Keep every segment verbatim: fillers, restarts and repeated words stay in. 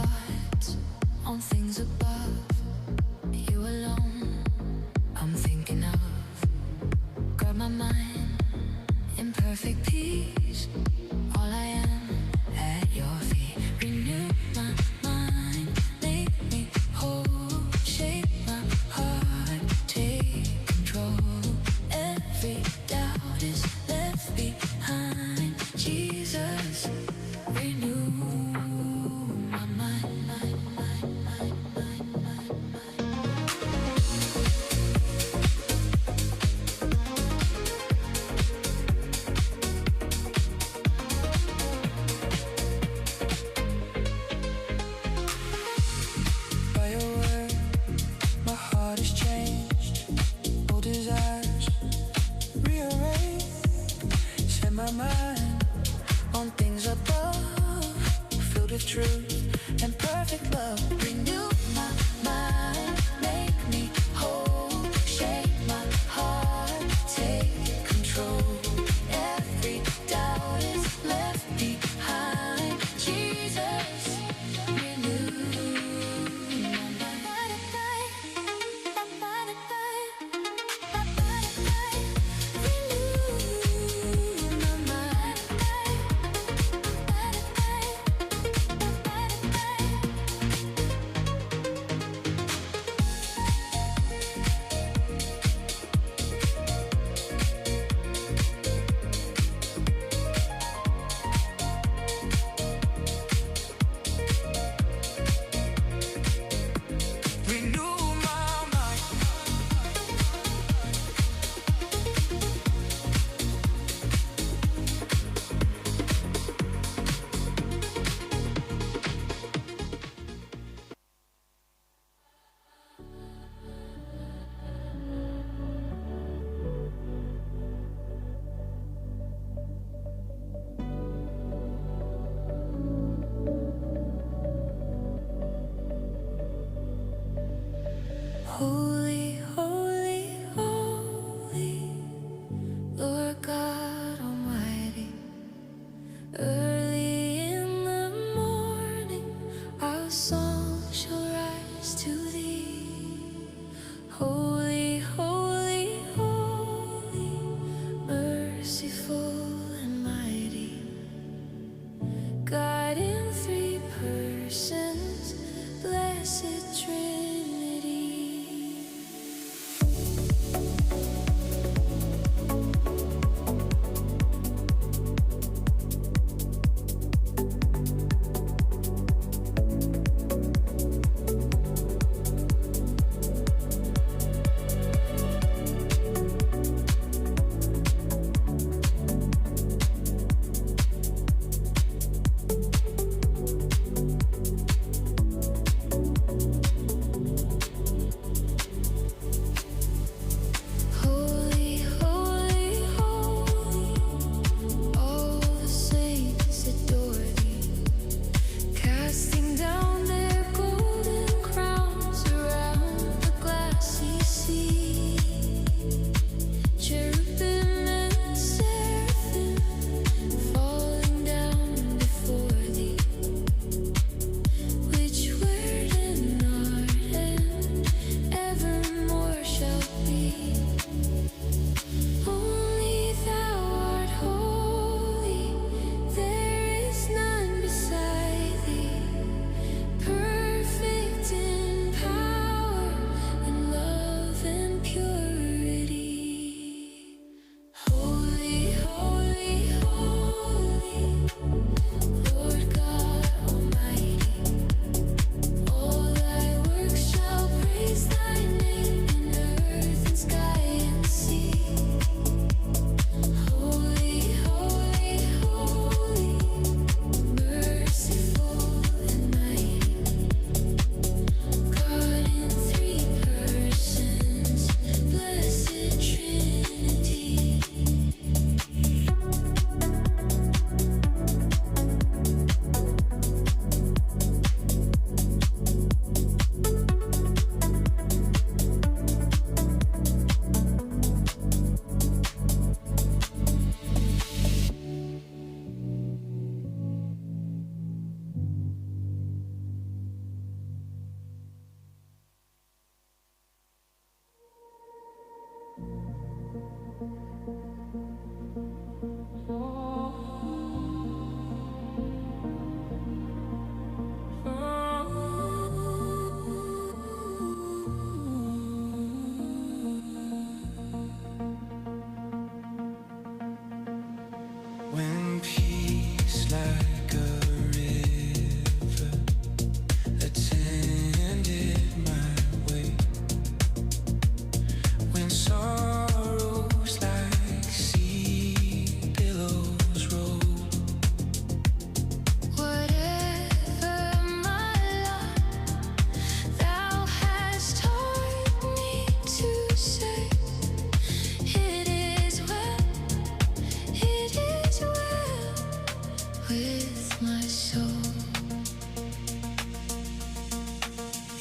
heart on things above. You alone I'm thinking of. Guard my mind in perfect peace. All I am at your feet. Renew my mind, make me whole. Shape my heart, take control. Every doubt is left behind. Jesus, renew my mind.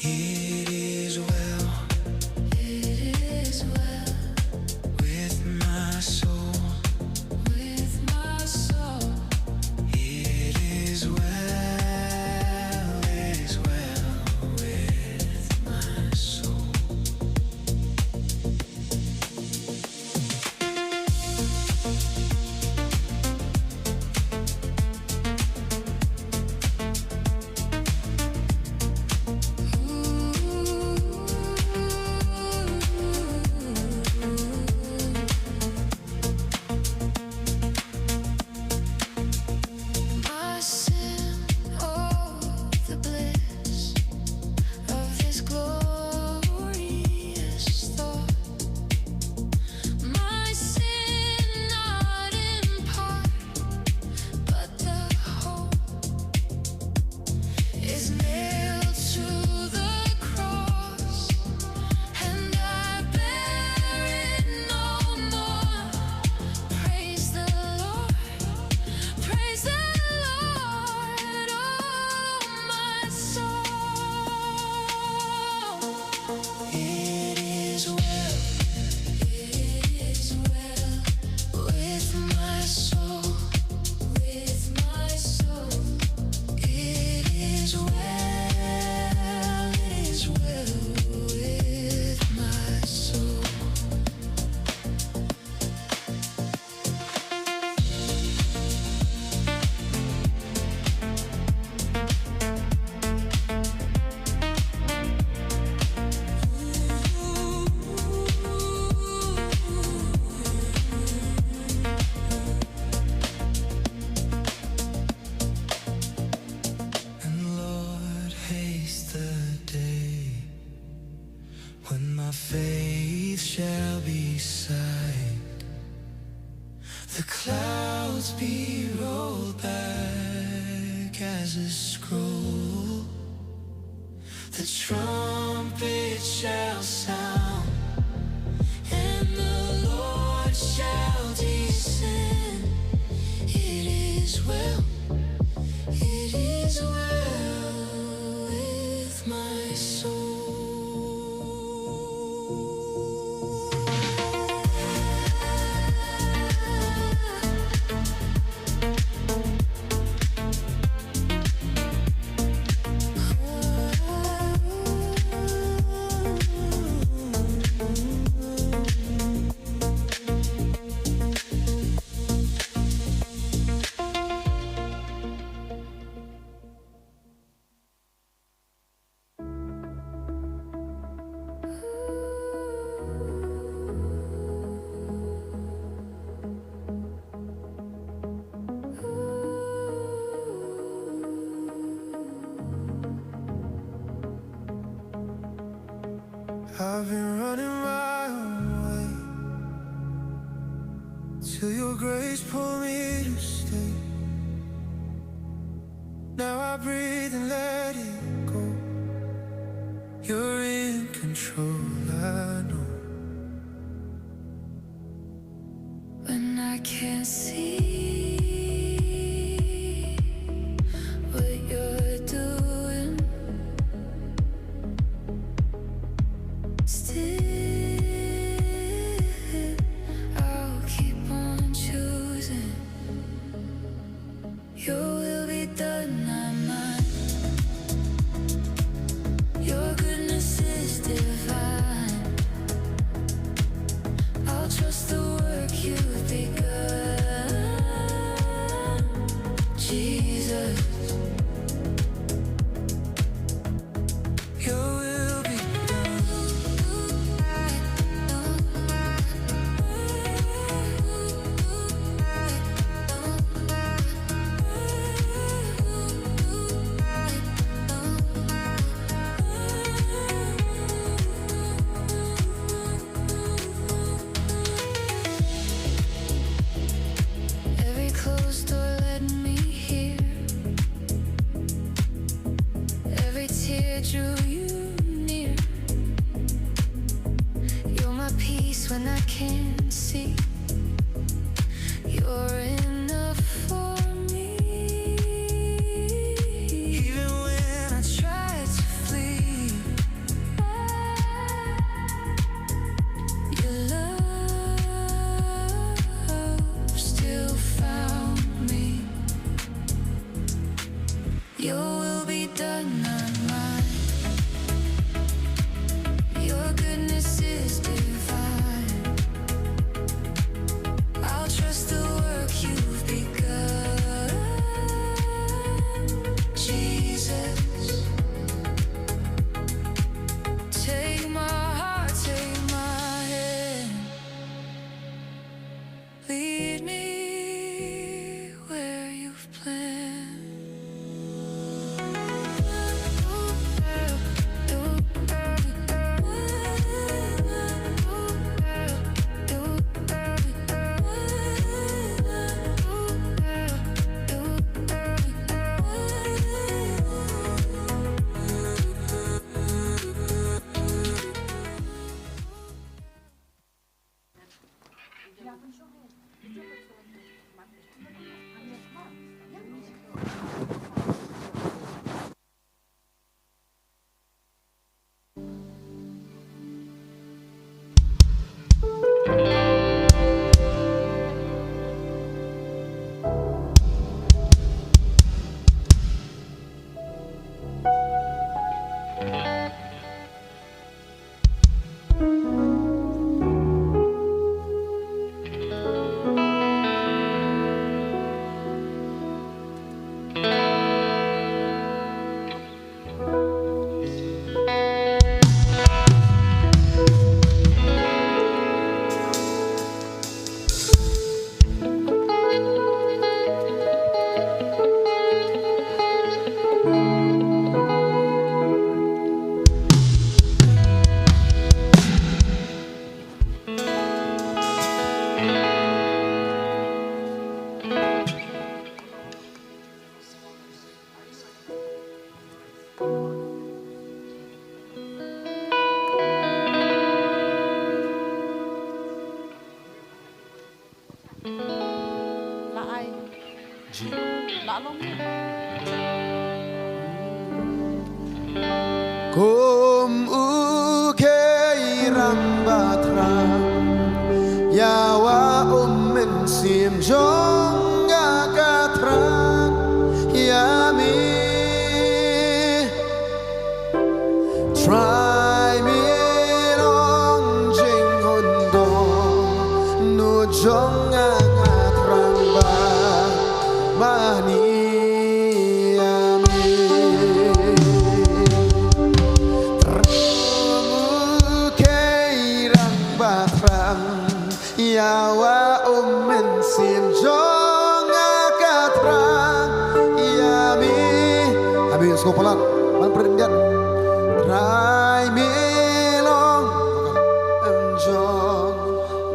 It is well. It is well with my soul. With my soul. It is well. It is well with my soul. My sin, oh, the bliss of this glorious thought. My sin, not in part, but the whole, is nailed to the cross, and I bear it no more. Praise the Lord, praise the Lord, oh my soul. It is well, it is well with my soul, with my soul. It is well, it is well with my soul. And Lord, haste the day when my faith shall be sight. The clouds be rolled back as a scroll. The trumpet shall sound, and the Lord shall descend. It is well, it is well with my soul. I've been running my own way till your grace pulled me to stay. Now I breathe and let it go. You're in control, I know. When I can't see what you're doing, still I'll keep on choosing. Your will be done, not mine. Your goodness is divine. I'll trust the work you've begun, Jesus. Your will be done. Every closed door led me here. Every tear drew you near. You're my peace when I can't see. You're enough for me. Even when I try to flee, La ai. Ji. La long. Kum u khei rang ba thrang, ïa wa um mynsiem jong nga ka thrang ïa mi. Trai mi long jingkyndong, nu jong nga nga thrang ba mane ïa mi. Trai u khei rang ba thrang, ïa wa um mynsiem jong nga ka thrang ïa mi. Ami sngewpalat ban pyndiat. Trai mi long jong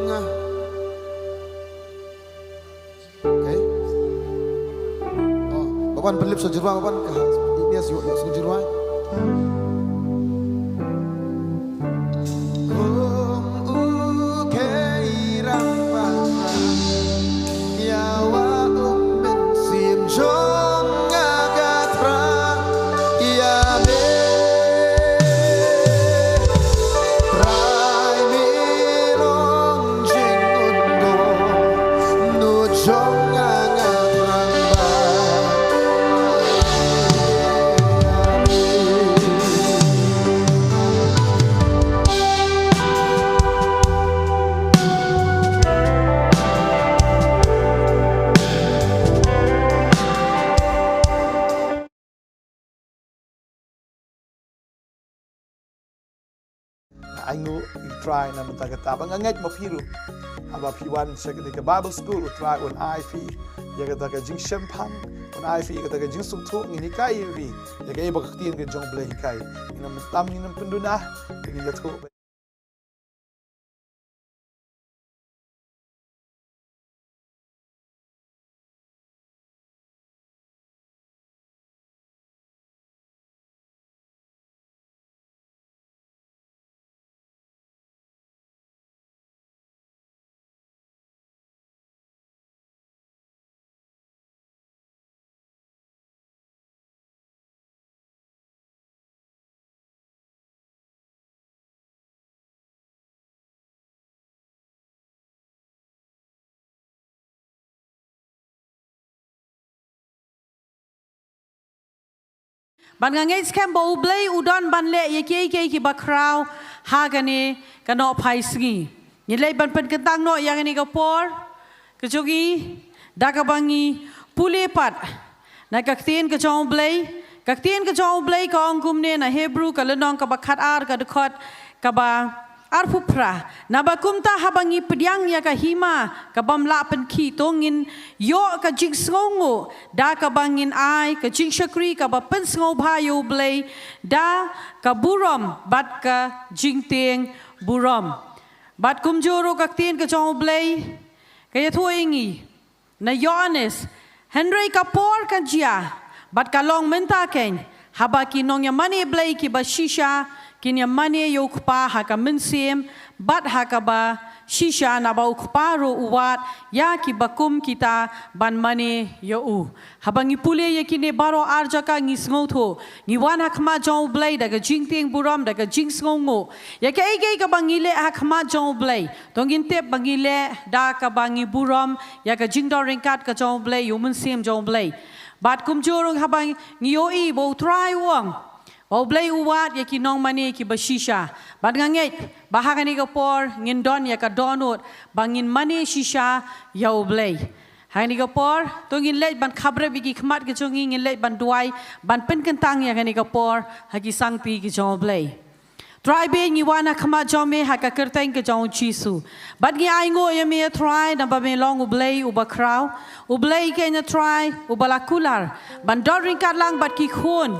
nga. Okay. Oh, ba wan pynlip sa Jyrwai, ba wan ka ha, Igneas, ïoh, ïoh sa Jyrwai. Kum u khei rang ba thrang, ïa wa um mynsiem jong nga ka thrang ïa me. Trai mi long jingkyndong, nu jong nga nga thrang ba. Nga ainguh ïa U Trai na bynta kata ba nga ngeit ma phi ruh. Haba phi wan sha kane ka Bible School, U Trai un ai phi ïa kata ka jingshemphang, un ai phi ïa kata ka jingsngewthuh. Ngin hikai ïa phi ïa kaei ba ka ktien ka jong U Blei hikai. Ngin ym tam, ngin ym pynduna, ngin ïathuh. Bad nga ngeit skhem ba U Blei u don ban leh ïa kiei kiei kiba khraw ha kane ka nohphai sngi. Ngi leit ban pynkyntang noh ïa kane ka por ka jong ngi da kaba ngi pule pat na ka ktien ka jong U Blei. Ka ktien ka jong U Blei ka ong kumne na Hebru ka lynnong kaba khatar, ka dkhot kaba arphew phra: Naba kumta haba ngi pdiang ïa ka hima ka bym lah pynkhih, to ngin ïoh ka jingsngewnguh da kaba ngin ai ka jingshakri kaba pynsngewbha ïa U Blei da ka burom bad ka jingtieng burom. Bad kumjuh ruh ka ktien ka jong U Blei ka ïathuh ïa ngi na Ïoannis: Hynrei ka por ka jia bad ka long mynta keiñ, haba ki nongïamane Blei kiba shisha kin ïamane ïa U Kpa ha ka mynsiem bad ha kaba shisha, naba U Kpa ruh u wad ïa kiba kum kita ban mane ïa u. Haba ngi pule ïa kine baroh ar jaka ngi sngewthuh ngi wan ha khmat jong U Blei da ka jingtieng burom, da ka jingsngewnguh. Ïa kaei kaei kaba ngi leh ha khmat jong U Blei, to ngin tip ba ngi leh da kaba ngi burom ïa ka jingdon ryngkat ka jong U Blei, ïa u Mynsiem jong U Blei. Bad kumjuh ruh haba ngi ïohi ba U Trai u ong, Ba U Blei u wad ïa ki nongmane kiba shisha. Bad nga ngeit ba ha kane ka por ngin don ïa ka dohnud ba ngin mane shisha ïa U Blei. Ha kane ka por to ngin leit ban khabrep ïa ki khmat ki jong ngi, ngin leit ban duwai ban pynkyntang ïa kane ka por ha ki sangti ki jong U Blei. Trai bad ngi wan ha khmat jong me ha ka kyrteng ka jong U Jisu. Bad ngi ainguh ïa me Trai namar ba me long U Blei uba khraw, U Blei keiñ Trai uba la kular ban don ryngkat lang bad ki khun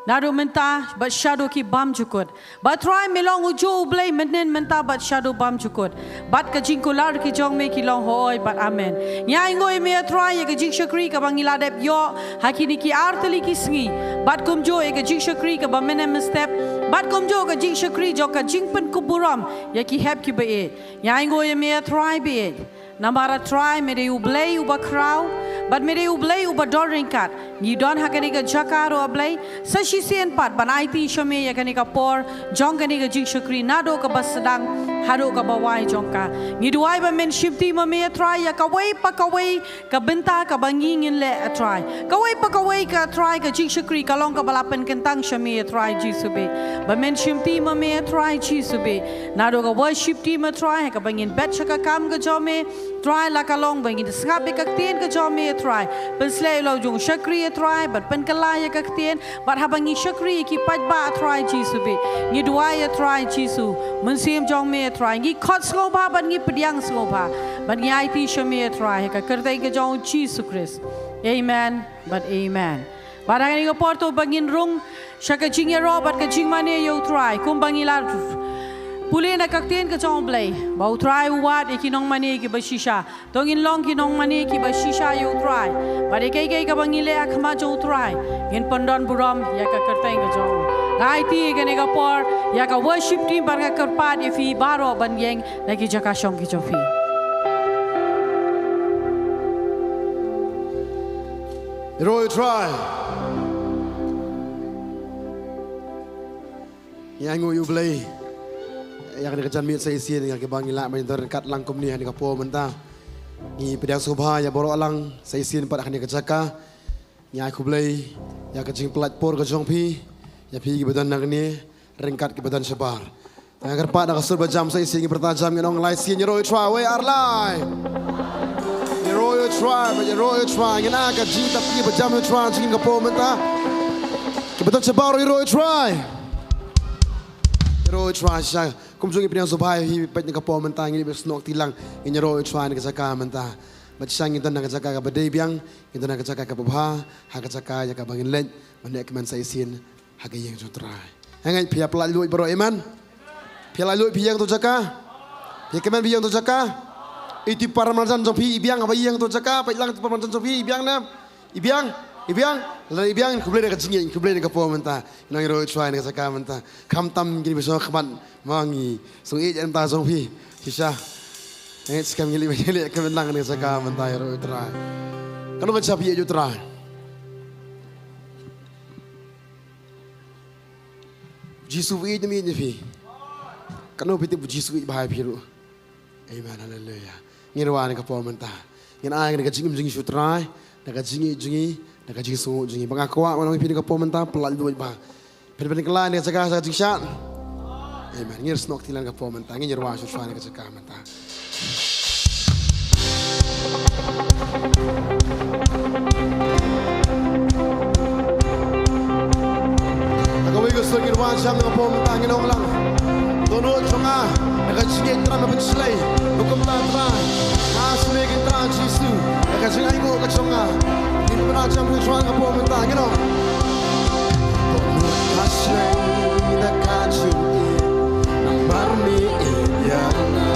naduh mynta bad shaduh ki bymjukut. Bad Trai me long ujuh U Blei mynhynnin, mynta bad shaduh bymjukut. Bad ka jingkular ki jong me ki long hooid bad amen. Ngi ainguh ïa me Trai ïa ka jingshakri kaba ngi la dep ïoh ha kine ki artylli ki sngi. Bad kumjuh ïa ka jingshakri kaba mynne mynstep. Bad kumjuh ka jingshakri jong ka jingpynkup burom ïa ki hep kiba ïeit. Ngi ainguh ïa me Trai bad namar Trai me dei U Blei uba khraw bad me dei U Blei uba don ryngkat. Ngi don ha kane ka jaka ruh Blei sa shisien pat ban aiti sha me ïa kane ka por jong kane ka jingshakri naduh kaba sdang haduh kaba wai jong ka. Ngi duwai ba men shimti ma me Trai ïa kawei pa kawei ka bynta kaba ngi ngin leh Trai. Kawei pa kawei ka Trai ka jingshakri ka long kaba la pynkyntang sha me Trai Jisu bad ba men shimti ma me Trai Jisu bad naduh ka worship team Trai kaba ngin bet sha ka kam ka jong me. Trai la ka long ba ngin sngap ïa ka ktien ka jong me Trai. Pynsleh ïa la u jong shakri Trai bad pynkylla ïa ka ktien. Bad haba ngi shakri ïa ki paidbah Trai Jisu bad ngi duwai ïa Trai Jisu, Mynsiem jong me Trai ngi khot sngewbha bad ngi pdiang sngewbha bad ngi aiti sha me Trai ha ka kyrteng ka jong U Jisu Khrist. Amen bad amen. Bad ha kane ka por to ba ngin rung sha ka jingïaroh bad ka jingmane ïa U Trai kumba ngi la pule na ka ktien ka jong U Blei ba U Trai u wad ïa ki nongmane kiba shisha. To ngin long ki nongmane kiba shisha ïa U Trai. Bad ïa kaei kaei kaba ngi leh ha khmat jong U Trai ngin pyndon burom ïa ka kyrteng ka jong U. Nga aiti ïa kane ka por ïa ka worship team bad nga kyrpad ïa phi baroh ban ïeng na ki jaka shong ki jong phi. Ïaroh ïa U Trai. Ngi ainguh ïa U Blei ïa kane ka janmiet sa shisien ïa kaba ngi lah ban ïadon ryngkat lang kumne ha kane ka por mynta. Ngi pdiang sngewbha ïa baroh lang sa shisien pat ha kane ka jaka. Ngi ai khublei ïa ka jingpynlait por ka jong phi ïa phi kiba don hangne ryngkat kiba don shabar. Nga kyrpad na ka sur ba jam sa shisien ngi pyrta jam ngin ong lai sien, ïaroh ïa U Trai, wei ar lai. Ïaroh ïa U Trai, ïaroh ïa U Trai, ngin ai ka jingtap ki ba jam ïa U Trai jong ngi ka por mynta. Kiba don shabar ïaroh ïa U Trai. Ïaroh ïa U Trai shisha. Kumjuh ngi pdiang sngewbha ïa phi pat na ka por mynta, ngi dei ban snoh kti lang, ngin ïaroh ïa U Trai na ka jaka mynta. Bad shisha ngi don na ka jaka kaba dei biang, ngi don na ka jaka kaba bha, ha ka jaka ïa kaba ngin leit ban leh kmen sa shisien ha ka ïing jong U Trai. Hynrei phi ïa pyllait luid baroh, amen. Phi ïa laitluid, phi ïeng ha tu jaka. Phi kmen phi ïeng ha tu jaka. Iti para marjan jong phi i biang haba ïeng ha tu jaka, peit lang iti para marjan jong phi i biang ne. I biang, i biang, la i biang, khublei na ka jingïeit, khublei na ka por mynta. Nang ïaroh ïa U Trai na ka jaka mynta. Khamtam kine ba shong khmat ma ngi sngewbha ïa mynta jong phi. Shisha. Ngi skhem ngi leh, ngi leh kmen lang na ka jaka mynta, ïaroh ïa U Trai. Kano ka jaka phi ïeit ïa U Trai? Jisu u ïeit ne um ïeit ïa phi? Katno phi tip ba u Jisu u ïeit bha ïa phi ruh? Amen, haleluya. Ngin wan ha ka por mynta. Ngin ai na ka jingim jong ngi sha u Trai, na ka jingïeit jong ngi, na ka jingsngew jong ngi. Ba nga kwah ban ong ïa phi na ka por mynta, pyllait luid bha. Phin pynkylla na ka jaka sha ka jingshad. Amen. Ngin snoh kti lang na ka por mynta. Ngin wan sha u Trai na ka jaka mynta. Ha kawei ka sur ngin wan sham na ka por mynta, ngin ong lang: Dohnud jong nga na ka jingïeit Trai, me pynshlei. Hukum Trai, nga shlei ïa Trai Jisu. Na ka jingainguh ka jong nga, ngin pynshai sham sha u Trai na ka por mynta, ngin ong: Dohnud nga shlei da ka jingïeit, namar me ïeit ïa nga.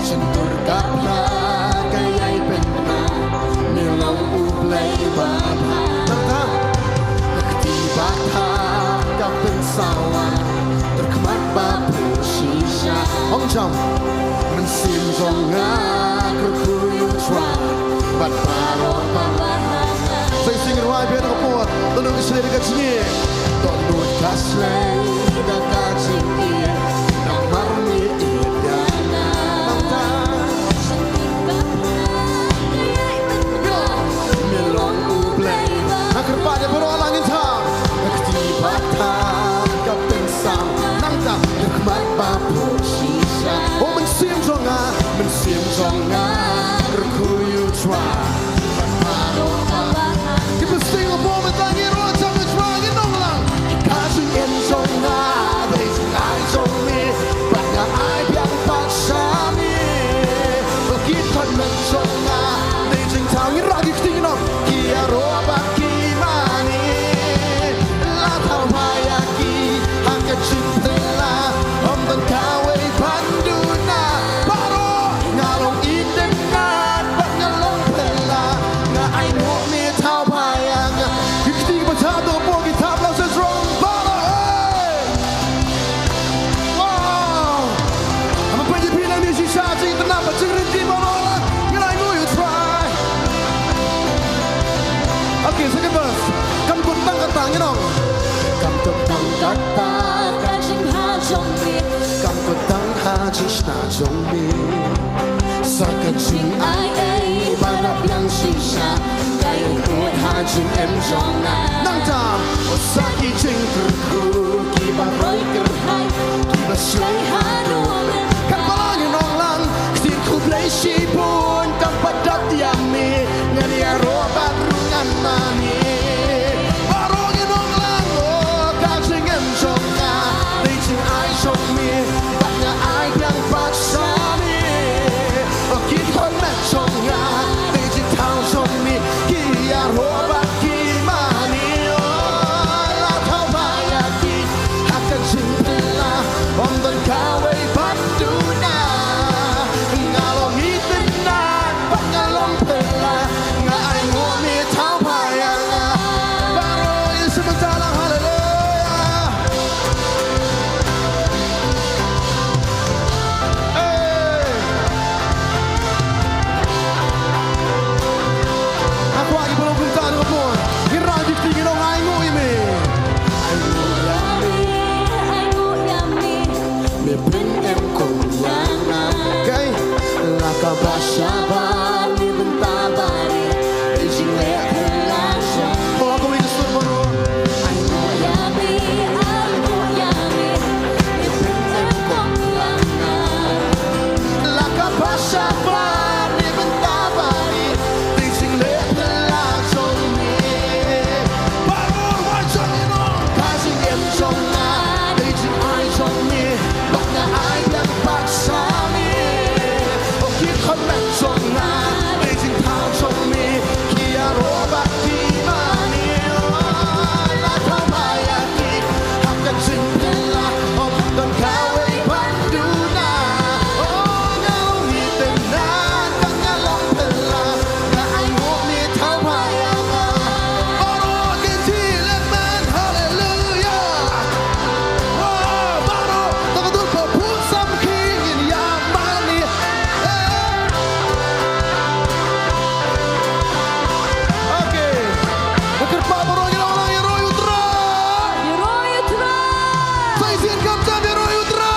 Shyntur ka pla ka ïai pynbna, me long U Blei ba bha. Nangta ka kti ba kha ka pynsawa, tyrkhmat ba pur shisha. Ong jam: Mynsiem jong nga kyrkhu ïa u Trai, bad baroh ba bha. Sa shisien ngin rwai biang na ka por: Dohnud ka shlei da ka jingïeit. Dohnud ka shlei da ka jingïeit, namar me ïeit ïa nga. Me long U Blei. Nga kyrpad ïa baroh lang, ngin shah. Ka kti Jingphylla, ym don kawei ban duna. Baroh nga long itynnad bad nga long phylla. Nga ainguh me thaw pha ïa nga. Ki kti kiba jam, to poi ki thap, la sa jrong baroh, hey. Wow. Haba pynjah phi lang ni shisha jingtnat bad jingryntih baroh la. Ngi la ainguh ïa u Trai. Okay, second verse. Kam kut tang kata, ngi ong. Kam kut tang kata ka jingbha jong me. Kam kut tang ha jingshna jong me. Sa ka jingai ei ba la biang shisha. Ka ïakut ha jingim jong nga. Nangta, oh, sa ki jingkyrkhu kiba roi kyrhai, kiba shlei ha nongrim. Kan balang ngi ong lang, ktien khublei shibun kam pat dap ïa me. Ngan ïaroh bad ruh ngan mane. Baroh ngi ong lang, oh, ka jingim jong nga dei jingai jong me, bad nga ai biang pat sha me. Oh, ki khun met jong nga dei jingthaw jong me, ki ïaroh bad ki mane. Oh, la thaw pha ïa ki ha ka jingphylla, ym don kawei ban duna. Nga long itynnad bad nga long phylla, nga ainguh me thaw pha ïa nga. Baroh ïa sumata lang, haleluya. Hey. Nga kwah ki baroh kumta, ngi ong, ngi rah ki kti, ngi ong, ainguh ïa me. Ainguh ïa me, ainguh ïa me. Me pynim kum ïa nga. Okay. La kaba shabar ne bynta barit, dei jingleh phylla jong. Mo kawei ka sur baroh. Ainguh ïa me, ainguh ïa me. Me pynim kum ïa nga. La kaba shabar ne bynta barit, dei jingleh phylla jong me. Baroh wat jong ngi ong. Ka jingim jong nga dei jingai jong me, bad nga ai biang pat sha me. Oh, ki khun met jong nga dei jingthaw jong me, ki ïaroh bad ki mane. Oh, la thaw pha ïa ki ha ka jingphylla, ym don kawei ban duna. Oh, nga long itynnad bad nga long phylla. Nga ainguh me thaw pha ïa nga. Baroh kin thileh man, haleluya. Wow, baroh, to ka dur ba pun sam khie ngin ïa mane. Eh. Okay. Ba kyrpad baroh ngi ong lang ïaroh ïa u Trai. Ïaroh ïa u Trai. Sa shisien kham jam ïaroh ïa u Trai.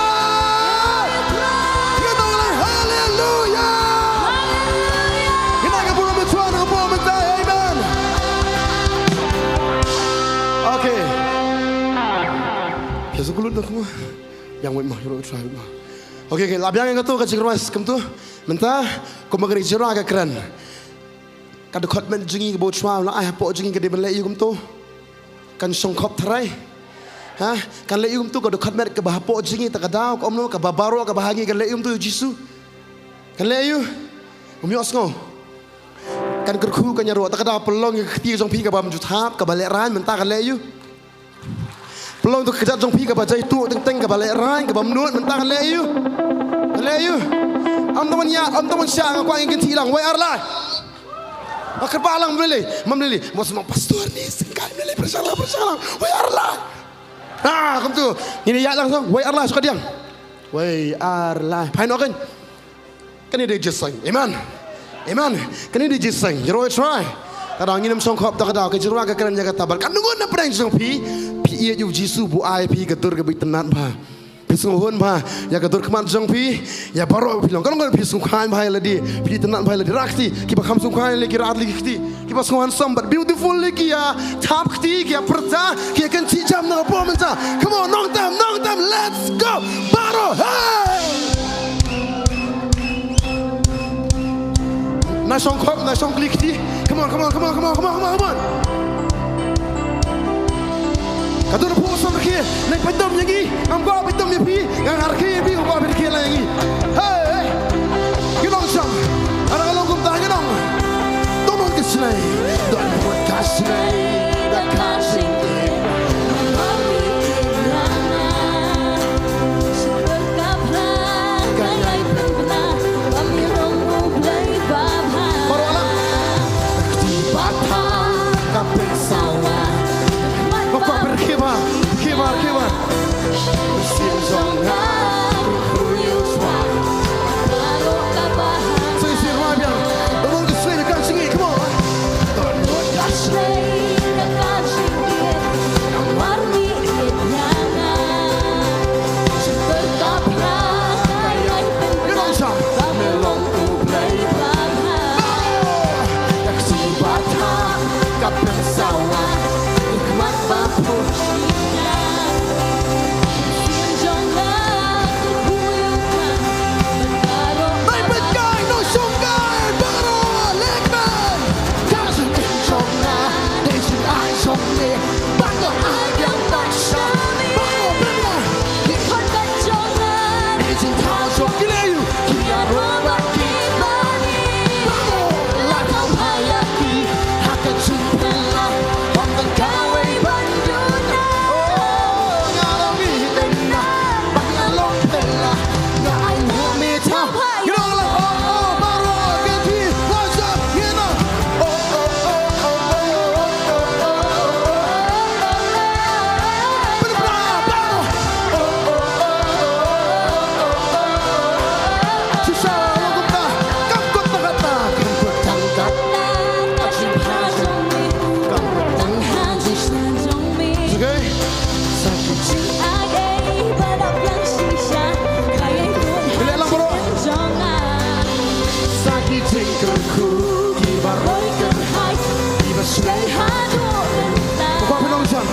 Ïaroh ïa u Trai. Ngi ong lang haleluya. Haleluya. Ngi nang ka burom mynta, nang ka burom mynta. Amen. Okay. Phi sa kulut na kumne. Biang wei mo, ïaroh ïa u Trai mo. Okay, okay, la biang ïa kato ka jingrwai kumto. Mynta, kumba ka jingrwai ka kren. Ka dkhot met jong ngi kaba u Trai u la ai hapoh jong ngi ka dei ban leh aïu kumto? Kan shongkhop tharai. Ha? Kan leh aïu kumto ka dkhot met kaba hapoh jong ngi, ta ka daw ka ym no, kaba baroh kaba ha ngi, kan leh aïu kumto ïa u Jisu? Kan leh aïu? Um ïohsngew. Kan kyrkhu, kan ïaroh, ta ka daw pynlong ïa ka kti jong phi kaba ym ju thap, kaba lehraiñ, mynta kan leh aïu? Pynlong ïa ka kjat jong phi kaba jaituh teng teng, kaba lehraiñ, kaba ym nud, mynta kan leh aïu? Kan leh aïu? Ym tang ban ïa, ym tang ban shah, nga kwah ngin kynthih lang, wei ar lai. Nga kyrpad lang, ym lei lei, ym lei lei. Mo sngewbha pastor ni, sngewbha ym lei lei, pyrshang lang, pyrshang lang, wei ar lai. Ah, kumto. Ngin ïa lang song, wei ar lai, shu ka diang. Wei ar lai. Phai noh kan. Kane dei jingïaseng. Amen. Amen. Kane dei jingïaseng. Ïaroh ïa u Trai. Ka daw ngin ym shongkhop, ta ka daw ka jingrwai ka kren ïa kata. Bad ka nungut na pdeng jong phi, phi ïeit ïa u Jisu ba u ai phi ka dur kaba itynnad bha. Phi sngewhun bha ïa ka dur khmat jong phi, ïa baroh phi long. Ka long ka phi sngewkhia bha ïa lade, phi itynnad bha ïa lade. Rah kti, kiba kham sngewkhia ïa lade ki rah lade ki kti. Kiba sngewhandsome bad beautiful lei ki ïa thap kti, ki ïa pyrta, ki ïa kynthih jam na ka por mynta. Come on, nongtem, nongtem, let's go. Baroh, hey! Na shongkhop, na shongkli kti. Come on, come on, come on, come on, come on, come on, come on. Ka don phu sam rkhie, nang pyntom ïa ngi, ngam kwah pyntom ïa phi, nga nga rkhie ïa phi, ngam kwah phi rkhie lang ïa ngi. Hey, hey. Ngi long shong, ana ka long kumta ngi long. Don mon ka snei, don mon ka snei, da ka snei. Mami ki nana. Sa ki jingkyrkhu kiba roi kyrhai, kiba shlei haduh mynta. Ko khong nongshong.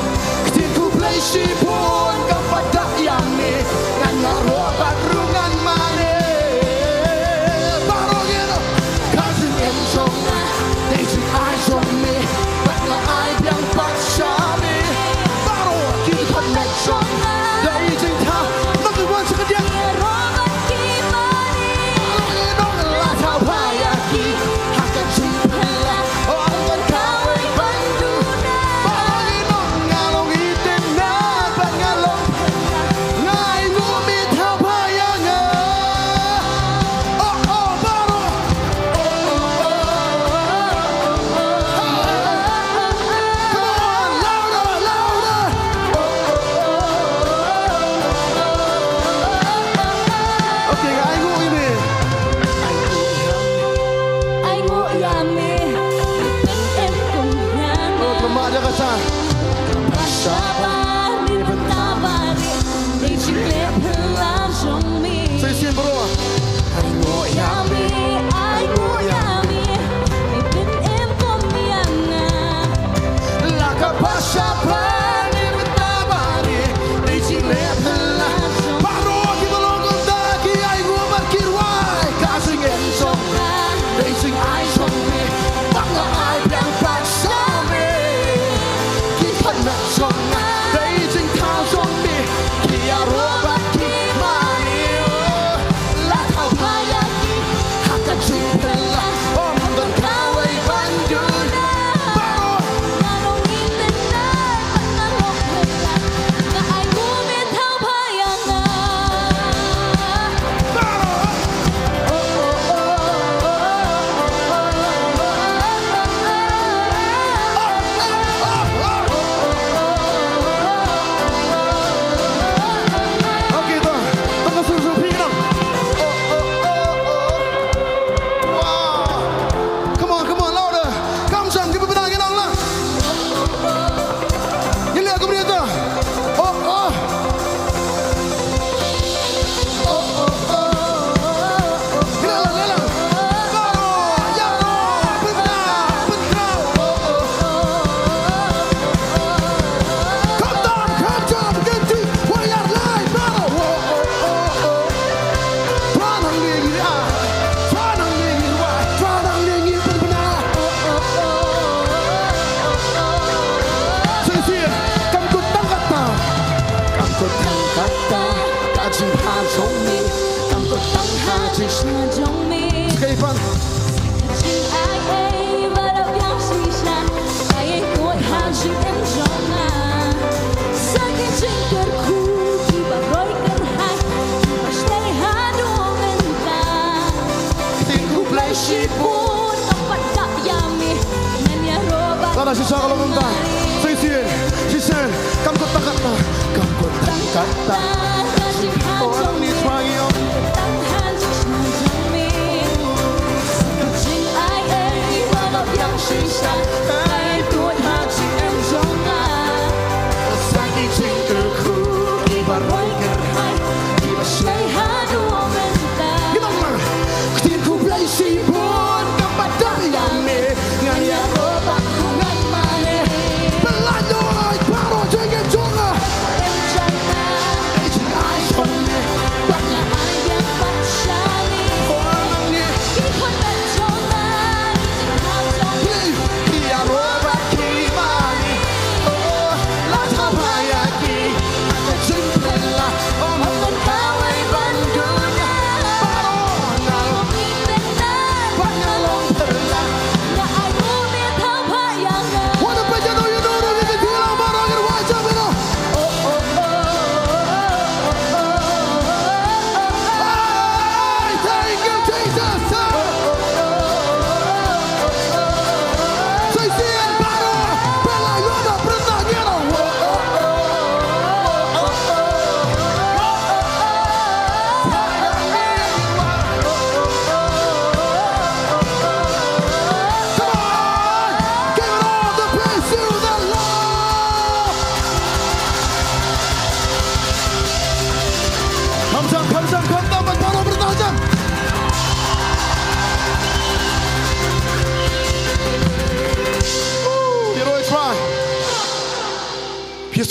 Ktien khublei shibun kam pat dap ïa me, ngan ïaroh bad ruh ngan mane. Baroh ngin ong, ka jingim jong nga dei jingai jong me, bad nga ai biang pat sha me. Baroh ki khon met jong nga dei jingthaw. Nong ki wan sa ka diang. Baroh ngin ong la thaw bha ïa ki ha ka jingphylla. Oh, ong ban kawei ban duna. Baroh ngin ong nga long i tynat bad nga long phylla. Nga ainguh me thaw bha ïa nga. Oh, oh, baroh. Oh, oh, oh, oh, oh, oh. Come on, louder, louder. Okay, ainguh ïa me. Ainguh ïa me. Em kum ïa nga. Oh, thrang ma da ka sa. Ka ba shabar, ne ban tabar, ne jingleh phylla jong me. Sa shisien baroh. Ainguh ïa me, ainguh ïa me, me pynim kum ïa nga. La ka ba shabar ne ban tabar, ne jingleh phylla. Baroh kiba long kumta ki ainguh bad ki rwai. Ka jingim jong nga dei jingai jong me, bad nga ai biang pat sha me. Ki khon met jong nga dei jingthaw jong me, ki ïaroh bad ki mane. Oh, la thaw bha ïa ki ha ka jingphylla. Oh, ong ban kawei ban duna. Baroh. Nga long i tynat bad nga long phylla, nga ainguh me thaw bha ïa nga. Baroh. Okay, to. To ka sur sur phi nang. Wow. Come on, come on, louder. Kam shang, kiba bna ngi nang la. Ngi leh kumne ta. Oh, oh. Oh, oh, oh, oh, oh. Ngi leh lang, leh lang. Baroh, ïaroh, pynthra, pynthra. Oh, oh, oh, oh, oh. Khamtam, khamtam, kynti, wa ïar lai, baroh. Oh, oh, oh, oh. Thrang hangne ngi ai, thrang hangne ngi rwai, thrang hangne ngi pynbna. Shisien, kam kut tang katta, kam kut tang katta ka jingpha jong me, kam kut tang ha jingshna jong me. Skei pan. Jingaiei ba la biang shisha, ka ïeng kut ha jingim jong nga. Sa ki jingkyrkhu kiba roi kyrhai, kiba shlei haduh mynta. Ktien khublei shibun kam pat dap ïa me, ngan ïaroh bad. Lada shisha ka long kumta. Shisien, shisien, kam kut tang katta, kam kut tang katta. Oh, alang ni sma ngi ong. Ngi nang mar. Ktien khublei shibun kam pat dap ïa me, ngan ïaroh bad ruh ngan mane. Pynlait noh baroh jingim jong nga.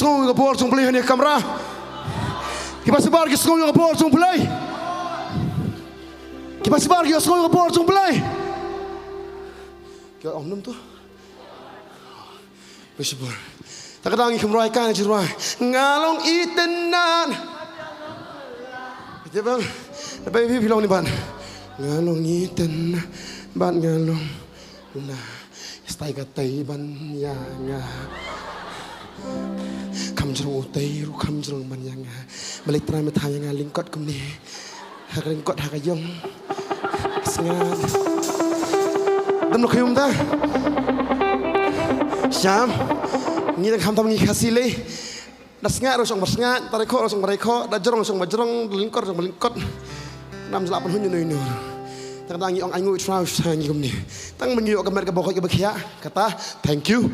Sngew ïa ka bor jong U Blei hangne ha kamra. Kiba sibar ki sngew ïa ka bor jong U Blei. Kiba sibar ki sngew ïa ka bor jong U Blei. Ki ong nym tu. Bishop. Ta ka dang i kham rwai ka na ji rwai. Nga long itynnad. Ite bang. Dapat bi bilong ni ban. Nga long itynnad. Ban nga long. Na. Stai ka tai ban ïa nga. Kham jrong u tai ru kham jrong ban ïa nga. Balei Trai me tha ïa nga lyngkot kumne. Ha ka lyngkot ha ka ïong. Sngat. Dam lo khayum ta. Sham. Ngi dang kham tam ngi Khasi lei. Da sngat ro shong ba sngat, da rei khoh ro shong ba rei khoh, da jrong shong ba jrong, da lyngkot shong ba lyngkot. Nam jla pan hun ïa noi noi. Tang da ngi ong ai ngu i Trai sha ngi kumne. Tang ma ngi ïoh ka met ka bokoi ka bakhiah. Kata, thank you.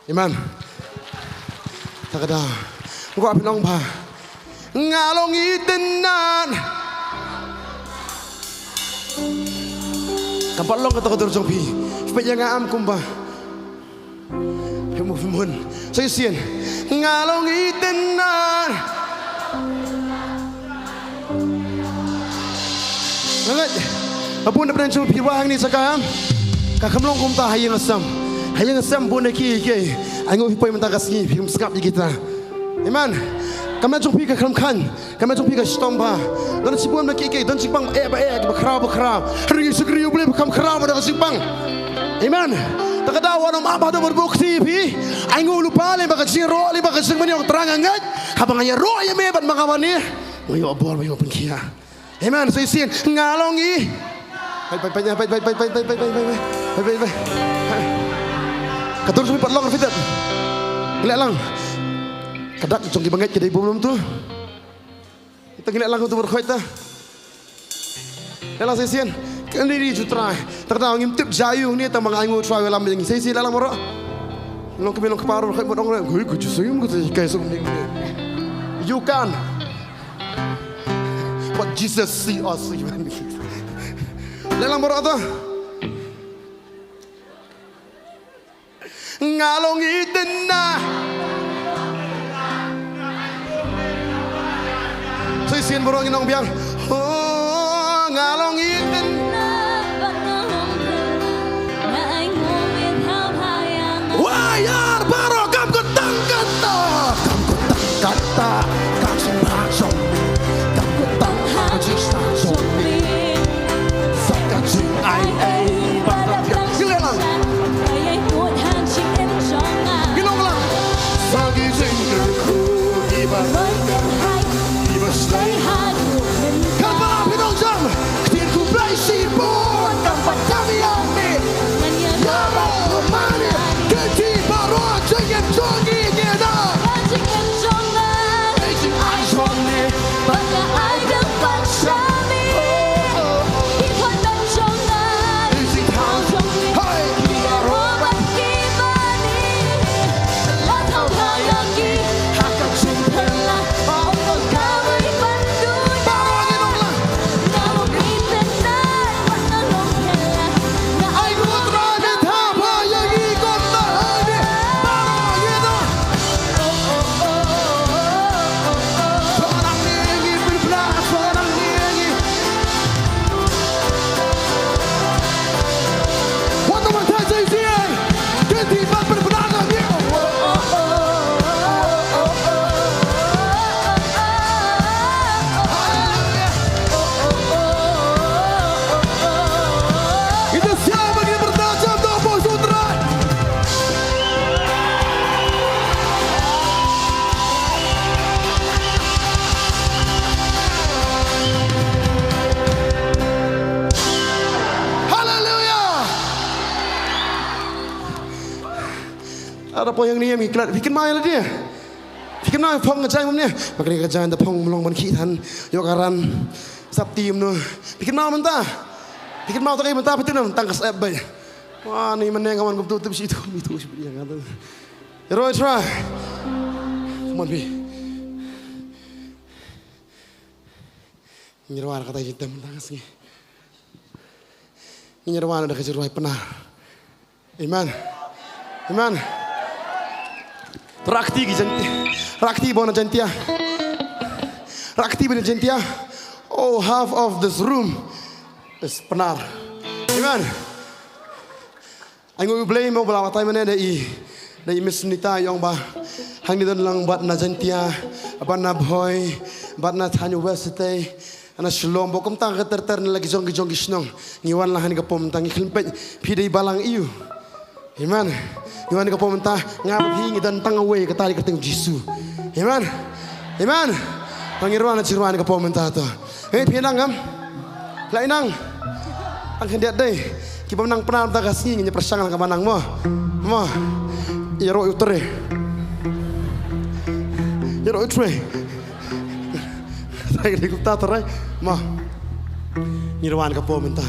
Amen. Ta ka da. Ngwa phi nong ba. Nga long itynnad. Kam pat long kata ka dur jong phi. Phi peit ïa nga am kumba. Phi mu phi mun. Sa shisien. Nga long itynnad. Ngat. Ba bun da pdeng jong phi wa hangne sa ka. Ka kham long kumta ha ïing ha sem. Ha ïing ha sem bun da ki ki. Ai ngu phi poi mynta ka sngi phi kum sngap ïa kita. Amen. Ka met jong phi ka kham khan. Ka met jong phi ka shitom bha. Don shibun ba ki ki don shibang eh ba eh ba khraw ba khraw. Ri shukri U Blei ba kham khraw ba da ka shibang. Amen. Ta ka daw wan ym ap haduh ba buk ti phi. Ai ngu lypa lei ba ka jingïaroh lei ba ka jingmane ong Trai nga ngeit. Haba nga ïaroh ïa me bad ma nga wan ne. Nga ïoh bor ba ïoh pynkhiah. Amen. Sa shisien nga long i. Pai pai pai pai pai pai pai pai pai pai pai pai pai pai. Ka dur sumi pat long ri fit. Ngi leh lang. Ka dak jong ki ba ngeit ki dei bun lum tu. Ita ngi leh lang tu bar khoi ta. Leh lang sa shisien. Kan dei ri ju Trai. Ta ka daw ngim tip ja ïu ni ta ma nga ai ngu Trai ïalam ïa ngi sa shisien leh lang baroh. Long kmie long kpa ruh khoi bad ong re. Hui ku ju sum ku te kai sum ni. You can. But Jesus see us. Leh lang baroh ta. Nga long itynnad. Sa shisien baroh ngin ong biang. Oh, nga long itynnad. Wai ar baroh kam ka tang kata. Kam ka tang kata. Ka jingbha jong me. Kam ka tang ha ka jingshah jong me. Sa ka jingai ei ba da biang. Ngi leh lang. Ngi long lang. Sa ki jingkyrkhu iba roi kyrhai iba shlei haduh mynta. Kaba phi nong jam. Ktien khublei shibun. Kam pat jam ïa me. Ngan ïa ïaroh mane. Kynti baroh jingim jong ngi ngi da. Jingim jong nga. Ei jingai jong me. Bad nga ai dang pat sha me. Ki khun don jong nga. Ki jingthaw jong me. Ki ïaroh bad ki mane. La thaw ha ïa ki ha ka jingphylla. Ong ong kawei ban duh. Baroh ngi long lang. Nga long itynnad bad nga long phylla. Nga ai ruh Trai ne tha ba ïa ngi kumta hangne. Baroh ngi long. Haleluya. Ada poi yang ni yang iklat bikin mai lah dia. Bikin mai phong ngajai mum ni. Makan ngajai da phong melong ban khih than. Yok aran. Sap tim no. Bikin mau mentah. Bikin mau tak mentah betul nang tangkas ep bai. Wah, ni meneng kawan kumtu tu bisi tu, itu bisi yang kata. Roy try. Come on, bi. Ngi rwai da kata jingtem tang sngi. Ngi rwai da ka jingrwai pnar. Amen. Amen. Rakti ki Jaintia. Rakti bun na Jaintia. Rakti bun na Jaintia. Oh, half of this room is Pnar. Amen. Ai nguh ïa U Blei mo ba la batai mynne da i, da i Miss Nita i ong ba hangne don lang bad na Jaintia, bad na Bhoi, bad na thaiñ West te, na Shillong, bad kumta ka ter ter na la ki jong ki jong ki shnong. Ngi wan lang hangne ka por mynta, ngi khlem peit phi dei balang aiu. Amen. Ngi wan ka por mynta, nga bad phi ngi don tang kawei, kata ka dei ka kyrteng Jisu. Amen. Amen. Tang ngi rwai na jingrwai ka por mynta to. Hei, phi nang ngam? Phi la nang? Tang khyndiat dei. Ki bym nang Pnar mynta ka sngi ngin ïa pyrshang lang ka ba nang mo. Mo. Ïaroh ïa u trai. Ïaroh ïa u trai. Trai dei kumta trai. Mo. Ngi rwai ka por mynta.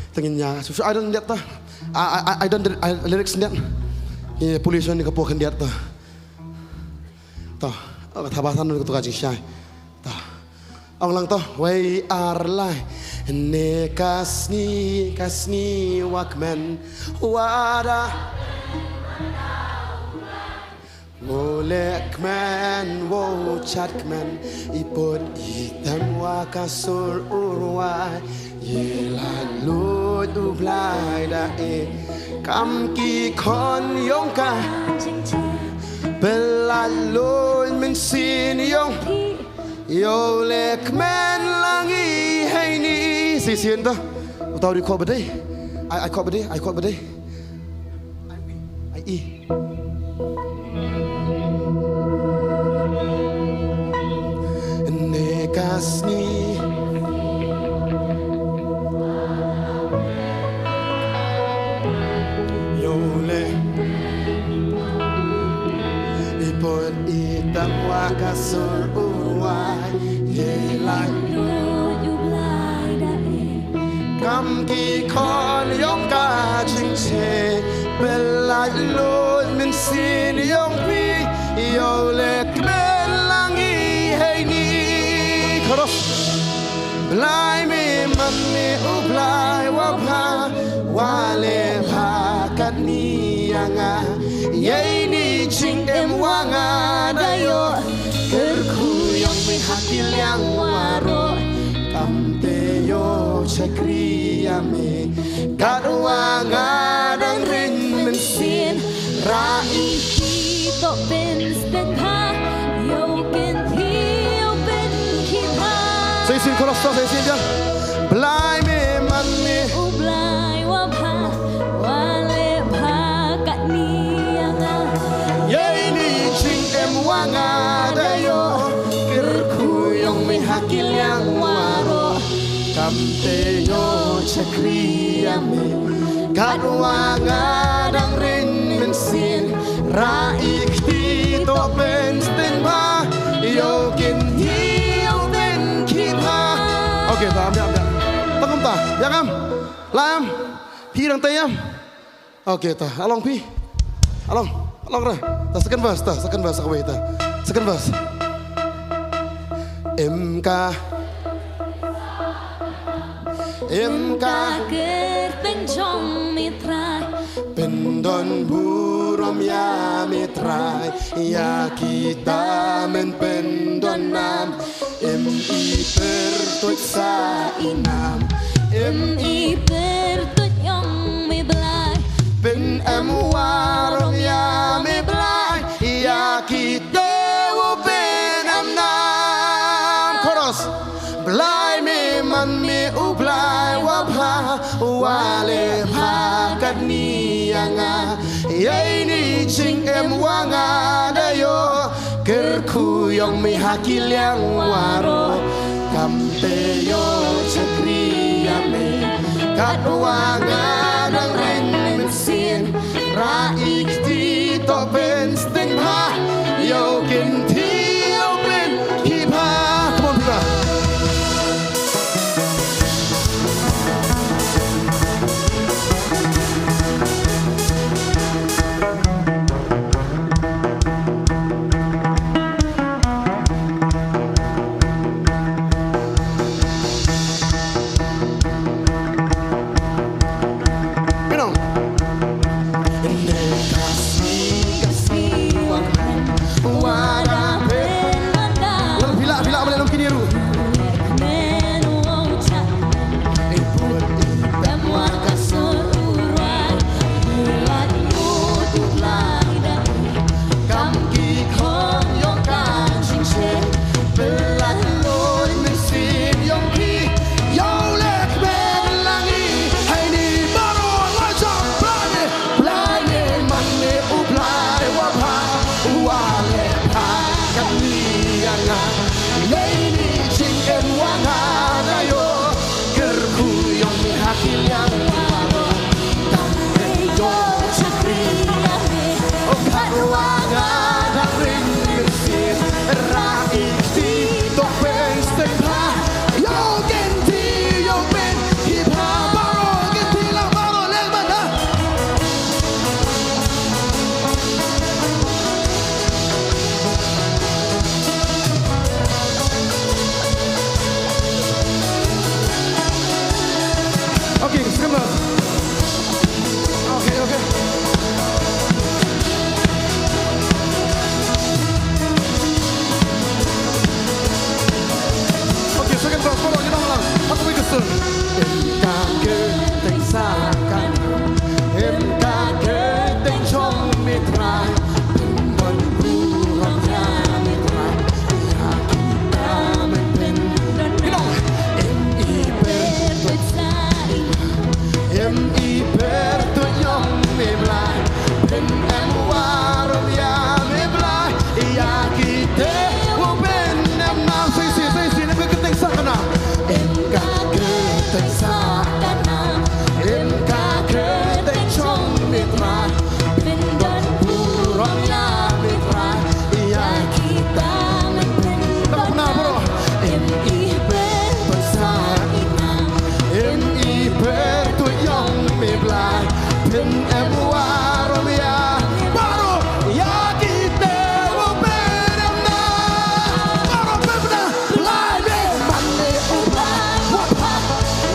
Tang ngin ïa. Su su ai don khyndiat ta. Ai ai ai don, ai lyrics khyndiat. Ngi pule shane ka por khyndiat ta. To, oh, ka thaba san ka tu ka jingshai. To. Ong lang to, wei ar lai. Ne ka sngi, ka sngi wa kmen, wa da. Wo leh kmen, wo chat kmen, i put i tem wa ka sur u rwai. Ïa la luid U Blai da e kam ki khon yong ka. Pynlait luid mynsiem yong. Ïa u leh kmen lang i hei ni. Shisien to. Uta u dei khot ba dei. Ai, ai khot ba dei, ai khot ba dei. Ai i. Ne ka sngi. Ïa u leh. I put i tem wa ka sur u rwai. Ïa la. Kam ki khon yong ka jingshai, pynlait luid mynsiem yong phi, ïa u leh kmen lang i hei ni. Chorus. Blei me man me U Blei wa bha, wa leh bha katne ïa nga. Ïa ini jingim wa nga da ïoh. Kyrkhu yong me ha ki liang waroh. Kam te ïoh shakri ïa me. Kat wa nga dang ring mynsiem. Ra i ki to pynsteng bha. Ïoh kin thi ïoh pynkhih bha. Sa shisien chorus to, sa shisien jan. Blei me man me. U Blei wa bha. Wa leh bha katne ïa nga. Ïa ini jingim wa nga da ïoh. Kyrkhu yong me ha ki liang waroh. Kam te ïoh shakri ïa me. Kat wa nga dang ring mynsiem. Ra i kti to pynsteng bha. Ïoh kin thi ïoh pynkhih bha. Okay, ta am ïa am ïa. Ta kum ta ïa ngam. La am. Phi dang te ïa am. Okay, ta, along phi. Along, along re. Ta second verse, ta second verse, kawei ta. Second verse. Em ka. Em ka. Kyrteng jong me Trai. Pyndon burom ïa me Trai. Ïa kita men pyndon nam. Em i pyrtuid sa i nam. Em i pyrtuid yong me Blei. Pyn em warom ïa me Blei. Ïa kite u pyn em nam. Chorus. Blei me man me u Blei wa bha. Wa leh bha katne ïa nga. Ïa ini jingim wa nga da ïoh. Kyrkhu yong me ha ki liang waroh. Kam te ïoh shakri ïa me. Kat wa nga dang ring mynsiem. Ra i kti to pynsteng bha. Ïoh kin thi ïoh pynkhih bha. Come on, Peter. Ïa ini jingim wa nga da ïoh kyrkhu ïong me ha ki liang baroh. Tang ïoh shakri ïa me. Oh, katwa nga dang rim mynsiem, rah ïa i kti to pynsteng bha. Ïoh kynti ïoh pynkhih bha baroh, kynti lang baroh leh man da. Okay, skhem bha. Okay, okay. Okay, second verse, baroh ngi ong lang. Hato wi ka sur. Em ka kyrteng sa ka nam, em ka kyrteng jong me Trai. Pynban burom ïa me Trai, ïa kita men pynban. Em i pyrtuid sa i nam, em i pyrtuid ïong me Blai. Pyn-em burom ïa me Blai, ïa kite u pyn-em nam. Sa shisien, sa shisien, em ka kyrteng sa ka nam, em ka kyrteng sa ka nam, em ka kyrteng jong me Trai. Pynban burom ïa me Trai, ïa kita men pynban. Em i pyrtuid sa i nam, em i pyrtuid ïong me Blai. Pyn-em burom ïa baroh, ïa kite u pyn-em nam. Baroh pynbna. Blei me, man me u Blei wa bha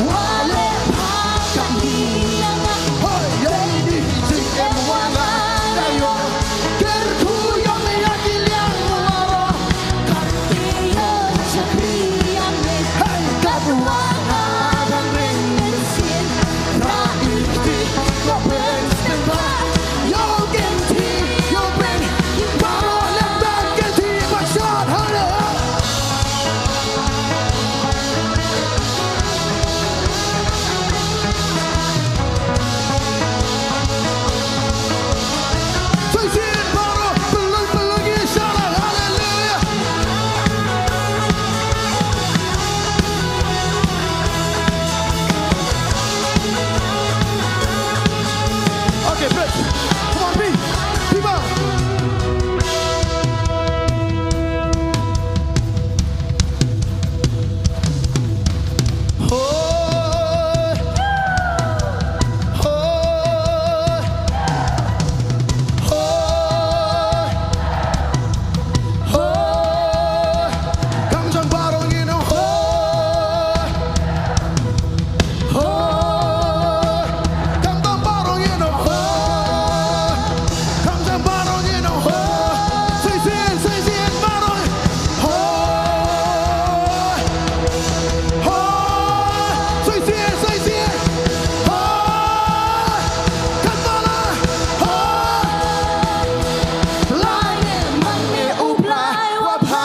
wa leh bha. Kam ni la nga hoi, ïa ini jingim wa nga da ïoh kyrkhu ïong me ha ki liang baroh. Kam te ïoh shakri ïa me. Hei, katwa nga dang rim mynsiem, rah ïa i kti to pynsteng bha. Ïoh kynti ïoh pynkhih baroh, leh bad kynti ba shad. Haleluya. Sa shisien baroh, pynlut pynlut ïa i Trai. Haleluya. Okay, praise. Come on, be, be back. Hoi. Hoi. Hoi. Hoi. Kam jong baroh ngin ong hoi. Hoi. Kam jong baroh ngin ong hoi. Kam jong baroh ngin ong hoi. Sa shisien, sa shisien baroh. Hoi. Hoi. Sa shisien, sa shisien. Hoi. Kam baroh. Hoi. Blei me, man me u Blei wa bha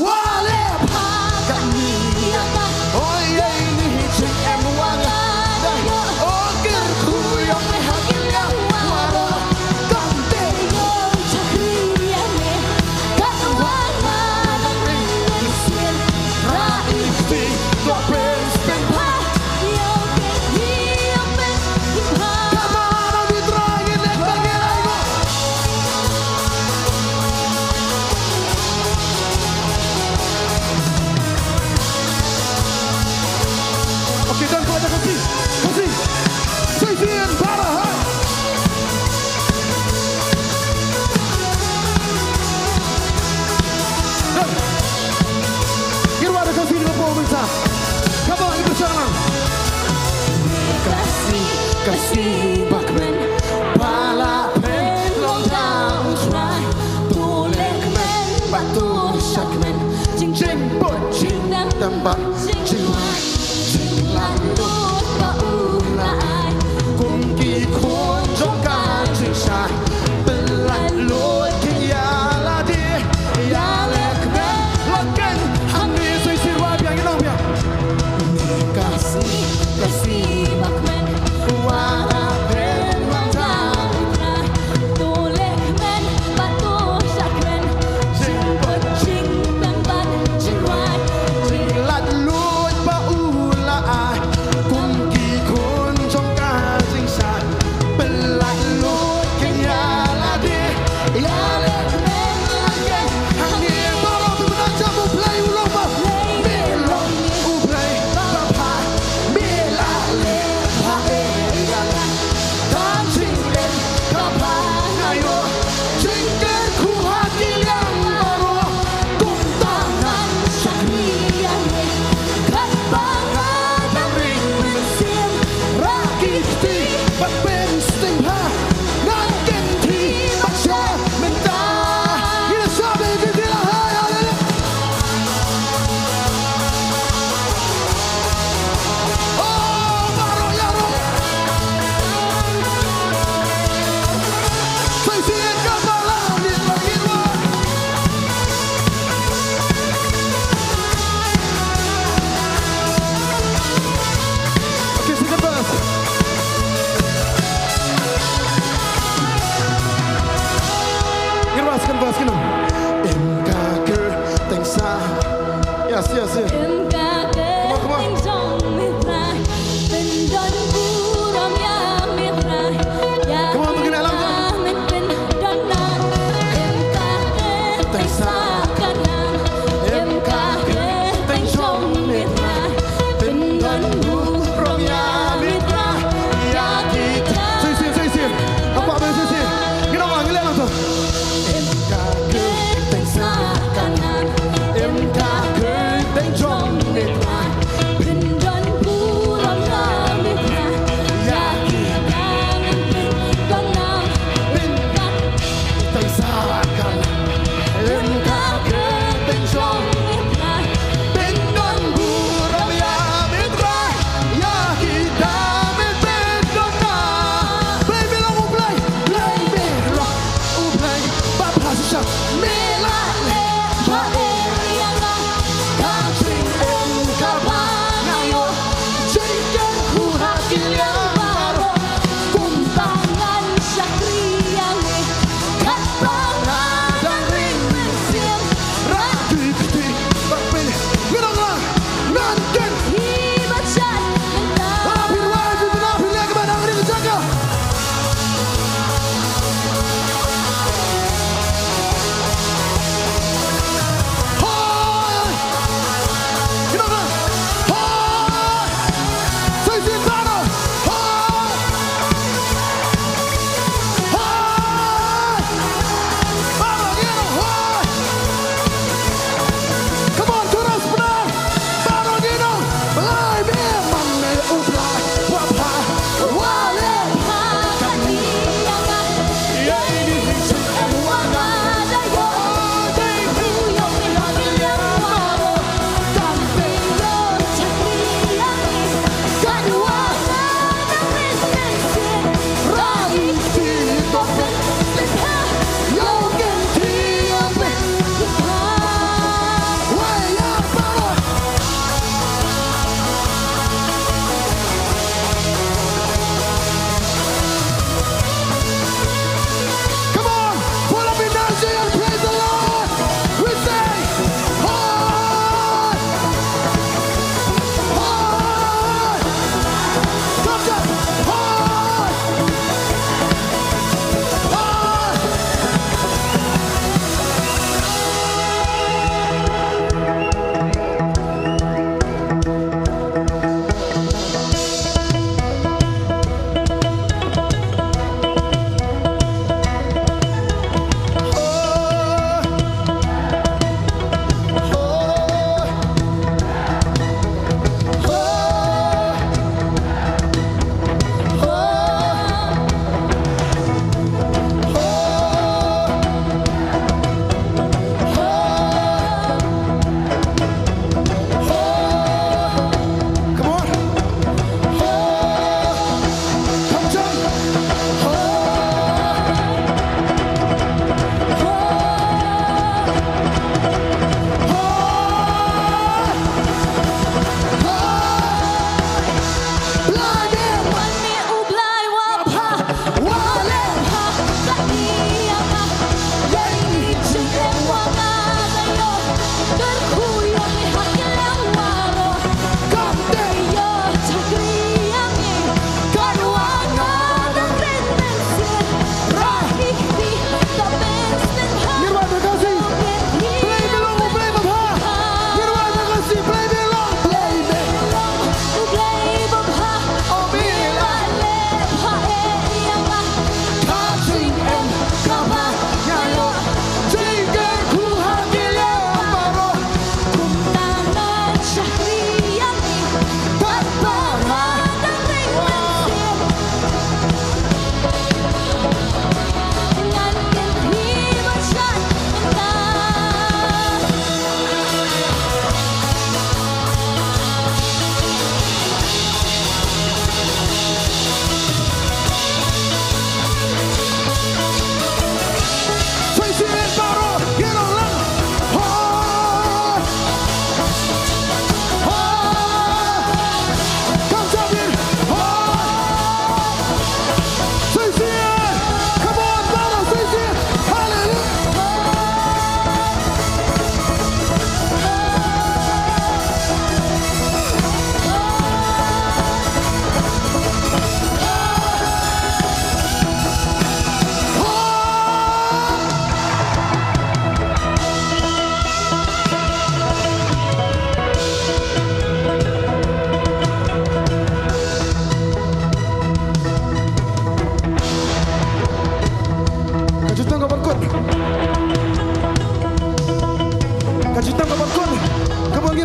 wa leh bha. Kam ni la nga hoi, ïa ini jingim wa nga da ïoh kyrkhu ïong me ha ki liang baroh. Kam te ïoh shakri ïa me. Katwa nga dang rim mynsiem, rah ïa i kti to pynsteng bha. Ïoh kynti ïoh pynkhih bha. Come on, Abhi Trai, ngin leh bad ngin ai mo. Okay, done, Khasi, Khasi. Sa shisien baroh, ha. Done. Ngin wad da ka Khasi, da ka Khasi mynta. Come on, ngin pyrshang lang. Khasi, Khasi ba kmen, ba la pynlong da u Trai. To leh kmen bad to shah kmen, jingbud jingdem bad jingwan, jinglaitluid ba u la ai. Kum ki khun jong ka jingshai, pynlaitluid ki ïa lade, ïaleh kmen la keiñ hangne. Sa shisien wad biang, ngin ong biang. Khasi, Khasi ba kmen, ba la pynlong da u Trai. To leh kmen bad to shah kmen, jingbud jingdem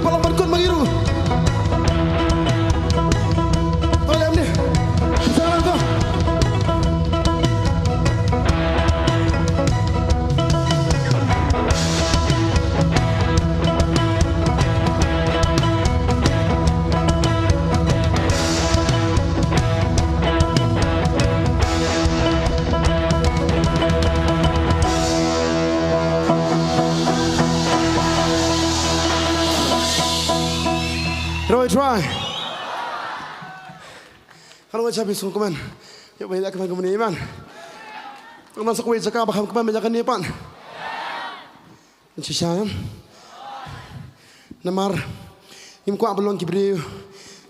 Ba long ban kut ma ngi ruh. To lem ne. Sa lang to. Roi try. Kan wai chabi sung kmen. Yuk bai dak kmen kmen iman. Kan sa kwai jaka ba kham kmen jaka ni pan. Shisha, em? Namar ngim kwah ban long ki briew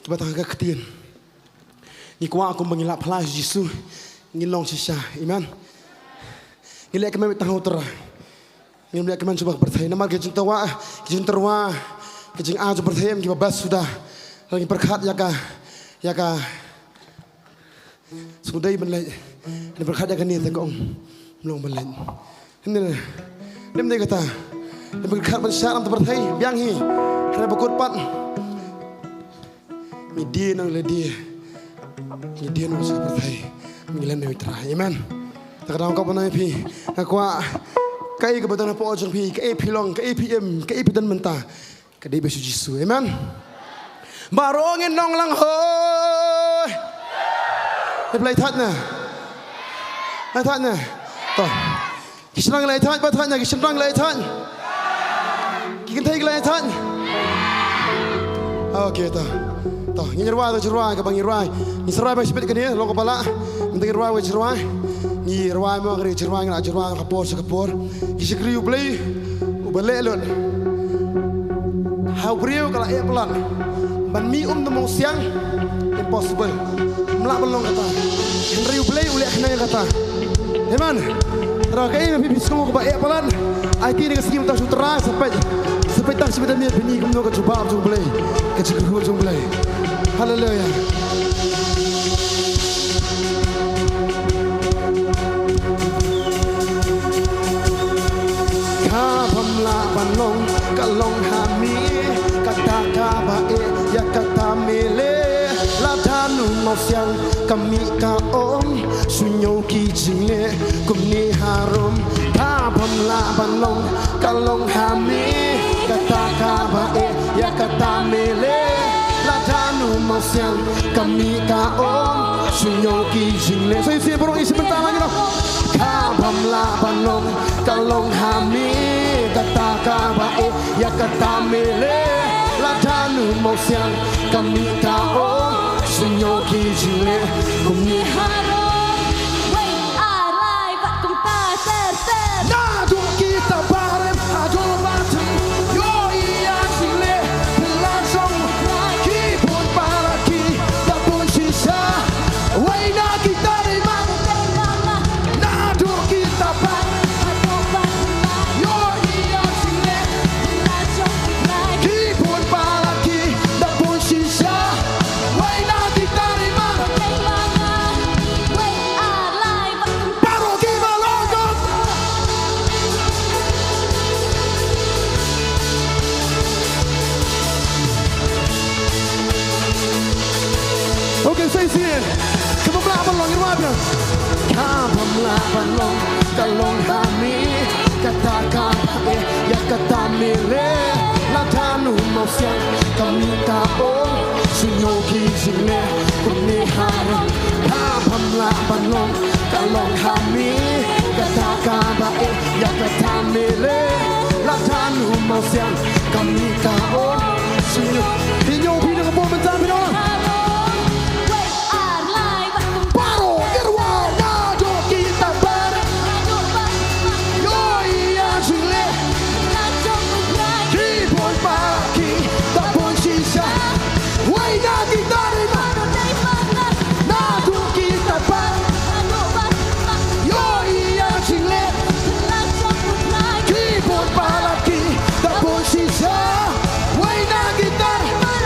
kiba tang ha ka ktien. Ngi kwah kumba ngi la phla Jisu, ngi long shisha. Amen. Ngi leh kmen tang ha u Trai. Ngim leh kmen shuh bad ka pyrthei. Namar ki jingtyrwa, ki jingtyrwa, ki jingai jong ka pyrthei em kiba best suda. Ngi pyrkhat ïa ka, ïa ka Sngewdei ban leit. Ngi pyrkhat ïa kane te ka ong, ym long ban leit. Hynrei ym dei kata. Ngi pyrkhat ban shah na ka pyrthei biang hi. Hynrei ba kut pat, ngi die nang lade. Ngi die nang sha ka pyrthei. Ngi len na u Trai. Amen. Te ka dang kop na phi. Nga kwah kaei kaba don hapoh jong phi, kaei phi long, kaei phi im, kaei phi don mynta. Ka dei ba shu Jisu. Amen. Baroh ngin nong lang hoi. Hei, phi la ïa thait ne? Ïa thait ne? To. Ki shynrang la ïa thait, ba thait ne? Ki shynrang la ïa thait. Ki kynthei ki la ïa thait. Okay, to. To, ngin rwai, to, rwai, kaba ngin rwai. Ngin sa rwai ba shipit kane, long kaba lah. Mynta ngin rwai, ba shirwai. Ngin rwai mo, ngin rwai, ngin rwai, ka por, sa ka por. Ki shakri U Blei. Uba leh lut ha u briew ka la eh palat ban mih um da mawsiang, impossible. Ym lah ban long kata. Hynrei U Blei u leh khnang ïa kata. Amen. Tara kaei ba phi sngew kaba eh palat, aiti na ka sngi mynta sha u Trai, sa peit. Sa peit tang shibit da miet phin i kumno ka jubab jong U Blei, ka jingkyrkhu jong U Blei. Haleluya. Kaba ym lah ban long, ka long ha me, kata kaba eh, ïa kata me leh. Lada u mawsiang ka mih ka ong, shu ñiew ki jingleh kumne harum. Kaba ym lah ban long, ka long ha me, kata kaba eh, ïa kata me leh. Lada u mawsiang ka mih ka ong, shu ñiew ki jingleh. Sa shisien baroh ngi sa bynta lang, you know. Kaba ym lah ban long, ka long ha me, kata kaba eh, ïa kata me leh. Lada u mawsiang ka mih ka ong, shu ñiew ki jingleh kumne harum. Wei ar lai bad kumta ter ter. Naduh kita barim haduh ba thymmai, ïohi ïa ka jingleh pynlong jong U Trai. Ki bun baroh ki da bun shisha, wei na kita ri man. Naduh kita barim haduh ba thymmai, ïohi ïa ka jingleh pynlong jong U Trai. Ki bun baroh ki da bun shisha, wei na kita ri man. Baroh kiba long jong. Okay, sa shisien. Kaba ym lah ban long, ïa rwai biang. Kaba ym lah ban long, ka long ha me, kata kaba eh, ïa kata me leh. Lada u mawsiang ka mih ka ong, shu ñiew ki jingleh kumne harum. Kaba ym lah ban long, ka long ha me, kata kaba eh, ïa kata me leh. Lada u mawsiang ka mih ka ong, shu ñiew. Phi ñiew, phi dang bun mynta, phi dang. Baroh ngi rwai naduh kita barim. Ïohi ïa ka jingleh. Ki bun baroh ki da bun shisha, wei na kita ri man. Naduh kita barim. Ïohi ïa ka jingleh. Ki bun baroh ki da bun shisha, wei na kita ri man.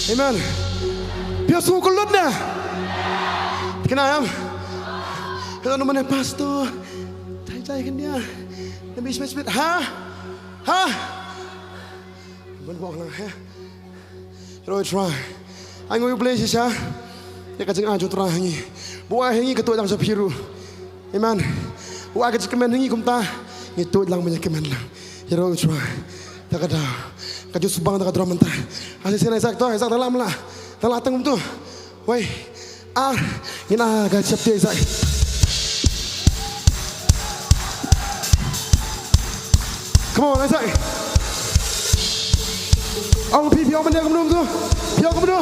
Amen. Phi sngew kyllut ne? Kena em? Hello, no mane pastor. Jai jai kan dia. Nabi Smith Smith. Ha? Ha? Ban bok lang he. Hero Trai. Ai ngui bless shisha. Ïa ka jingaiñ jong Trai ha ngi. Ba u ai ha ngi ka tuid lang sha phi ruh. Amen. U ai ka jingkmen ha ngi kumta. Ngi tuid lang ban ïa kmen lang. Hero Trai. Ta ka daw. Ka ju sbang ta ka drom mynta. Asi sien Isaac to, Isaac ta lam la. Ta la tang kumto. Wei. Ah, ngin ah ka chapter Isaac. Come on, Isaac. Ong phi phi ong mane kumno kumto. Phi ong kumno.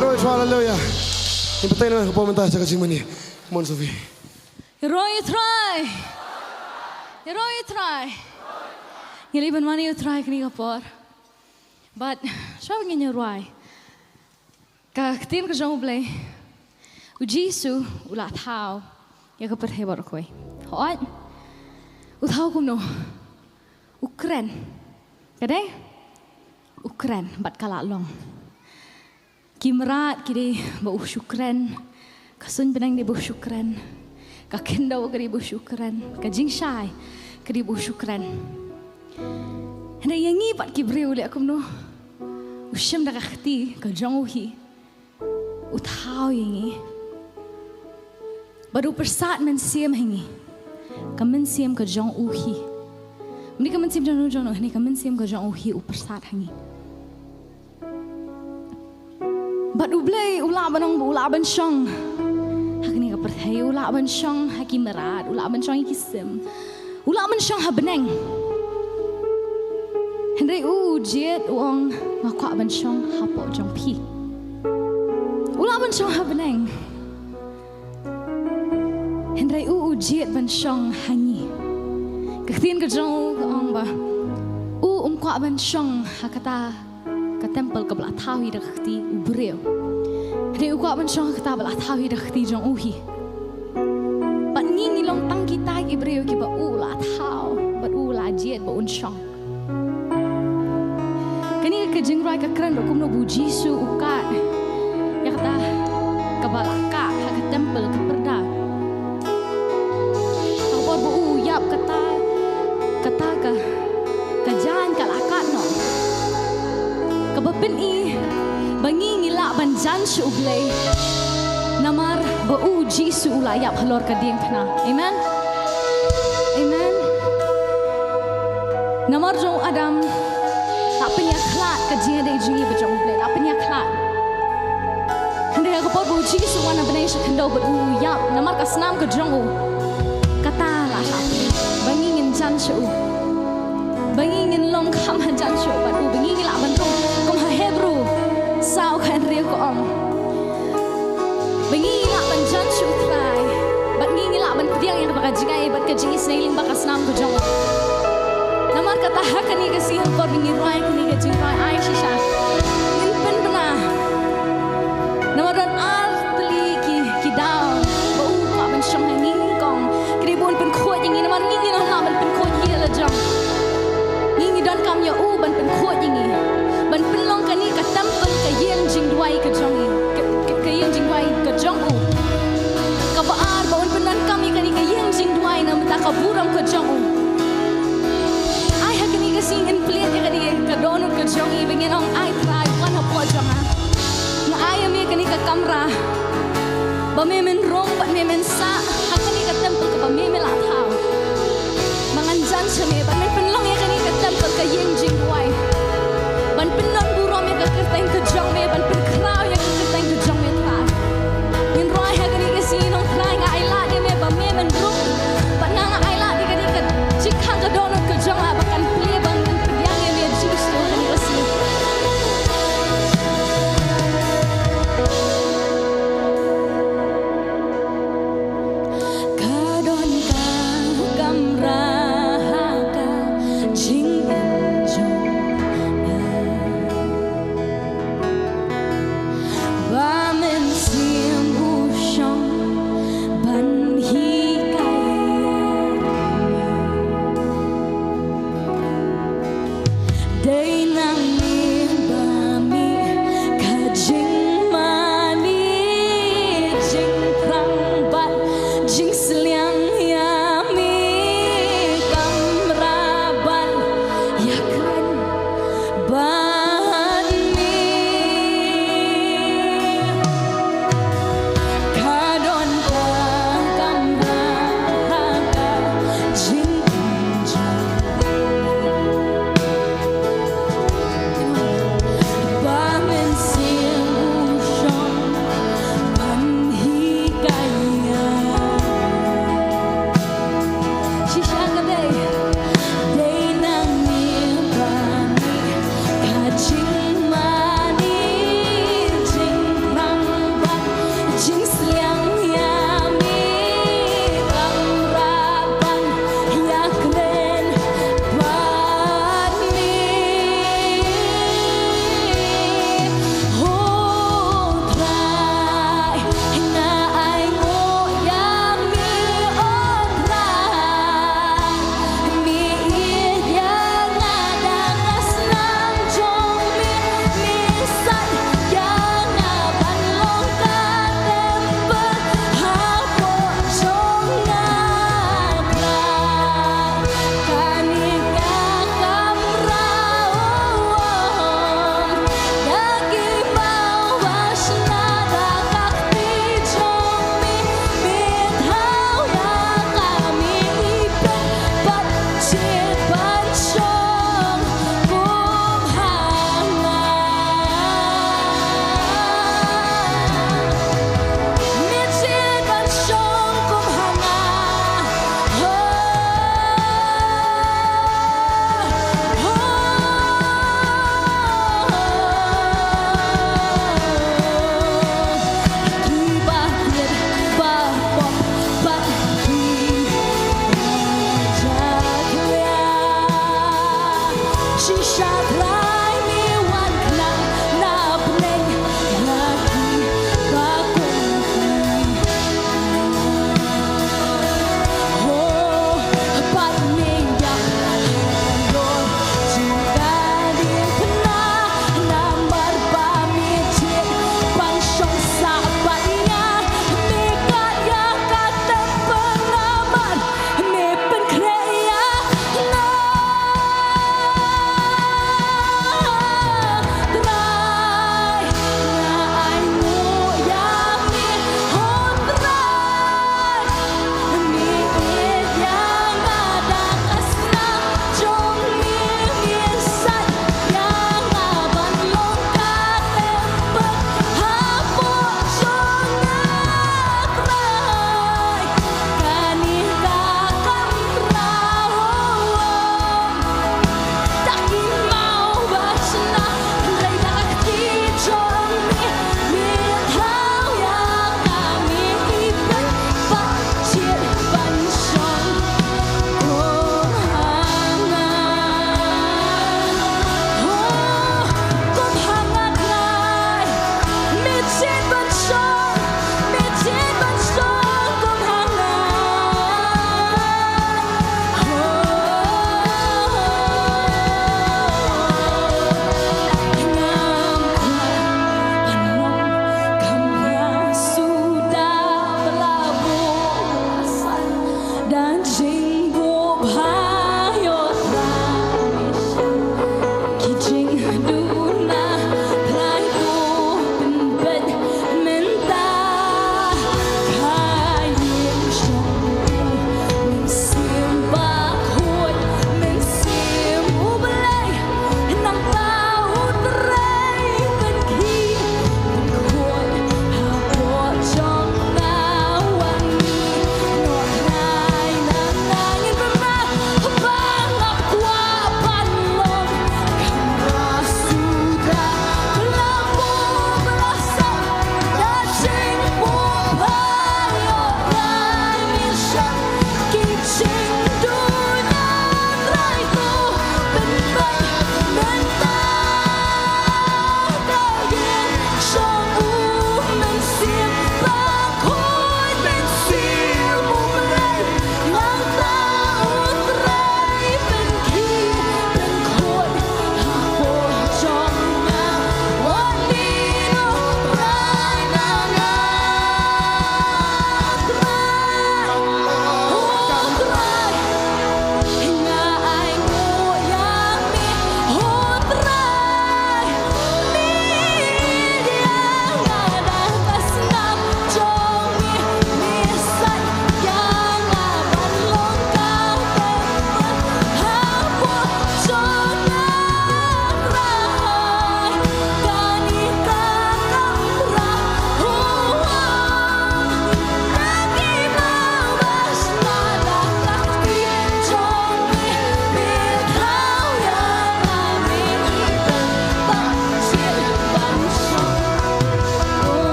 Hero Trai, hallelujah. Ngin pynthei noh ka por mynta sha ka jingmane. Come on, Sophie. Hero Trai. Hero Trai. Ngi leit ban mane ïa u Trai kane ka por. Bad shuwa ngin ïa rwai. Ka ktien ka jong U Blei. U Jisu u la thaw ïa ka pyrthei baroh kawei. Hooid. U thaw kumno? U kren. Ka dei? U kren bad ka la long. Ki mrad ki dei ba u shu kren. Ka suiñ bneng dei ba u shu kren. Ka khyndew ka dei ba u shu kren. Ka jingshai ka dei ba u shu kren. Hynrei ïa ngi pat ki briew leh kumno? U shim da ka kti ka jong u hi. U thaw ïa ngi. Bad u pyrsad mynsiem ha ngi. Ka mynsiem ka jong u hi. Ym dei ka mynsiem jong u jong u, hynrei ka mynsiem ka jong u hi u pyrsad ha ngi. Bad U Blei u lah ban ong ba u lah ban shong ha kane ka pyrthei, u lah ban shong ha ki mrad, u lah ban shong ha ki sim, u lah ban shong ha bneng. Hynrei u u jied u ong nga kwah ban shong hapoh jong phi. U lah ban shong ha bneng. Hynrei u u jied ban shong ha ngi. Ka ktien ka jong u ka ong ba u um kwah ban shong ha kata ka temple kaba la thaw hi da ka kti u briew. Hynrei u kwah ban shong ha kata ba la thaw hi da ka kti jong u hi. Bad ngi ngi long tang kita ki briew kiba u la thaw bad u la jied ba un shong. Kane ka jingrwai ka kren ruh kumno ba u Jisu u kad ïa kata kaba la kad ha ka temple ka pyrda. Ha ka por ba u ïap kata, kata ka, ka jaiñ ka la kad noh. Kaba pyni ba ngi ngi lah ban jan sha U Blei. Namar ba u Jisu u la ïap halor ka diengphna. Amen. Amen. Namar jong u Adam la pynïakhlad ka jingïadei jong ngi bad jong U Blei, la pynïakhlad. Hynrei ha ka por ba u Jisu u wan ha bneng sha khyndew bad u ïap namar ka snam ka jong u, kata la hap ba ngi ngin jan sha u, ba ngi ngin long kham hajan sha u bad u, ba ngi ngin lah ban rung kum ha Hebru saw khathynriew ka ong ba ngi ngin lah ban jan sha u Trai bad ngi ngin lah ban Pdiang ïa kaba ka jingai bad ka jingisnei lyngba ka snam ka jong u. Namar kata ha kane ka sngi ha ka por ba ngi rwai kane ka jingrwai ai shisha, ngin pynbna. Namar don ar tylli ki, ki daw ba u kwah ban shong ha ngi nyngkong. Kane ba un pynkhuid ïa ngi namar ngi ngim lah ban pynkhuid ïa la jong. Ngi ngi donkam ïa u ban pynkhuid ïa ngi, ban pynlong kane ka temple ka ïing jingduwai ka jong ngi, ka, ka, ka ïing jingduwai ka jong u. Kaba ar ba un pyndonkam ïa kane ka ïing jingduwai na bynta ka burom ka jong u. Ai ha kane ka sngi ngin plie ïa kane ka dohnud ka jong ngi ba ngin ong, ai Trai, wan hapoh jong nga. Nga ai ïa me kane ka kamra ba me men rung bad me men sah ha kane ka temple kaba me me la thaw. Ba ngan jan sha me bad men pynlong ïa kane ka temple ka ïing jingduwai, ban pynlong burom ïa ka kyrteng ka jong me, ban pynkhraw ïa ka kyrteng ka jong me Trai. Ngin rwai ha kane ka sngi, Nongtrai, nga ai lad ïa me ba me men rung bad nga, nga ai lad ïa kane ka jingkhang ka dohnud ka jong nga ba kan plie, ba ngan pdiang ïa me Jisu ha kane ka sngi. Ka don ka kamra ha ka jingim jong nga.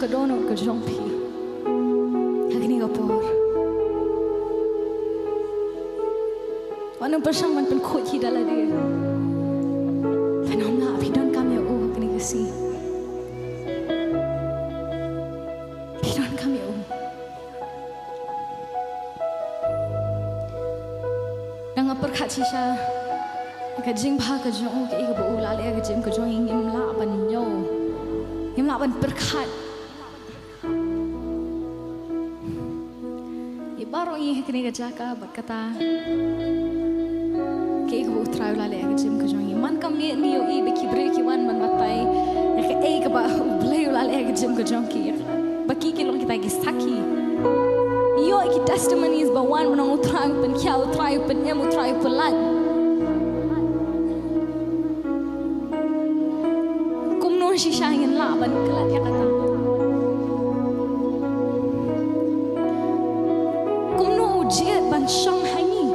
Dohnud ka jong phi ha kane ka por. Wat nym pyrshang ban pynkhuid hi da lade. Phin ym lah, phi donkam ïa u ha kane ka sngi. Phi donkam ïa u. Nga pyrkhat shisha ka jingbha ka jong u, kaei kaba u la leh ha ka jingim ka jong ngi, ngim lah ban ñiew, ngim lah ban pyrkhat. Ngi baroh ngi ha kane ka jaka bad kata, kaei kaba U Trai u la leh ha ka jingim ka jong ngi. Man ka miet ngi ïohi ba ki briew ki wan ban batai ïa kaei kaba U Blei u la leh ha ka jingim ka jong ki, ba ki ki long kita ki sakhi. Ïoh ki testimonies ba wan ban ong U Trai u pynkhiah, U Trai u pynim, U Trai u pyllait. Kumno shisha ngin lah ban klet ïa kata? Kumno u jied ban shong ha ngi?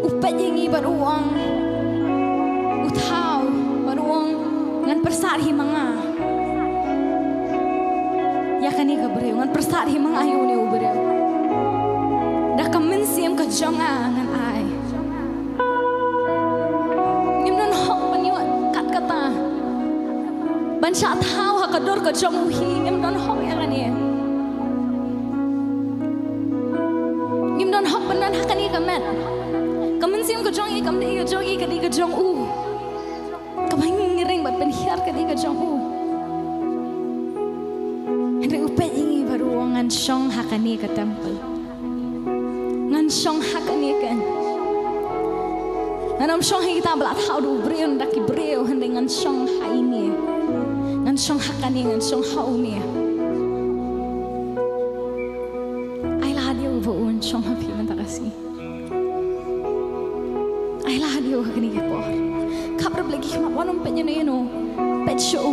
U peit ïa ngi bad u ong, u thaw bad u ong, ngan pyrsad hi ma nga ïa kane ka briew, ngan pyrsad hi ma nga ïa une u briew. Da ka mynsiem ka jong nga ngan ai. Ngim don hok ban ïoh kat kata, ban shah thaw ha ka dur ka jong u hi. Ngim don hok ïa kane. Ngim don hok ban don ha kane ka met. Ka mynsiem ka jong ngi kam dei ka jong ngi, ka dei ka jong u. Kaba ngi ring bad pynhiar ka dei ka jong u. Hynrei u peit ïa ngi bad u ong, ngan shong ha kane ka temple. Ngan shong ha kane ka. Ngan ym shong ha kita ba la thaw da u briew, da ki briew, hynrei ngan shong ha ine. Ngan shong ha kane, ngan shong ha une. Ai lad ïa u ba un shong ha phi mynta ka sngi. Ai lad ïa u ha kane ka por. Khapra bad ki khmat, wat nym peit ïano ïano, peit sha u.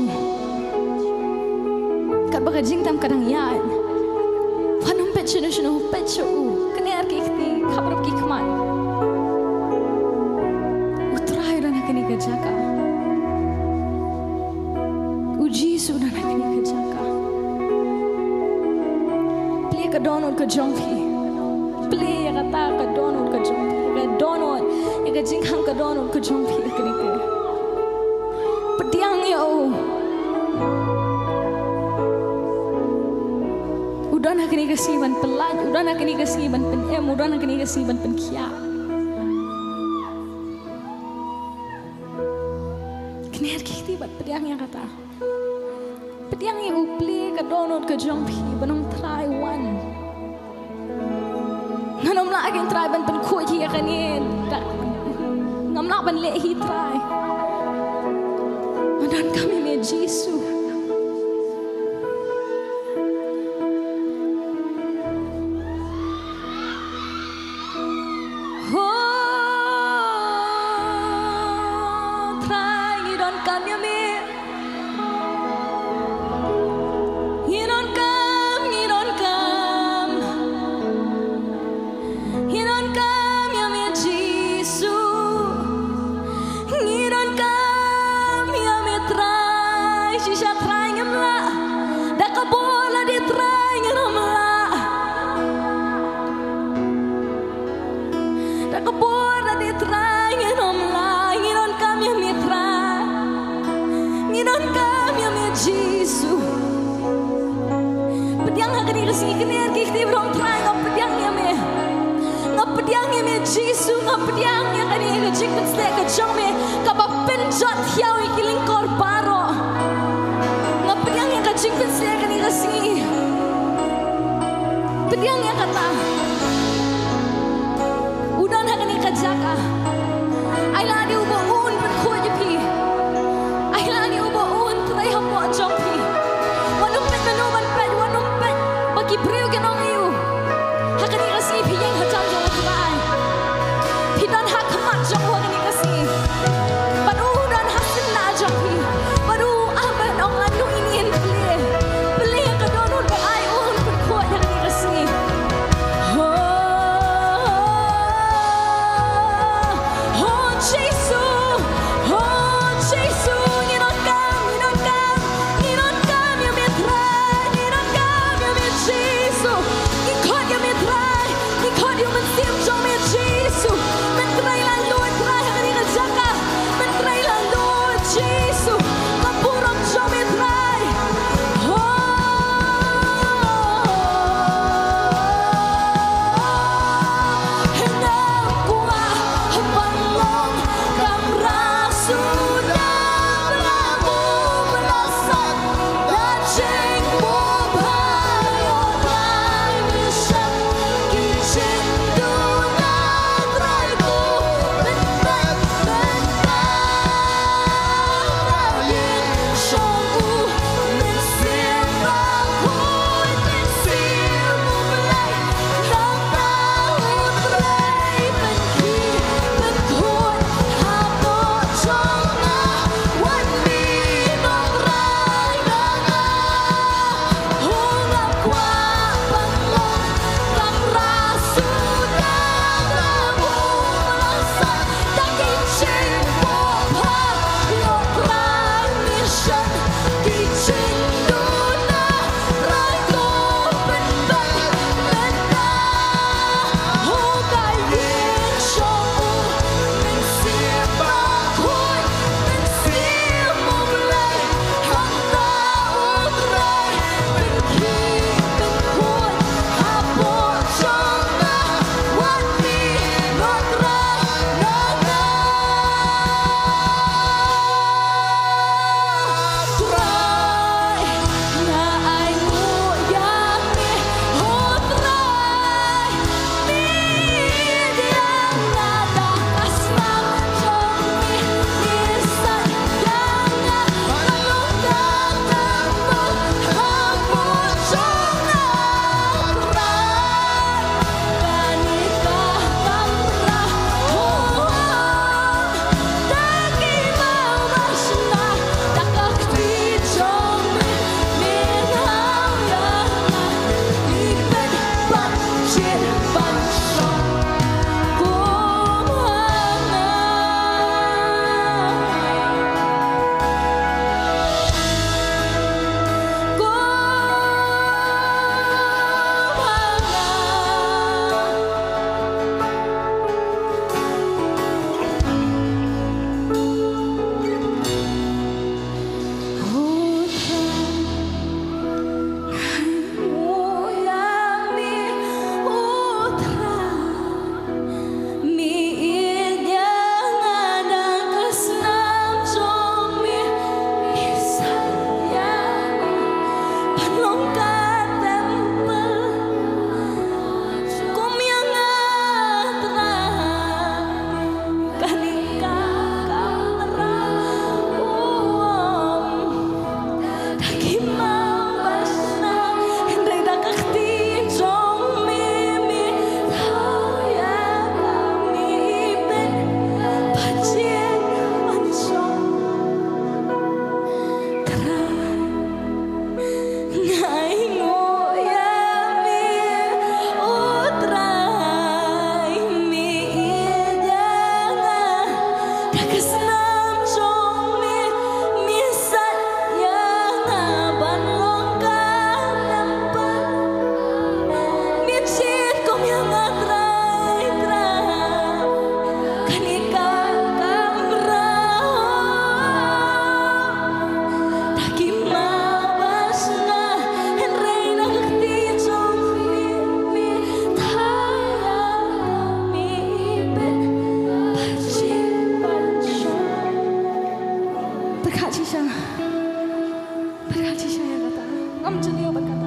Katba ka jingtem ka dang ïaid, wat nym peit shano shano, peit sha u. Kane ar ki kti, khapra bad ki khmat. U Trai u don ha kane ka jaka. U Jisu u don ha kane ka jaka. Plie ka dohnud ka jong phi. Plie ïa kata ka dohnud ka jong phi. Ka dohnud, ïa ka jingkhang ka dohnud ka jong phi ha kane ka. Pdiang ïa u. U don ha kane ka sngi ban pyllait, u don ha kane ka sngi ban pynim, u don ha kane ka sngi ban pynkhiah. Kner ki kti bad pdiang ïa kata. Pdiang ïa u, plie ka dohnud ka jong phi, ban ong Trai wan. Ngan ym lah kein Trai ban pynkhuid hi ïa kane, da, ngam lah ban leh hi Trai. Nga donkam ïa me Jisu. Ho, Trai ngi donkam ïa me. Ngi donkam, ngi donkam. Ngi donkam ïa me Jisu. Ngi donkam ïa me Trai. Shisha Trai ngim lah. Da ka bor lade Trai ngin ym lah. Da ka bor lade Trai ngin ym lah. Ngi donkam ïa me Trai. Ngi donkam ïa me Jisu. Pdiang ha kane ka sngi, kner ki kti bad ong Trai nga pdiang ïa me. Nga pdiang ïa me Jisu, nga pdiang ïa kane ka jingpynshlur ka jong me kaba pynjot ïa u ïa ki lyngkor baroh. Nga pdiang ïa ka jingpynshlur kane ka sngi. Pdiang ïa kata. U don ha kane ka jaka. Ai lade u ba un pynkhuid ïa phi. Ai lade u ba un trei hapoh jong phi. Wat nym peit mano ban peit, wat nym peit ba ki briew kin ong ïa u. Ha kane ka sngi phi ïeng ha khmat jong u Trai. Phi don ha khmat jong u ha kane ka sngi. Bad u don ha syndah jong phi. Bad u ah ban ong lano ine in plie. Plie ka dohnud bad ai un pynkhuid ha kane ka sngi. Ho, ho, Jisu, ho. Khat shisha. Bad khat shisha ïa kata. Ngam ju ïoh bad kata.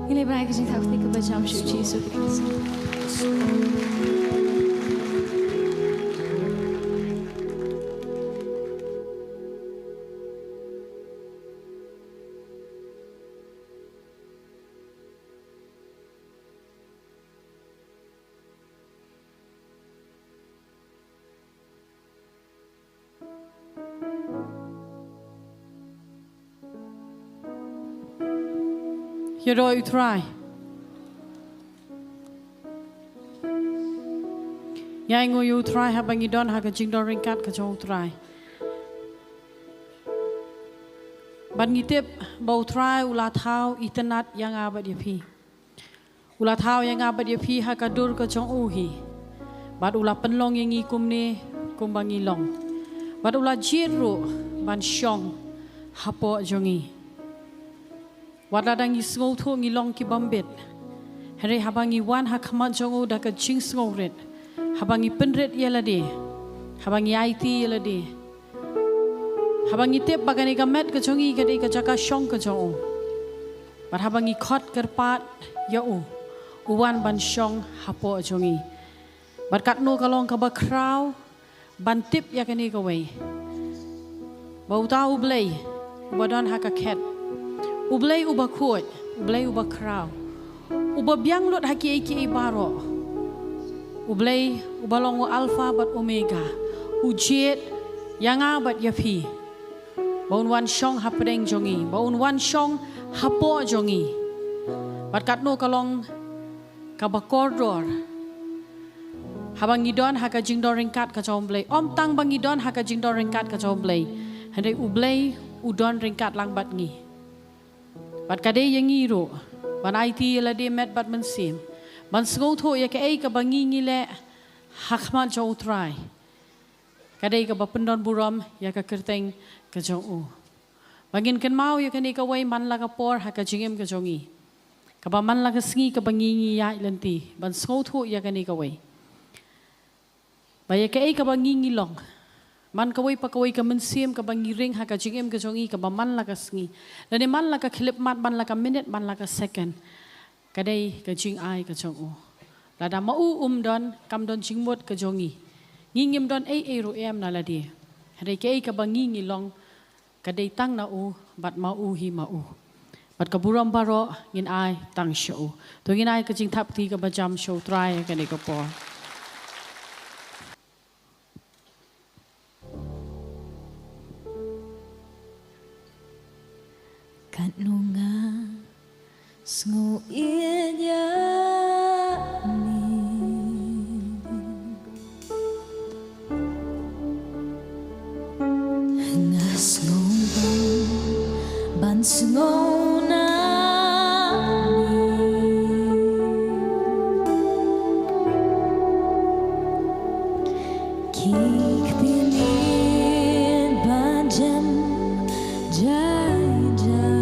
Ngi leh bha ïa ka jingthaw kti kaba jam sha u Jisu Khrist. Ïaroh ïa u Trai. Ïainguh ïa u Trai haba ngi don ha ka jingdon ryngkat ka jong u Trai. Bad ngi tip ba u Trai u la thaw itynnad ïa nga bad ïa phi. U la thaw ïa nga bad ïa phi ha ka dur ka jong u hi. Bad u la pynlong ïa ngi kumne kumba ngi long. Bad u la jied ruh ban shong hapoh jong ngi. Wat lada ngi sngewthuh ngi long ki bym bit, hynrei haba ngi wan ha khmat jong u da ka jingsngewrit, haba ngi pynrit ïa lade, haba ngi aiti ïa lade, haba ngi tip ba kane ka met ka jong ngi ka dei ka jaka shong ka jong u, bad haba ngi khot kyrpad ïa u, u wan ban shong hapoh jong ngi. Bad katno ka long kaba khraw ban tip ïa kane kawei, ba uta U Blei uba don ha ka khet, U Blei uba khuid, U Blei uba khraw, uba biang lut ha kiei kiei baroh, U Blei uba long u Alpha bad Omega, u jied ïa nga bad ïa phi ba un wan shong hapdeng jong ngi, ba un wan shong hapoh jong ngi. Bad katno ka long kaba kordor haba ngi don ha ka jingdon ryngkat ka jong U Blei. Ym tang ba ngi don ha ka jingdon ryngkat ka jong U Blei, hynrei U Blei u don ryngkat lang bad ngi. Bad ka dei ïa ngi ruh ban aiti ïa lade met bad mynsiem, ban sngewthuh ïa kaei kaba ngi ngi leh ha khmat jong u Trai. ka dei kaba pyndon burom ïa ka kyrteng ka jong u. Ba ngin kynmaw ïa kane kawei man la ka por ha ka jingim ka jong ngi, kaba man la ka sngi kaba ngi ngi ïaid lynti ban sngewthuh ïa kane kawei. Ba ïa kaei kaba ngi ngi long, man kawei pa kawei ka mynsiem kaba ngi ring ha ka jingim ka jong ngi, kaba man la ka sngi, lane man la ka khyllipmat, man la ka minit, man la ka second, ka dei ka jingai ka jong u. Lada ma u um don, kam don jingmut ka jong ngi. Ngi ngim don ei ei ruh em na lade. Hynrei kaei kaba ngi ngi long, ka dei tang na u, bad ma u hi ma u. Bad ka burom baroh ngin ai tang sha u. To ngin ai ka jingthap kti kaba jam sha u Trai ha kane ka por. Katno nga sngew ïeit ïa me. Nga sngew ban, ban sngew na me. Ki ktien ba jem jai jai.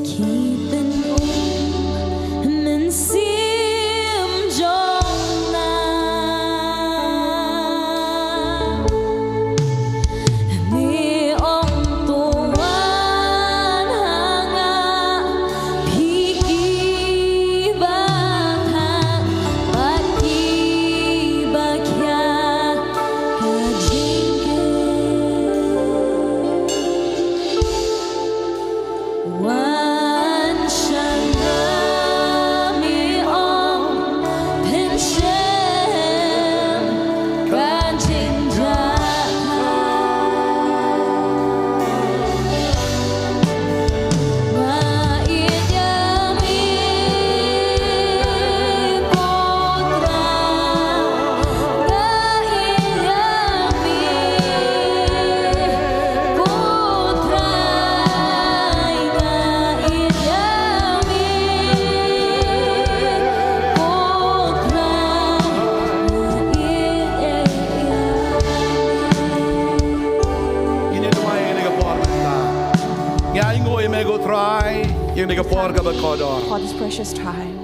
Ki pynum mynsiem jong nga. Me ong to wan ha nga, phi kiba thang bad kiba khia ka jingkyrkhu. Wan sha nga, me ong, pynshem ka jingjia. Nga ïeit ïa me, ko Trai. Nga ïeit ïa me, ko Trai. Nga ïeit ïa me, ko Trai. Nga ïeit ïa me. Ngin ïa duwai ïa kane ka por mynta. Ngi ainguh ïa me ko Trai, ïa kane ka por kaba kordor. For this precious time.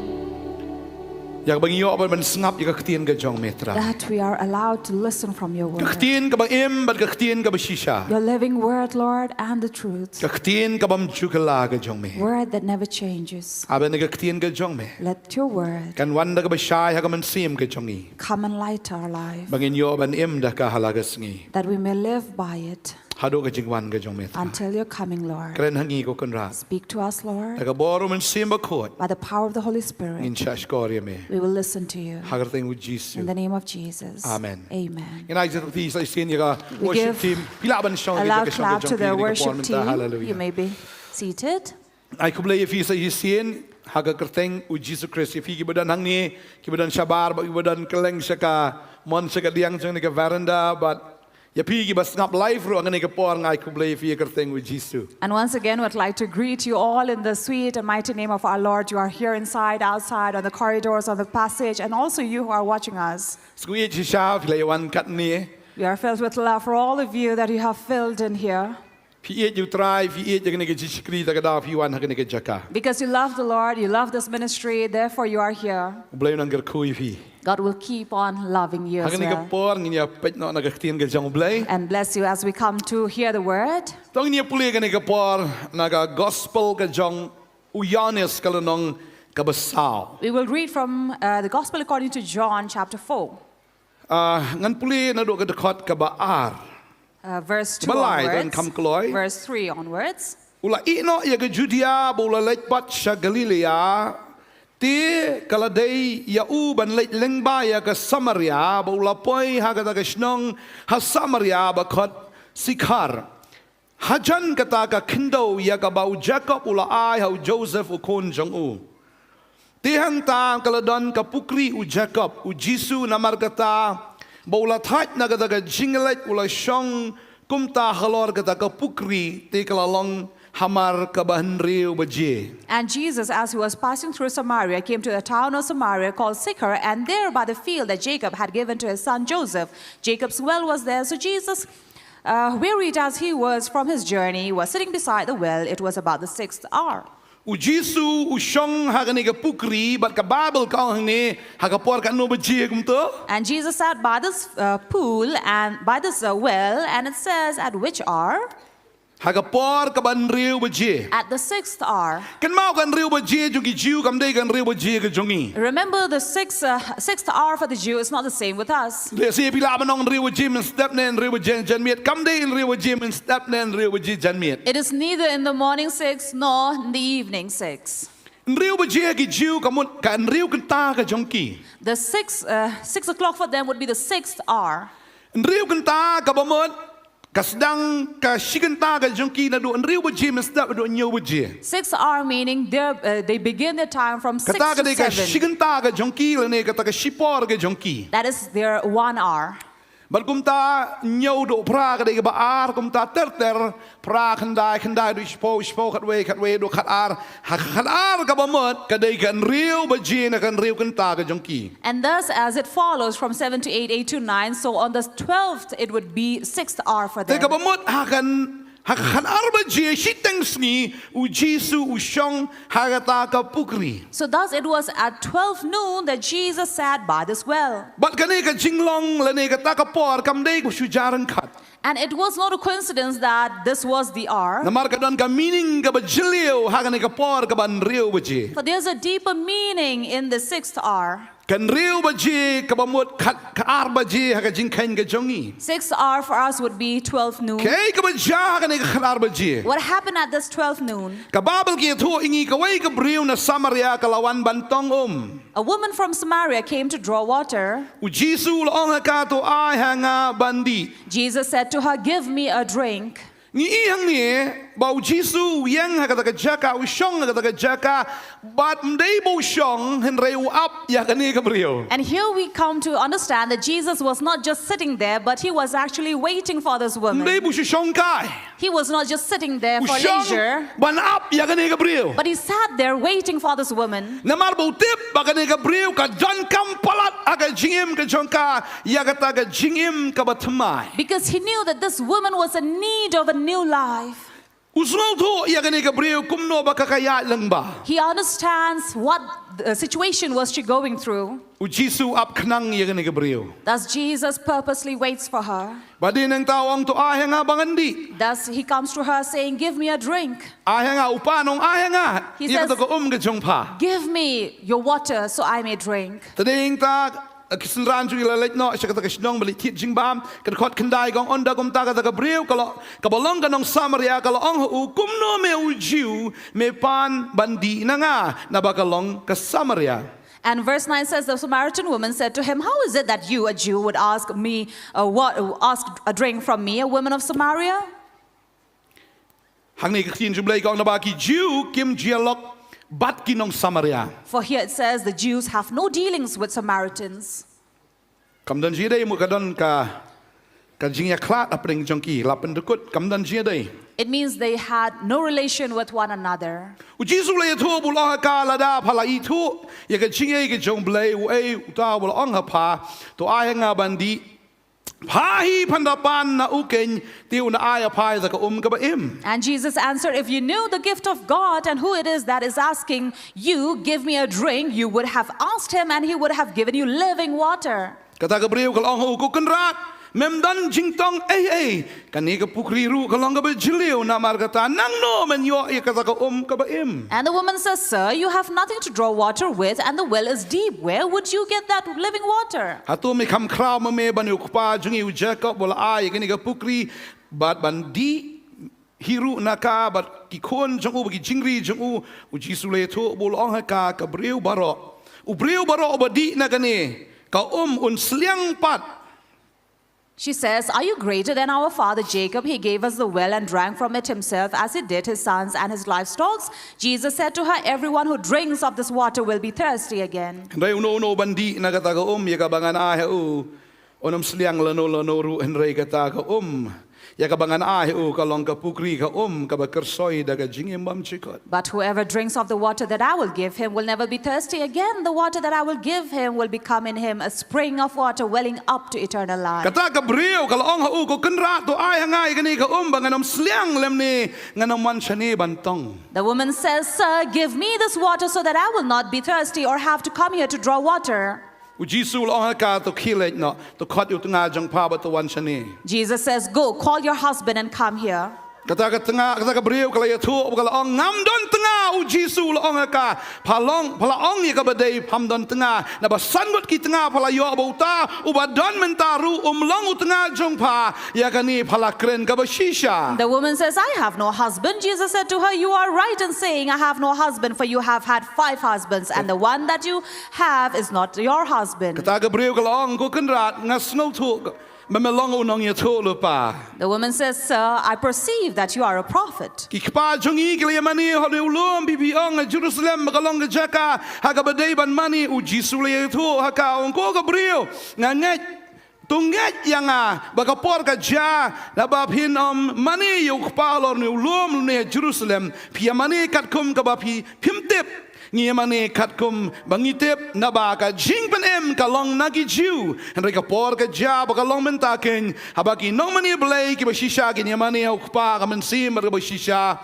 Ïa kaba ngi ïoh ban, ban sngap ïa ka ktien ka jong me Trai. That we are allowed to listen from your word. Ka ktien kaba im bad ka ktien kaba shisha. Your living word, Lord, and the truth. Ka ktien ka bym ju kylla ka jong me. Word that never changes. Haba ïa kane ka ktien ka jong me, let your word, kan wan da kaba shai ha ka mynsiem ka jong ngi, come and light our life. Ba ngin ïoh ban im da ka ha la ka sngi. That we may live by it. Haduh ka jingwan ka jong me Trai. Until your coming, Lord. Kren ha ngi ko Kynrad. Speak to us, Lord. Da ka bor u Mynsiem Bakhuid. By the power of the Holy Spirit. Ngin shahshkor ïa me. We will listen to you. Ha ka kyrteng u Jisu. In the name of Jesus. Amen. Amen. Ngin ai jingkyrkhu ïa phi sa shisien ïa ka worship team. Phi lah ban shong, a loud clap to the worship team. Hallelujah. You may be seated. Ai khublei ïa phi sa shisien ha ka kyrteng u Jisu Khrist, ïa phi kiba don hangne, kiba don shabar bad kiba don kylleng sha ka mon sha ka diang jong kane ka veranda, bad ïa phi kiba sngap live ruh ha kane ka por, nga ai khublei ïa phi ha ka kyrteng u Jisu. And once again, would like to greet you all in the sweet and mighty name of our Lord. You are here inside, outside, on the corridors, on the passage, and also you who are watching us. Sngewbha shisha phi la ïa wan katne. We are filled with love for all of you that you have filled in here. Phi ïeit ïa u Trai, phi ïeit ïa kane ka jingshakri, te ka daw phi wan ha kane ka jaka. Because you love the Lord, you love this ministry, therefore you are here. U Blei un nang kyrkhu ïa phi. God will keep on loving you as well. Ha kane ka por ngin ïa peit noh na ka ktien ka jong U Blei. And bless you as we come to hear the word. To ngin ïa pule kane ka por na ka gospel ka jong u Ïoannis ka lynnong kaba saw. We will read from, uh, the gospel according to John chapter four. Ah, ngan pule naduh ka dkhot kaba ar. Uh, verse two onwards. Kaba lai, to ngin kham kloi. Verse three onwards. U la ïeh noh ïa ka Judia bad u la leit pat sha Galilea. Te ka la dei ïa u ban leit lyngba ïa ka Samaria, bad u la poi ha kata ka shnong ha Samaria ba khot Sikhar. Hajan kata ka khyndew ïa kaba u Jakob u la ai ha u Joseph u khun jong u. Te hangta ka la don ka pukri u Jakob, u Jisu namar kata ba u la thait na kata ka jingleit u la shong kumta halor kata ka pukri, te ka la long hamar kaba hynriew baje. And Jesus, as he was passing through Samaria, came to a town of Samaria called Sychar, and there by the field that Jacob had given to his son Joseph, Jacob's well was there. So Jesus, uh, wearied as he was from his journey, was sitting beside the well. It was about the sixth hour. U Jisu u shong ha kane ka pukri, bad ka Bible ka ong hangne, ha ka por katno baje kumto? And Jesus sat by this uh, pool and by this uh, well, and it says, "At which hour?" Ha ka por kaba hynriew baje. At the sixth hour. Kynmaw, ka hynriew baje jong ki Jiw kam dei ka hynriew baje ka jong ngi. Remember, the sixth, uh, sixth hour for the Jew is not the same with us. Lehse phi lah ban ong hynriew baje mynstep ne hynriew baje janmiet. Kam dei hynriew baje mynstep ne hynriew baje janmiet. It is neither in the morning six nor in the evening six. Hynriew baje ha ki Jiw ka mut ka hynriew kynta ka jong ki. The six, uh, six o'clock for them would be the sixth hour. Hynriew kynta kaba mut ka sdang ka shi kynta ka jong ki naduh hynriew baje mynstep haduh hynñiew baje. Six hour, meaning their, uh, they begin their time from six to seven. Kata ka dei ka shi kynta ka jong ki, lane kata ka shipor ka jong ki. That is their one hour. Bad kumta hynñiew haduh phra ka dei kaba ar, kumta ter ter, phra, khyndai, khyndai haduh shiphew, shiphew khatwei, khatwei haduh khatar, ha khatar kaba mut ka dei ka hynriew baje na ka hynriew kynta ka jong ki. And thus, as it follows from seven to eight, eight to nine, so on the twelfth, it would be sixth hour for them. Te kaba mut ha kan, ha khatar baje shiteng sngi, u Jisu u shong ha kata ka pukri. So thus it was at twelve noon that Jesus sat by this well. Bad kane ka jinglong lane kata ka por kam dei ka shu ja ryngkat. And it was not a coincidence that this was the hour. Namar ka don ka meaning kaba jylliew ha kane ka por kaba hynriew baje. For there's a deeper meaning in the sixth hour. Ka hynriew baje kaba mut khat, ka ar baje ha ka jingkheiñ ka jong ngi. Sixth hour for us would be twelve noon. Kaei kaba jia ha kane ka khatar baje? What happened at this twelve noon? Ka Baibl ka ïathuh ïa ngi, kawei ka briew na Samaria ka la wan ban tong um. A woman from Samaria came to draw water. U Jisu u la ong ha ka, to ai ha nga ban dih. Jesus said to her, "Give me a drink." Ngi i hangne ba u Jisu u ïeng ha kata ka jaka, u shong ha kata ka jaka, bad ym dei ba u shong hynrei u ap ïa kane ka briew. And here we come to understand that Jesus was not just sitting there, but he was actually waiting for this woman. Ym dei ba u shu shong kai. He was not just sitting there for leisure. U shong ban ap ïa kane ka briew. But he sat there waiting for this woman. Namar ba u tip ba kane ka briew ka donkam palat ha ka jingim ka jong ka ïa kata ka jingim kaba thymmai. Because he knew that this woman was in need of a new life. U sngewthuh ïa kane ka briew kumno ba ka ka ïaid lyngba. He understands what the situation was she going through. U Jisu u ap khnang ïa kane ka briew. Thus Jesus purposely waits for her. Bad nangta u ong, to ai ha nga ba ngan dih. Thus he comes to her saying, "Give me a drink." Ai ha nga, u pan u ong, ai ha nga ïa kata ka um ka jong pha. He says, "Give me your water so I may drink." Te nangta ki synran jong ngi la leit noh sha kata ka shnong ba leit thied jingbam. Ka dkhot khyndai ka ong, ynda kumta kata ka briew ka la, kaba long ka nong Samaria ka la ong ha u, kumno me u Jiw me pan ban dih na nga, naba ka long ka Samaria? And verse nine says, "The Samaritan woman said to him, 'How is it that you, a Jew, would ask me, uh, what, ask a drink from me, a woman of Samaria?'" Hangne ka ktien jong U Blei ka ong, naba ki Jiw kim jia lok bad ki nong Samaria. For here it says, "The Jews have no dealings with Samaritans." Kam don jingïadei mo, ka don ka, ka jingïakhlad hapdeng jong ki, la pyndkut, kam don jingïadei. It means they had no relation with one another. U Jisu u la ïathuh bad u la ong ha ka, lada pha la ithuh ïa ka jingaiei ka jong U Blei, uei uta uba la ong ha pha, to ai ha nga ban dih, pha hi phan da pan na u keiñ, te un da ai ha pha ïa ka um kaba im. And Jesus answered, "If you knew the gift of God and who it is that is asking you, 'Give me a drink,' you would have asked him and he would have given you living water." Kata ka briew ka la ong ha u, ko Kynrad, mem don jingtong ei ei, kane ka pukri ruh ka long kaba jylliew, namar kata nangno men ïoh ïa kata ka um kaba im? And the woman says, "Sir, you have nothing to draw water with, and the well is deep. Where would you get that living water?" Hato me kham khraw ma me ba une u kpa jong ngi u Jakob u la ai ïa kane ka pukri bad ban dih hi ruh na ka bad ki khun jong u bad ki jingri jong u? U Jisu u la ïathuh bad u la ong ha ka, ka briew baroh, u briew baroh uba dih na kane ka um un sliang pat. She says, "Are you greater than our father Jacob? He gave us the well and drank from it himself, as he did his sons and his livestock." Jesus said to her, "Everyone who drinks of this water will be thirsty again." Hynrei uno uno uban dih na kata ka um ïa kaba ngan ai ha u, un ym sliang lano lano ruh, hynrei kata ka um Ïa kaba ngan ai ha u ka long ka pukri ka um kaba kyrsoi da ka jingim bymjukut. But whoever drinks of the water that I will give him will never be thirsty again. The water that I will give him will become in him a spring of water welling up to eternal life. Kata ka briew ka la ong ha u, "Ko Kynrad, to ai ha nga ïa kane ka um ba ngan ym sliang lymne ngan ym wan shane ban tong." The woman says, "Sir, give me this water so that I will not be thirsty or have to come here to draw water." U Jisu u la ong ha ka, "To khie leit noh, to khot ïa u tnga jong pha bad to wan shane." Jesus says, "Go, call your husband and come here." Kata ka tnga, kata ka briew ka la ïathuh, ka la ong, "Ngam don tnga." U Jisu u la ong ha ka, "Pha long, pha la ong ïa kaba dei, pham don tnga. Naba san ngut ki tnga pha la ïoh, bad uta uba don mynta ruh um long u tnga jong pha. Ïa kane pha la kren kaba shisha." The woman says, "I have no husband." Jesus said to her, "You are right in saying, 'I have no husband,' for you have had five husbands, and the one that you have is not your husband." Kata ka briew ka la ong, "Ko Kynrad, nga sngewthuh ba me long u nongïathuhlypa." The woman says, "Sir, I perceive that you are a prophet." Ki kpa jong ngi ki la ïamane ha une u lum, phi, phi ong ha Jerusalem ba ka long ka jaka ha kaba dei ban mane. U Jisu u la ïathuh ha ka, ong, "Ko ka briew, nga ngeit, to ngeit ïa nga ba ka por ka jia, naba phin ym mane ïa u Kpa halor une u lum, lymne ha Jerusalem. Phi ïamane katkum kaba phi, phim tip. Ngi ïamane katkum ba ngi tip, naba ka jingpynim ka long na ki Jiw. Hynrei ka por ka jia ba ka long mynta keiñ, haba ki nongmane Blei kiba shisha kin ïamane ha u Kpa ha ka mynsiem bad kaba shisha.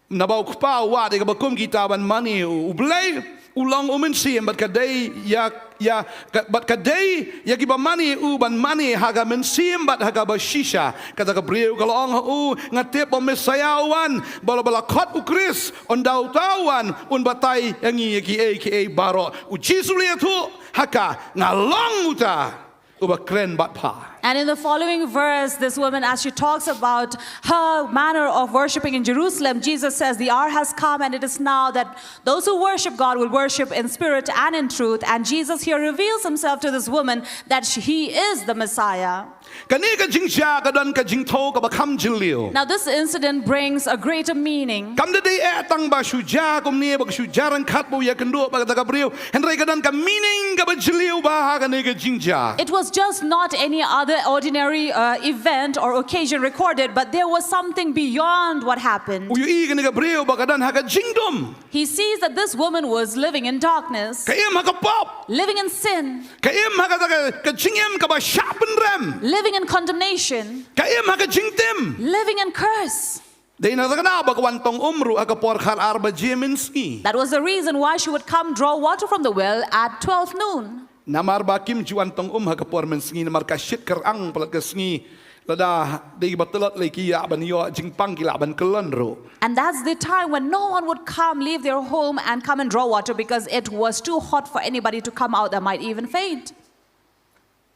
Naba u Kpa u wad ïa kaba kum kita ban mane. U Blei u long u mynsiem, bad ka dei ïa, ïa, ka, bad ka dei ïa kiba mane u ban mane ha ka mynsiem bad ha kaba shisha." Kata ka briew ka la ong ha u, "Nga tip ba u Messaïah u wan, ba la, ba la khot u Khrist, ynda uta u wan un batai ïa ngi ïa kiei kiei baroh." U Jisu u la ïathuh ha ka, "Nga long uta uba kren bad pha." And in the following verse, this woman, as she talks about her manner of worshipping in Jerusalem, Jesus says, "The hour has come, and it is now, that those who worship God will worship in spirit and in truth." And Jesus here reveals himself to this woman that sh-, he is the Messiah. Kane ka jingjia ka don ka jingthaw kaba kham jylliew. Now, this incident brings a greater meaning. Kam da dei eh tang ba shu jia kumne, ba shu jia ryngkat bad u ïakynduh bad kata ka briew. Hynrei ka don ka meaning kaba jylliew bha ha kane ka jingjia. It was just not any other ordinary, uh, event or occasion recorded, but there was something beyond what happened. U ïohi kane ka briew ba ka don ha ka jingdum. He sees that this woman was living in darkness, ka im ha ka pop, living in sin, ka im ha kata ka, ka jingim kaba shah pynrem, living in condemnation, ka im ha ka jingtim, living in curse. Dei na kata ka daw ba ka wan tong um ruh ha ka por khatar baje mynsngi. That was the reason why she would come draw water from the well at twelve noon. Namar ba kim ju wan tong um ha ka por mynsngi, namar ka shit ka rang palat ka sngi. Lada dei ba tlot lei ki ïa ban ïoh jingpang, ki lah ban kyllon ruh. And that's the time when no one would come, leave their home, and come and draw water, because it was too hot for anybody to come out. They might even faint.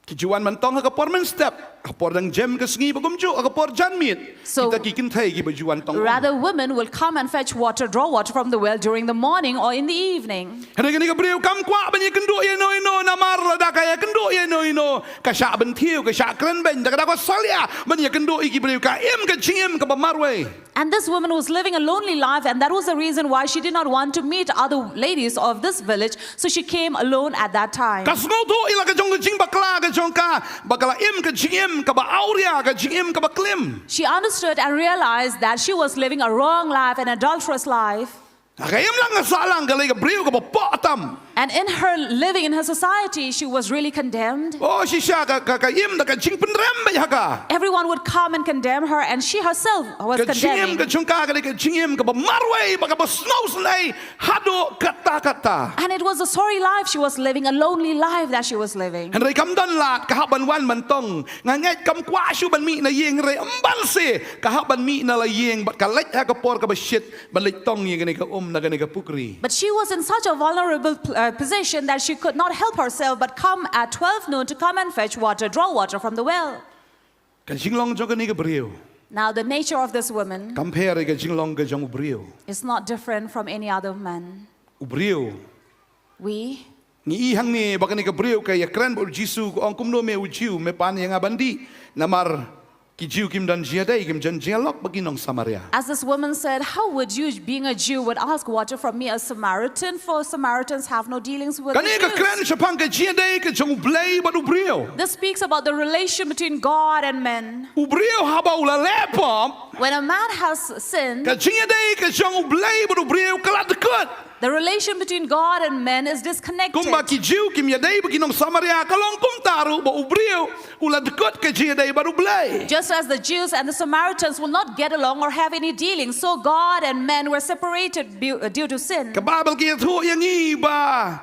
Ki ju wan ban tong ha ka por mynstep, ha por dang jem ka sngi, ba kumjuh ha ka por janmiet. So, kita ki kynthei kiba ju wan tong um. Rather, women will come and fetch water, draw water from the well during the morning or in the evening. Hynrei kane ka briew kam kwah ban ïakynduh ïano ïano, namar lada ka ïakynduh ïano ïano, ka shah bynthiew, ka shah krenbeiñ. Da ka daw ka salia ban ïakynduh ïa ki briew, ka im ka jingim kaba marwei. And this woman was living a lonely life, and that was the reason why she did not want to meet other ladies of this village, so she came alone at that time. Ka sngewthuh ïa la ka jong ka jingbakla ka jong ka, ba ka la im ka jingim kaba awria, ka jingim kaba klim. She understood and realized that she was living a wrong life, an adulterous life. Ha ka imlang ka sahlang ka lei ka briew kaba poh tam. And in her living in her society, she was really condemned. Oh, shisha ka, ka, ka im da ka jingpynrem beit ha ka. Everyone would come and condemn her, and she herself was condemning. Ka jingim ka jong ka ka dei ka jingim kaba marwei, ba kaba sngewsynei haduh katta katta. And it was a sorry life she was living, a lonely life that she was living. Hynrei kam don lad, ka hap ban wan ban tong. Nga ngeit kam kwah shuh ban mih na ïing, hynrei ym banse ka hap ban mih na la ïing, bad ka leit ha ka por kaba shit ban leit tong ïa kane ka um na kane ka pukri. But she was in such a vulnerable, uh, position that she could not help herself but come at twelve noon to come and fetch water, draw water from the well. Ka jinglong jong kane ka briew, now, the nature of this woman, kam pher ïa ka jinglong ka jong u briew, is not different from any other man. U briew, we, ngi i hangne ba kane ka briew ka ïakren bad u Jisu, ka ong, "Kumno me u Jiw, me pan ïa nga ban dih?" Namar Ki Jiw kim don jingïadei, kim don jingïalok bad ki nong Samaria. As this woman said, "How would you, being a Jew, would ask water from me, a Samaritan? For Samaritans have no dealings with the Jews." Kane ka kren shaphang ka jingïadei ka jong u Blei bad u briew. This speaks about the relation between God and men. U briew haba u la leh pop, when a man has sinned, ka jingïadei ka jong u Blei bad u briew ka la dkut. The relation between God and men is disconnected. Kumba ki Jiw kim ïadei bad ki nong Samaria, ka long kumta ruh ba u briew u la dkut ka jingïadei bad u Blei. Just as the Jews and the Samaritans will not get along or have any dealing, so God and men were separated bu-, uh, due to sin. Ka Baibl ka ïathuh ïa ngi ba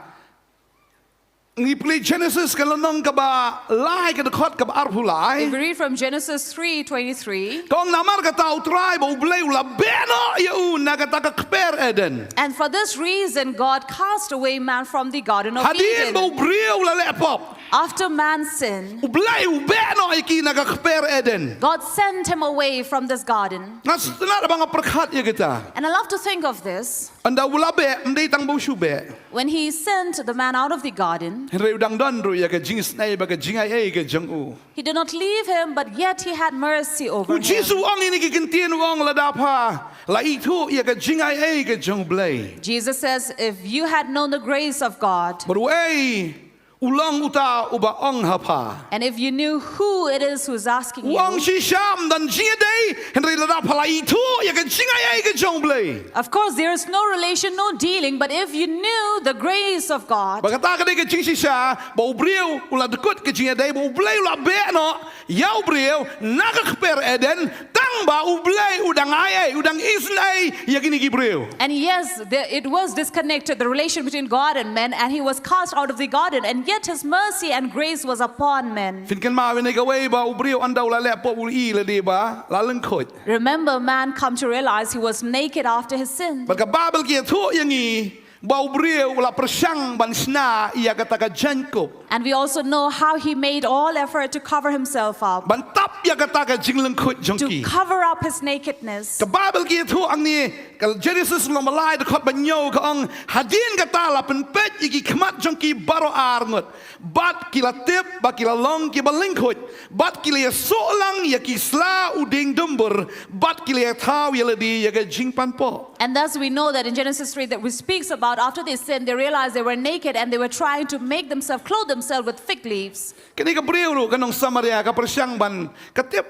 ngi pule Genesis ka lynnong kaba lai, ka dkhot kaba arphew lai. If we read from Genesis three twenty-three, ka ong, namar kata u Trai bad u Blei u la beh noh ïa u na kata ka kper Eden. And for this reason, God cast away man from the Garden of Eden. Hadien ba u briew u la leh pop, after man's sin, u Blei u beh noh ïa ki na ka kper Eden. God sent him away from this garden. Nga sngewtynnat ba nga pyrkhat ïa kata. And I love to think of this. Ynda u la beh, ym dei tang ba u shu beh. When he sent the man out of the garden, hynrei u dang don ruh ïa ka jingisynei bad ka jingaiei ka jong u. He did not leave him, but yet he had mercy over him. U Jisu u ong ïa kine ki ktien, u ong, lada pha la ithuh ïa ka jingaiei ka jong u Blei. Jesus says, "If you had known the grace of God," bad uei u long uta uba ong ha pha. And if you knew who it is who's asking you. U ong shisha ym don jingïadei, hynrei lada pha la ithuh ïa ka jingaiei ka jong u Blei. Of course, there is no relation, no dealing, but if you knew the grace of God. Bad kata ka dei ka jingshisha ba u briew u la dkut ka jingïadei, ba u Blei u la beh noh ïa u briew na ka kper Eden, tang ba u Blei u dang aiei, u dang isynei ïa kine ki briew. And yes, there, it was disconnected, the relation between God and men, and he was cast out of the garden, and yet his mercy and grace was upon men. Phin kynmaw ïa kawei ba u briew ynda u la leh pop u i lade ba la lyngkhuid. Remember, man come to realize he was naked after his sin. Bad ka Baibl ka ïathuh ïa ngi ba u briew u la pyrshang ban shna ïa kata ka jaiñkup. And we also know how he made all effort to cover himself up. Ban tap ïa kata ka jinglyngkhuid jong ki. To cover up his nakedness. Ka Baibl ka ïathuh hangne, ka Genesis lynnong ba lai dkhot ba hynñiew ka ong, hadien kata la pynpeit ïa ki khmat jong ki baroh arngut. Bad ki la tip ba ki la long kiba lyngkhuid. Bad ki la ïasuh lang ïa ki sla u dieng dumbur. Bad ki la ïathaw ïa lade ïa ka jingpanpoh. And thus we know that in Genesis three that we speaks about after they sinned, they realized they were naked and they were trying to make themselves, clothe themselves with fig leaves. Kane ka briew ruh ka nong Samaria ka pyrshang ban, ka tip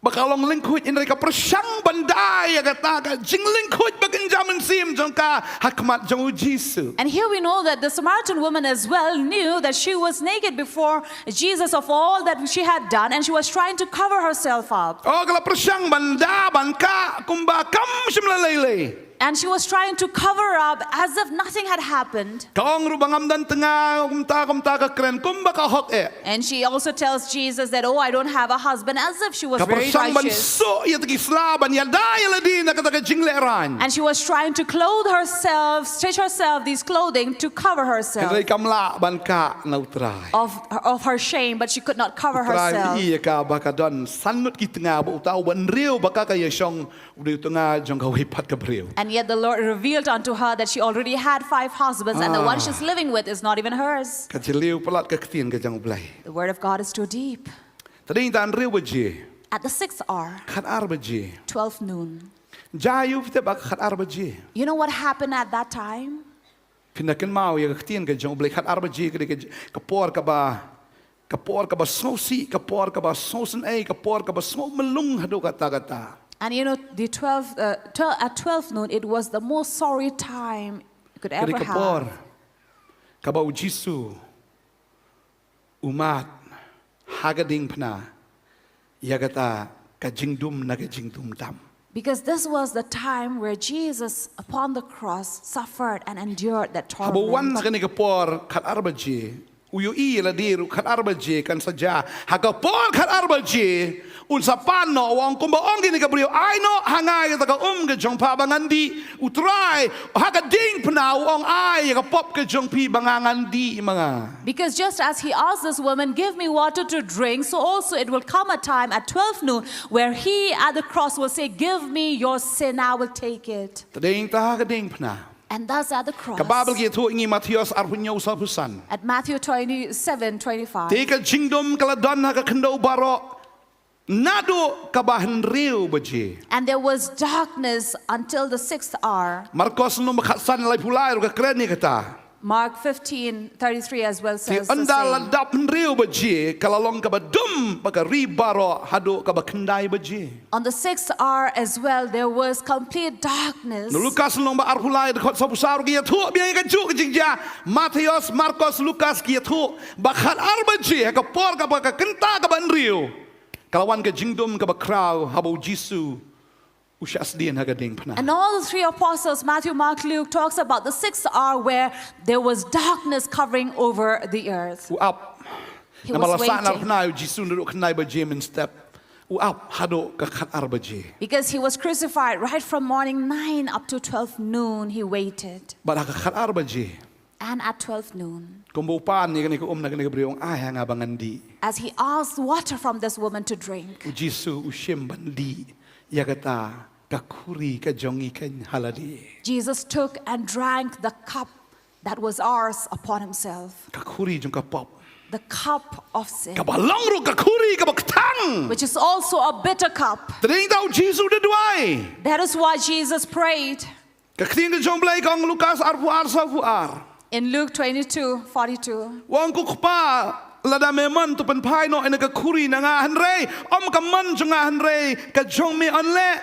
ba ka long lyngkhuid, hynrei ka pyrshang ban da ïa kata ka jinglyngkhuid ba kynja mynsiem jong ka ha khmat jong u Jisu. And here we know that the Samaritan woman as well knew that she was naked before Jesus of all that she had done, and she was trying to cover herself up. Oh, ka la pyrshang ban da, ban kah kumba kam shym la lei lei. And she was trying to cover up as if nothing had happened. Ka ong ruh ba ngam don tnga, kumta kumta ka kren kumba ka hok eh. And she also tells Jesus that, "Oh, I don't have a husband," as if she was very righteous. Ka pyrshang ban suh ïa kita ki sla ban ïada ïa lade na kata ka jinglehrain. And she was trying to clothe herself, stitch herself these clothing to cover herself. Hynrei kam lah ban kah na u Trai. Of, of her shame, but she could not cover herself. U Trai u ïohi ïa ka ba ka don san ngut ki tnga, ba uta u ba hynriew ba ka ka ïashong u dei u tnga jong kawei pat ka briew. And yet the Lord revealed unto her that she already had five husbands, and the one she's living with is not even hers. Ka jylliew palat ka ktien ka jong U Blei. The word of God is too deep. Tadien ta hynriew baje. At the sixth hour. Khatar baje. Twelve noon. Jia ïa u phi tip ba khatar baje. You know what happened at that time? Phin da kynmaw ïa ka ktien ka jong U Blei, khatar baje ka dei ka, ka por kaba, ka por kaba sngewsih, ka por kaba sngewsynei, ka por kaba sngewmlung haduh katta katta. And you know, the twelve, uh, tw-, at twelve noon, it was the most sorry time you could ever have. Ka dei ka por kaba U Jisu u mad ha ka diengphna ïa kata ka jingdum na ka jingdum tam. Because this was the time where Jesus upon the cross suffered and endured that torment. Haba u wan ha kane ka por khatar baje, u ïohi ïa lade ruh khatar baje kan sa jia. Ha ka por khatar baje un sa pan noh, u ong kumba ong kine ki briew, ai noh ha nga ïa kata ka um ka jong pha ba ngan dih. U Trai ha ka diengphna u ong, ai ïa ka pop ka jong phi ba nga ngan dih ma nga. Because just as he asked this woman, "Give me water to drink," so also it will come a time at twelve noon where he at the cross will say, "Give me your sin, I will take it." Tadien ta ha ka diengphna. And thus at the cross. Ka Baibl ka ïathuh ïa ngi, Mathaios arphew hynñiew, sawphew san. At Matthew twenty-seven twenty-five. Te ka jingdum ka la don ha ka khyndew baroh. Naduh kaba hynriew baje. And there was darkness until the sixth hour. Markos lynnong ba khatsan laiphew lai ruh ka kren ïa kata. Mark fifteen thirty-three as well Te says the ynda la same. dap hynriew baje ka la long kaba dum bad ka ri baroh haduh kaba khyndai baje. On the sixth hour as well, there was complete darkness. Na Lukas lynnong ba arphew lai dkhot sawphew saw ruh ki ïathuh biang ïa kajuh ka jingjia. Mathaios, Markos, Lukas ki ïathuh ba khatar baje ha ka por kaba ka kynta kaba hynriew ka la wan ka jingdum kaba khraw haba u Jisu u shah sdien ha ka diengphna. And all the three apostles, Matthew, Mark, Luke, talks about the sixth hour where there was darkness covering over the earth. U ap. He Namar la was sah na waiting. Phna u Jisu naduh khyndai baje mynstep. U ap haduh ka khatar baje. Because he was crucified right from morning nine up to twelve noon, he waited. Bad ha ka khatar baje. And at twelve noon, Kumba u pan ïa kane ka um na kane ka briew, u ong, "Ai ha nga ba ngan dih." as he asked water from this woman to drink, U Jisu u shim ban dih ïa kata ka khuri ka jong ngi keiñ ha lade. Jesus took and drank the cup that was ours upon himself, Ka khuri jong ka pop. the cup of sin, Kaba long ruh ka khuri kaba kthang. which is also a bitter cup. Te dei nangta u Jisu u da duwai. That is why Jesus prayed. Ka ktien ka jong u Blei ka ong, Lukas arphew ar, sawphew ar. In Luke twenty-two forty-two, U ong, "Ko Kpa, lada me mon to pynphai noh ïa ka khuri na nga, hynrei ym ka mon jong nga hynrei ka jong me yn leh."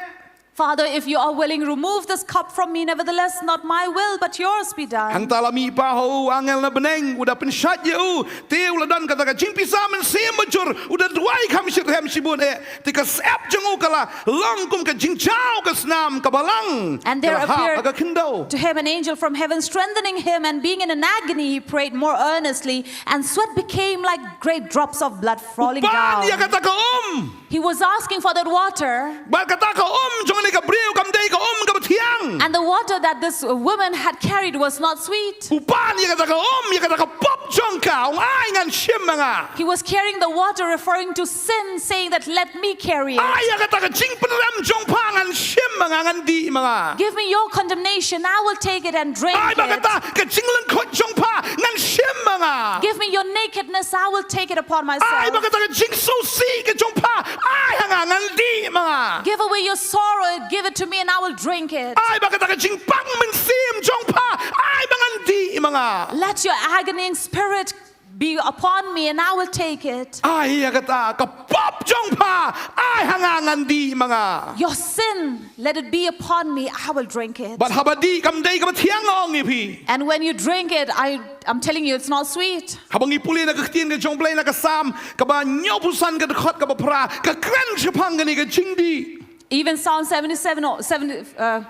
Father, if you are willing, remove this cup from me. Nevertheless, not my will, but yours be done. Hangta la mihpat ha u angel na bneng, u da pynshait ïa u, te u la don kata ka jingpisa mynsiem bajur, u da duwai kham shitrhem shibun eh. Te ka syep jong u ka la long kum ka jingjaw ka snam ka balang. And there Ka la hap appeared ha ka khyndew. To him an angel from heaven, strengthening him, and being in an agony, he prayed more earnestly, and sweat became like great drops of blood falling Pan ïa down. kata ka um. He was asking for that water, Bad kata ka um jong kane ka briew kam dei ka um kaba thiang. and the water that this woman had carried was not sweet. U pan ïa kata ka um, ïa kata ka pop jong ka, u ong, "Ai, ngan shim ma nga." He was carrying the water, referring to sin, saying that, "Let me carry it." Ai ïa kata ka jingpynrem jong pha, ngan shim ma nga, ngan dih ma nga. Give me your condemnation, I will take it and drink Ai ba it. kata ka jinglyngkot jong pha, ngan shim ma nga. Give me your nakedness, I will take it upon Ai myself. ba kata ka jingsngewsih ka jong pha, ai ha nga, ngan dih ma nga. Give away your sorrow, give it to me, and I will drink it. Ai ba kata ka jingpang mynsiem jong pha, ai ba ngan dih ma nga. Let your agonying spirit be upon me, and I will take it. Ai ïa kata ka pop jong pha, ai ha nga, ngan dih ma nga. Your sin, let it be upon me, I will drink it. Bad haba dih kam dei kaba thiang, nga ong ïa phi. And when you drink it, I, I'm telling you, it's not sweet. Haba ngi pule na ka ktien ka jong u Blei na ka Salm kaba hynñiewphew san ka dkhot kaba phra, ka kren shaphang kane ka jingdih. Even Psalm seventy-seven, or seventy, uh,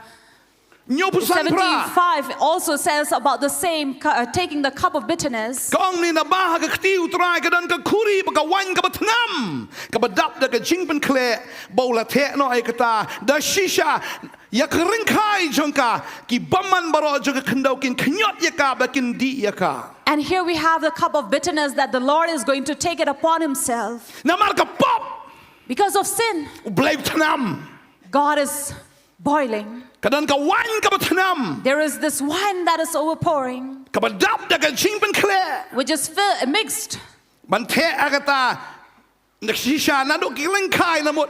Hynñiewphew san phra. seventy-five also says about the same, cu- uh, taking the cup of bitterness. Ka ong, "Namar ha ka kti U Trai ka don ka khuri bad ka waiñ kaba thnam, kaba dap da ka jingpynkhleh, ba u la theh noh ïa kata da shisha. Ïa ka ryngkai jong ka, ki bymman baroh jong ka khyndew kin khñiot ïa ka bad kin dih ïa ka." And here we have the cup of bitterness that the Lord is going to take it upon himself. Namar ka pop, Because of sin, U Blei u thnam. God is boiling. Ka don ka waiñ kaba thnam, There is this wine that is overpouring, kaba dap da ka jingpynkhleh. which is fi- mixed. Ban theh ïa kata da shisha, naduh ki lyngkai na mut.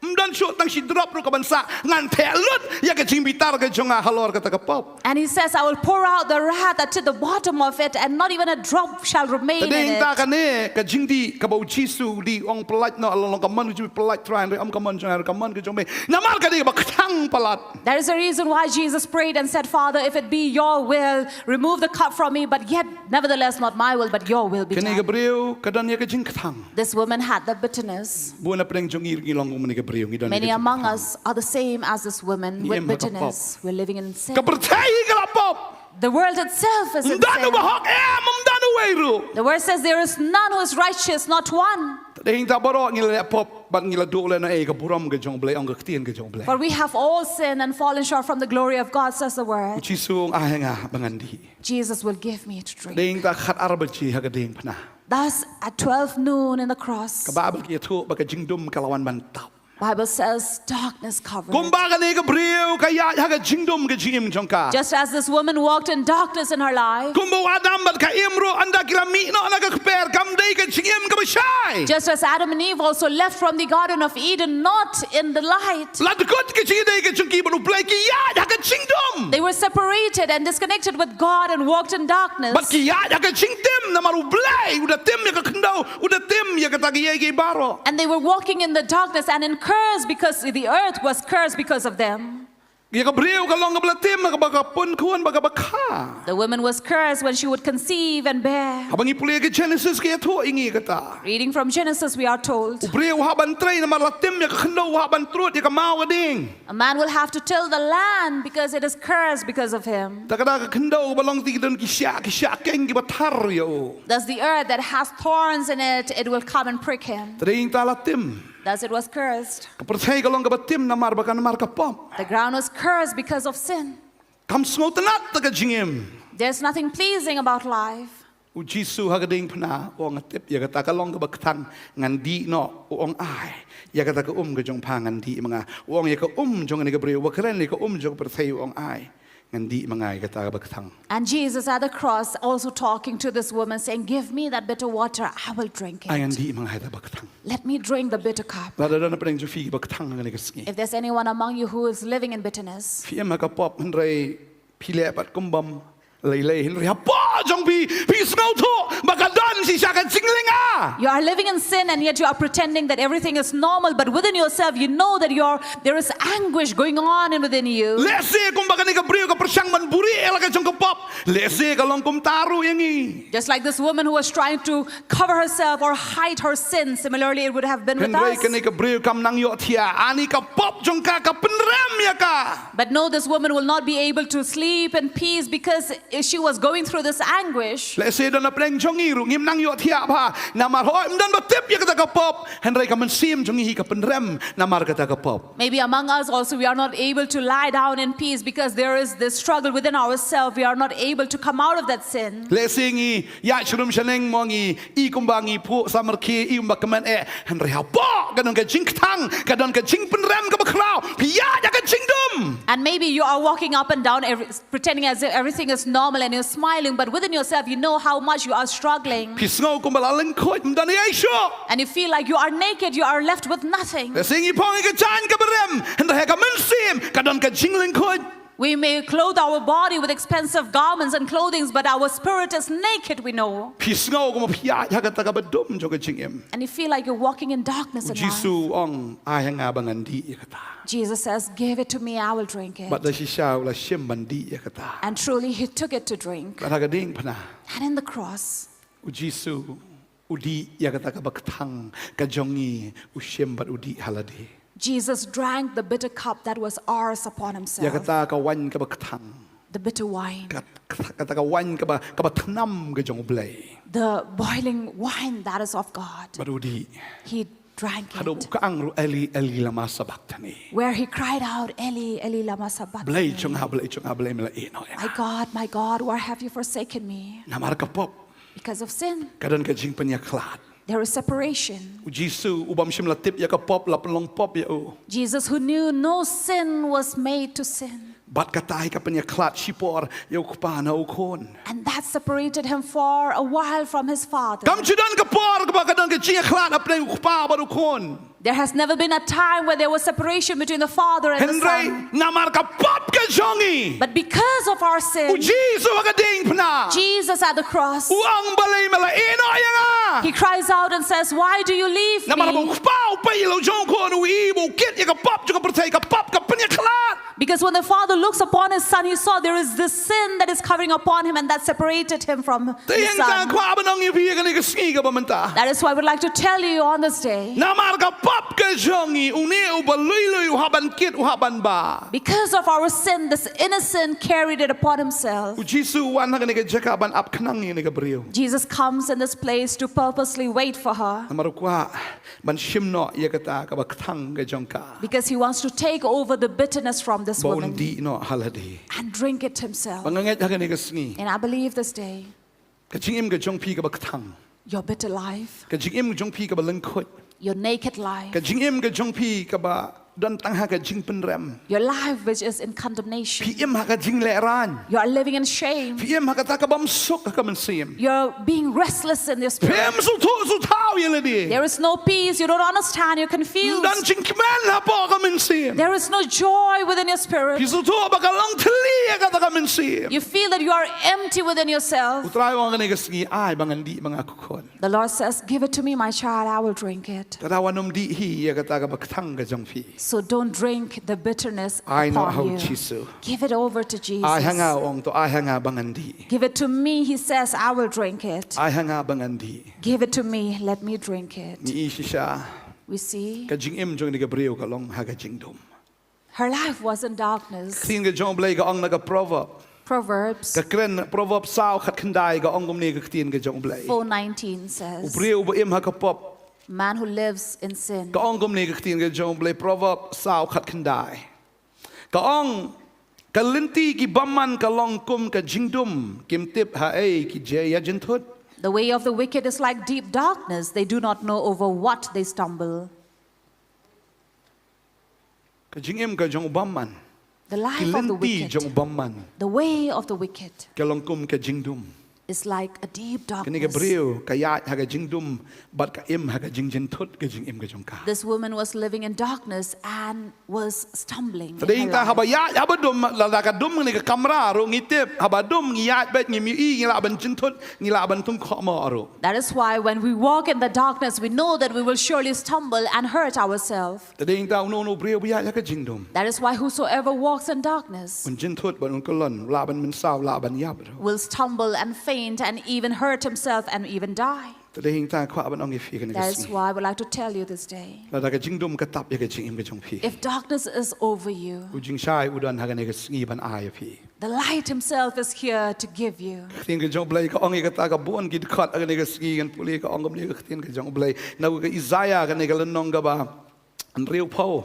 Ym don shuh tang shi drop ruh kaban sah. Ngan theh lut ïa ka jingbitar ka jong nga halor kata ka pop. And he says, "I will pour out the wrath at the bottom of it, and not even a drop shall remain Te dei in nangta it." kane ka jingdih kaba u Jisu u dih, u ong, "Pynlait noh, la long ka mon ka jong me, pynlait Trai, hynrei ym ka mon jong nga, ka mon ka jong me." Namar ka dei kaba kthang palat. That is the reason why Jesus prayed and said, "Father, if it be your will, remove the cup from me, but yet, nevertheless, not my will, but your will be done." Kane ka briew ka don ïa ka jingkthang. This woman had the bitterness. Bun na pdeng jong ngi, ngi long kum kane ka briew, ngi don ïa ka jingkthang. Many among us are the same as this woman Ngi with im ha ka pop. Bitterness. We're living in sin. Ka pyrthei ka la pop. The world itself is in Ym don sin. uba hok, em, ym don uwei ruh. The word says, "There is none who is righteous, not one." Te dei nangta baroh ngi la pop bad ngi la duh lehnohei ïa ka burom ka jong u Blei, ong ka ktien ka jong u Blei. "For we have all sinned and fallen short from the glory of God," says the U word. Jisu u ong, "Ai ha nga ba ngan dih." "Jesus will give me to drink." Dei nangta khatar baje ha ka diengphna. Thus, at twelve noon in the cross, Ka Baibl ka ïathuh ba ka jingdum ka la wan ban tap. Bible says darkness covered. Kumba kane ka briew ka ïaid ha ka jingdum ka jingim jong ka. Just as this woman walked in darkness in her life, Kumba u Adam bad ka Im ruh ynda ki la mih noh na ka kper kam dei ka jingim kaba shai. just as Adam and Eve also left from the Garden of Eden, not in the light. La dkut ka jingïadei ka jong ki bad U Blei, ki ïaid ha ka jingdum. They were separated and disconnected with God and walked in darkness. Bad ki ïaid ha ka jingtim namar U Blei u da tim ïa ka khyndew, u da tim ïa kata ka ïing baroh. And they were walking in the darkness and in curse because the earth was cursed because of them. Ïa ka briew ka long kaba la tim, kaba ka pun khun, ba kaba kha. The woman was cursed when she would conceive and bear. Haba ngi pule ka Genesis ka ïathuh ïa ngi kata. Reading from Genesis, we are told U briew u hap ban trei namar la tim ïa ka khyndew, u hap ban trud ïa ka maw ka dieng. a man will have to till the land because it is cursed because of him. Ta kata ka khyndew ba long ti ki don ki shah, ki shah keng kiba thar ïa u. Thus, the earth that has thorns in it, it will come and prick him. Te dei ta la tim. Thus, it was cursed. Ka pyrthei ka long kaba tim namar ba ka, namar ka pop. The ground was cursed because of sin. Kam sngewtynnat ta ka jingim. There's nothing pleasing about life. U Jisu ha ka diengphna u ong, nga tip ïa kata ka long kaba kthang, ngan dih noh. U ong, ai, ïa kata ka um ka jong pha ngan dih ma nga. U ong ïa ka um jong kane ka briew, ba kren ïa ka um jong ka pyrthei, u ong, ai, ngan dih ma nga ïa kata kaba kthang. And Jesus at the cross also talking to this woman, saying, "Give me that bitter water, I will drink Ai, ngan it. dih ma nga ïa kata kaba kthang. Let me drink the bitter cup." Lada don hapdeng jong phi kiba kthang ha kane ka sngi. If there's anyone among you who is living in bitterness, Phi im ha ka pop hynrei phi leh pat kum bym lei lei, hynrei hapoh jong phi, phi sngewthuh ba ka don shisha ka jinglynga. you are living in sin and yet you are pretending that everything is normal, but within yourself you know that you're, there is anguish going on in within you. Lehse kumba kane ka briew ka pyrshang ban buhrieh ïa la ka jong ka pop, lehse ka long kumta ruh ïa ngi. Just like this woman who was trying to cover herself or hide her sin, similarly it would have been with Hynrei us. Kane ka briew kam nang ïohthiah, ani ka pop jong ka ka pynrem ïa ka. But no, this woman will not be able to sleep in peace because she was going through this anguish. Lehse don hapdeng jong ngi ruh ngim nang ïohthiah bha namar hooid ym don ba tip ïa kata ka pop, hynrei ka mynsiem jong ngi hi ka pynrem namar kata ka pop. Maybe among us also, we are not able to lie down in peace because there is this struggle within ourselves. We are not able to come out of that sin. Lehse ngi ïaid sha rum sha neng mo, ngi i kumba ngi phuh samrkhie, i kumba kmen eh, hynrei hapoh ka don ka jingkthang, ka don ka jingpynrem kaba khraw. Phi ïaid ha ka jingdum. And maybe you are walking up and down, every, pretending as if everything is normal and you're smiling, but within yourself, you know how much you are struggling. Phi sngew kumba la lyngkhuid, ym don ei ei shuh. And you feel like you are naked, you are left with nothing. Lehse ngi phong ïa ka jaiñ kaba rem, hynrei ha ka mynsiem ka don ka jinglyngkhuid. We may clothe our body with expensive garments and clothings, but our spirit is naked, we know. Phi sngew kumba phi ïaid ha kata kaba dum jong ka jingim. And you feel like you're walking in darkness U in life. Jisu u ong, ai ha nga ba ngan dih ïa kata. Jesus says, "Give it to me, I will drink it." Bad da shisha u la shim ban dih ïa kata. And truly, he took it to drink. Bad ha ka diengphna And in the cross, u Jisu u dih ïa kata kaba kthang ka jong ngi, u shim bad u dih ha lade. Jesus drank the bitter cup that was ours upon Ïa himself. kata ka waiñ kaba kthang. The bitter wine, Kat-, kat-, kata ka waiñ kaba, kaba thnam ka jong U Blei. the boiling wine that is of God. Bad u dih. He drank Haduh it. u ka ang ruh, Eli, Eli, lama sabachthani. Where he cried out, "Eli, Eli, lama sabachthani?" Blei jong nga, Blei jong nga, Blei, me la ïehnoh ïa nga. "My God, my God, why have you forsaken me?" Namar ka pop. Because of sin, Ka don ka jingpynïakhlad. there is separation. U Jisu, u bym shym la tip ïa ka pop, la pynlong pop ïa u. Jesus, who knew no sin, was made to sin. Bad kata hi ka pynïakhlad shipor ïa u kpa na u khun. And that separated him for a while from his father. Kam ju don ka por kaba ka don ka jingïakhlad hapdeng u kpa bad u khun. There has never been a time where there was separation between the father and the Hynrei son. namar ka pop ka jong ngi, But because of our u sin, Jisu ha ka diengphna Jesus at the cross, u ong, Blei, me la ïehnoh ïa nga. he cries out and says, "Why do you leave Namar ba u me?" kpa u peit ïa la u jong u khun, u i ba u kit ïa ka pop jong ka pyrthei, ka pop ka pynïakhlad. Because when the father looks upon his son, he saw there is this sin that is covering upon him and that separated him from Te his ïeng ka son. kwah ban ong ïa phi ha kane ka sngi kaba mynta. That is why I would like to tell you on this day. Namar ka pop ka jong ngi, une uba lui lui u hap ban kit, u hap ban bah. Because of our sin, this innocent carried it upon himself. U Jisu u wan ha kane ka jaka ban ap khnang ïa kane ka briew. Jesus comes in this place to purposely wait for her. Namar u kwah ban shim noh ïa kata kaba kthang ka jong ka. Because he wants to take over the bitterness from this Ba un woman dih noh ha lade. And drink it himself. Ba nga ngeit ha kane ka sngi, And I believe this day, ka jingim ka jong phi kaba kthang, Your bitter life, ka jingim jong phi kaba lyngkhuit, your naked life, ka jingim ka jong phi kaba don tang ha ka jingpynrem. Your life which is in condemnation. Phi im ha ka jinglehrain. You are living in shame. Phi im ha kata ka bym suk ha ka mynsiem. You're being restless in your Phi spirit. im sngewthuh sngewthaw ïa lade. There is no peace. You don't understand. You're confused. Don jingkmen hapoh ka mynsiem. There is no joy within your spirit. Phi sngewthuh ba ka long thylli ïa kata ka mynsiem. You feel that you are empty within yourself. U Trai u ong ha kane ka sngi, ai ba ngan dih ba nga khuid. The Lord says, "Give it to me, my child, I will drink it." Te da wat nym dih hi ïa kata kaba kthang ka jong phi. So don't drink the bitterness Ai noh upon ha u you. Jisu. Give it over to Jesus. Ai ha nga, u ong, to ai ha nga ba ngan dih. "Give it to me," he says, "I will drink it." Ai ha nga ba ngan dih. "Give it to me, let me drink it." Ngi i shisha. We see Ka jingim jong kane ka briew ka long ha ka jingdum. Her life was in darkness. Ktien ka jong u Blei ka ong na ka Proverb. Proverbs Ka kren Proverb saw khatkhyndai ka ong kumne ka ktien ka jong u Blei. four nineteen U says, briew ba im ha ka pop. "Man who lives in sin." Ka ong kumne ka ktien ka jong u Blei, Proverb saw khatkhyndai. Ka ong, ka lynti ki bymman ka long kum ka jingdum, kim tip haei ki jia ïa jynthut. "The way of the wicked is like deep darkness. They do not know over what they stumble." Ka jingim ka jong u bymman. The life Ki of the lynti jong u wicked, bymman. The way of the wicked Ka long kum ka jingdum. is like a deep Kane ka darkness. Briew ka ïaid ha ka jingdum bad ka im ha ka jingjynthut ka jingim ka jong ka. This woman was living in darkness and was stumbling. Te In dei her ta haba life. ïaid haba dum, lada ka dum kane ka kamra ruh ngi tip, haba dum ngi ïaid beit, ngim ïohi, ngi lah ban jynthut, ngi lah ban tyngkhuh mo ruh. That is why when we walk in the darkness, we know that we will surely stumble and hurt ourselves. Te dei ta uno uno u briew ba ïaid ha ka jingdum. That is why whosoever walks in darkness Un jynthut bad un kyllon, lah ban mynsaw, lah ban ïap ruh. Will stumble and faint and even hurt himself and even die. Te dei ta nga kwah ban ong ïa phi kane ka sngi. That is why I would like to tell you this day. Lada ka jingdum ka tap ïa ka jingim ka jong phi. If darkness is over you, U jingshai u don ha kane ka sngi ban ai ïa phi. The light himself is here to give you. Ka ktien ka jong u Blei ka ong ïa kata, ka bun ki dkhot ha kane ka sngi ngan pule, ka ong kumne ka ktien ka jong u Blei. Na ka Isaiah kane ka lynnong kaba hynriewphew.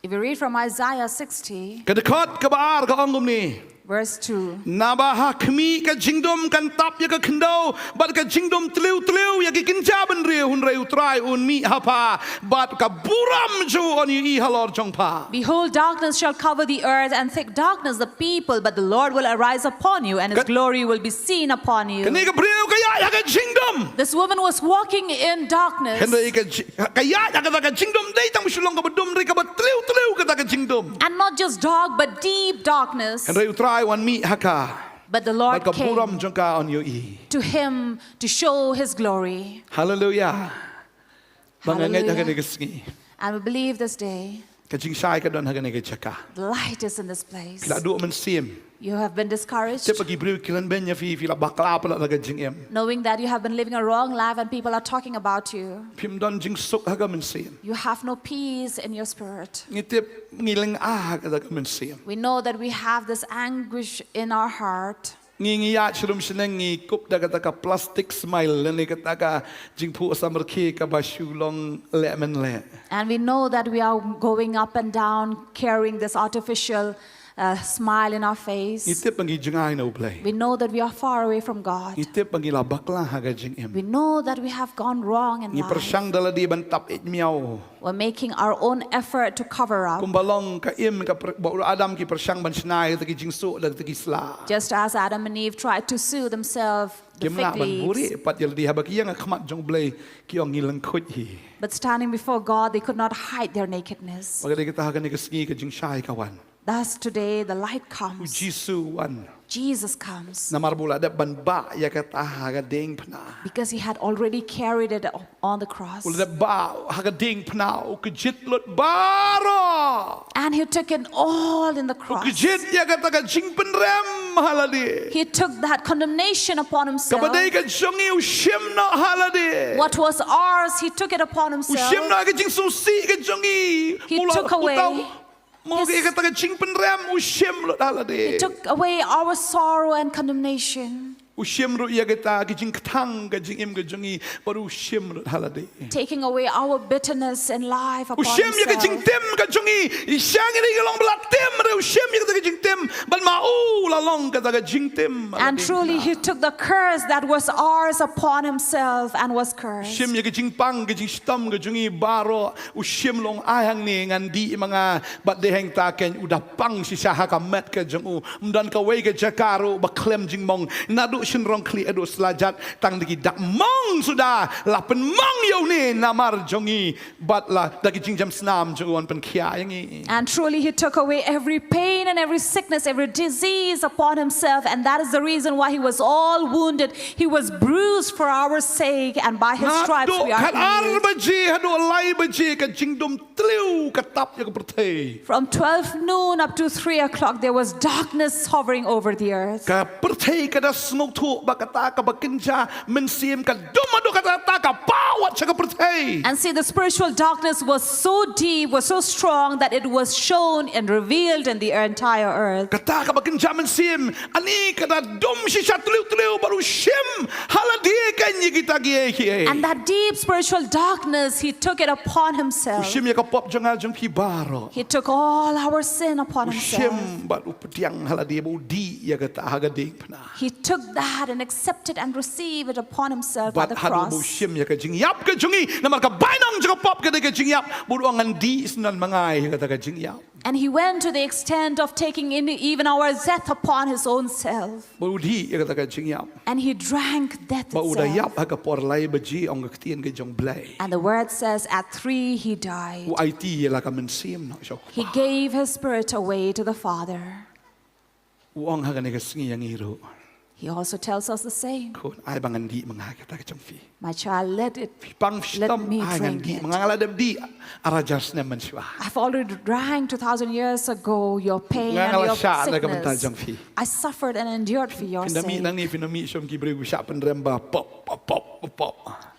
If you read from Isaiah sixty, Ka dkhot kaba ar ka ong kumne. Verse two. Naba ha khmih ka jingdum kan tap ïa ka khyndew, bad ka jingdum tliw tliw ïa ki kynja bynriew, hynrei U Trai un mih ha pha, bad ka burom jong u un ïohi halor jong pha. Behold, darkness shall cover the earth, and thick darkness the people, but the Lord will arise upon you, and his Ka- glory will be seen upon you. Kane ka briew ka ïaid ha ka jingdum. This woman was walking in darkness, Hynrei ka ji- ka ïaid ha kata ka jingdum dei tang ba shu long kaba dum, hynrei kaba tliw tliw kata ka jingdum. and not just dark, but deep darkness. Hynrei U Trai un mih ha ka. But the Lord Bad ka burom came jong ka un ïohi. to him to show his glory. Hallelujah. Ba nga ngeit ha Hallelujah. Kane ka sngi. And we believe this day, Ka jingshai ka don ha kane ka jaka. the light is in this place. Phi la duh mynsiem. You have been discouraged, Tip ba ki briew ki kren beiñ ïa phi, phi la bakla palat ha ka jingim. knowing that you have been living a wrong life and people are talking about you. Phim don jingsuk ha ka mynsiem. You have no peace in your spirit. Ngi tip ngi lynga ha kata ka mynsiem. We know that we have this anguish in our heart. Ngi ngi ïaid sharum shaneng ngi kup da kata ka plastic smile lane kata ka jingphuh samrkhie kaba shu long leh men leh. And we know that we are going up and down carrying this artificial uh, smile in our face. Ngi tip ba ngi jngai na U Blei. We know that we are far away from God. Ngi tip ba ngi la bakla ha ka jingim. We know that we have gone wrong in Ngi life. Pyrshang da lade ban tap eit miaw. We're making our own effort to cover up. Kumba long ka im ka pr- ba u Adam ki pyrshang ban shna ïa kita ki jingsuk da kita ki sla. Just as Adam and Eve tried to soothe themselves, the Kim fig lah ban leaves. Buhrieh pat ïa lade, haba ki ïeng ha khmat jong U Blei ki ong ngi lyngkhuit hi. But standing before God, they could not hide their nakedness. Bad ka dei kata ha kane ka sngi ka jingshai ka wan. Thus today, the light U comes. Jisu u wan. Jesus comes. Namar ba u la dep ban bah ïa kata ha ka diengphna. Because he had already carried it up on the cross. U la dep bah ha ka diengphna, u kjit lut baroh. And he took it all in the U cross. Kjit ïa kata ka jingpynrem ha lade. He took that condemnation upon himself. Kaba dei ka jong ngi, u shim noh ha lade. What was ours, he took it upon U himself. shim noh ka jingsngewsih ka jong ngi. He U la- took u away tau mo his- ka kata ka jingpynrem, u shim lut ha lade. He took away our sorrow and condemnation. U shim ruh ïa kita ki jingkthang ka jingim ka jong ngi, bad u shim ruh ha lade. Taking away our bitterness in life U upon shim ïa ka himself. jingtim ka jong ngi, i shang ïa ngi ka long ba la tim, hynrei u shim ïa kata ka jingtim, bad ma u la long kata ka jingtim. And truly, he took the curse that was ours upon himself and was cursed. Shim ïa ka jingpang, ka jingshitom ka jong ngi baroh, u shim long ai hangne ngan dih ma nga, bad dei hangta kein u da pang shisha ha ka met ka jong u. Ym don kawei ka jaka ruh ba khlem jingmong. Naduh shynrong khlieh haduh sla jat, tang da ki dak mong suda la pynmong ïa une namar jong ngi, bad la da ki jingjam snam jong u yn pynkhiah ïa ngi. And truly, he took away every pain and every sickness, every disease upon himself. And that is the reason why he was all wounded. He was bruised for our sake, and by his stripes Naduh we are khatar healed. Baje haduh lai baje ka jingdum tliw ka tap ïa ka pyrthei. From twelve noon up to three o'clock, there was darkness hovering over the earth. Ka pyrthei ka da sngewthuh ba kata kaba kynja mynsiem ka dum haduh katta katta ka pawad sha ka pyrthei. And see, the spiritual darkness was so deep, was so strong, that it was shown and revealed in the entire earth. Kata kaba kynja mynsiem, ani ka da dum shisha tliw tliw, bad u shim ha lade kein ïa kita kiei kiei. And that deep spiritual darkness, he took it upon U himself. shim ïa ka pop jong nga jong phi baroh. He took all our sin upon U himself. shim bad u pdiang ha lade, bad u dih ïa kata ha ka diengphna. He took that and accepted and received it upon himself at Bad the haduh ba u cross. shim ïa ka jingïap ka jong ngi, namar ka bainong jong ka pop ka dei ka jingïap, bad u ong ngan dih syndon ma nga ïa kata ka jingïap. And he went to the extent of taking in even our death upon his own self. Bad u dih ïa kata ka jingïap. And he drank death Bad u da itself. ïap ha ka por lai baje, ong ka ktien ka jong Blei. And the word says, at three he died. U aiti ïa la ka mynsiem noh sha u Kpa. He gave his spirit away to the Father. U ong ha kane ka sngi ïa ngi ruh. He also tells us the same. Khun, ai ba ngan dih ma nga kata ka jong phi. My child, let it, Pang let shitom, me ai ngan drink dih it. ma nga, nga la dep dih ar hajar snem mynshuwa. I've already drank two thousand years ago your pain Nga, and nga la your shah na ka bynta jong sickness. Phi. I suffered and endured for your Phin da mih sake. nangne, phin da mih shim ki briew ki shah pynrem ba pop pop pop pop pop.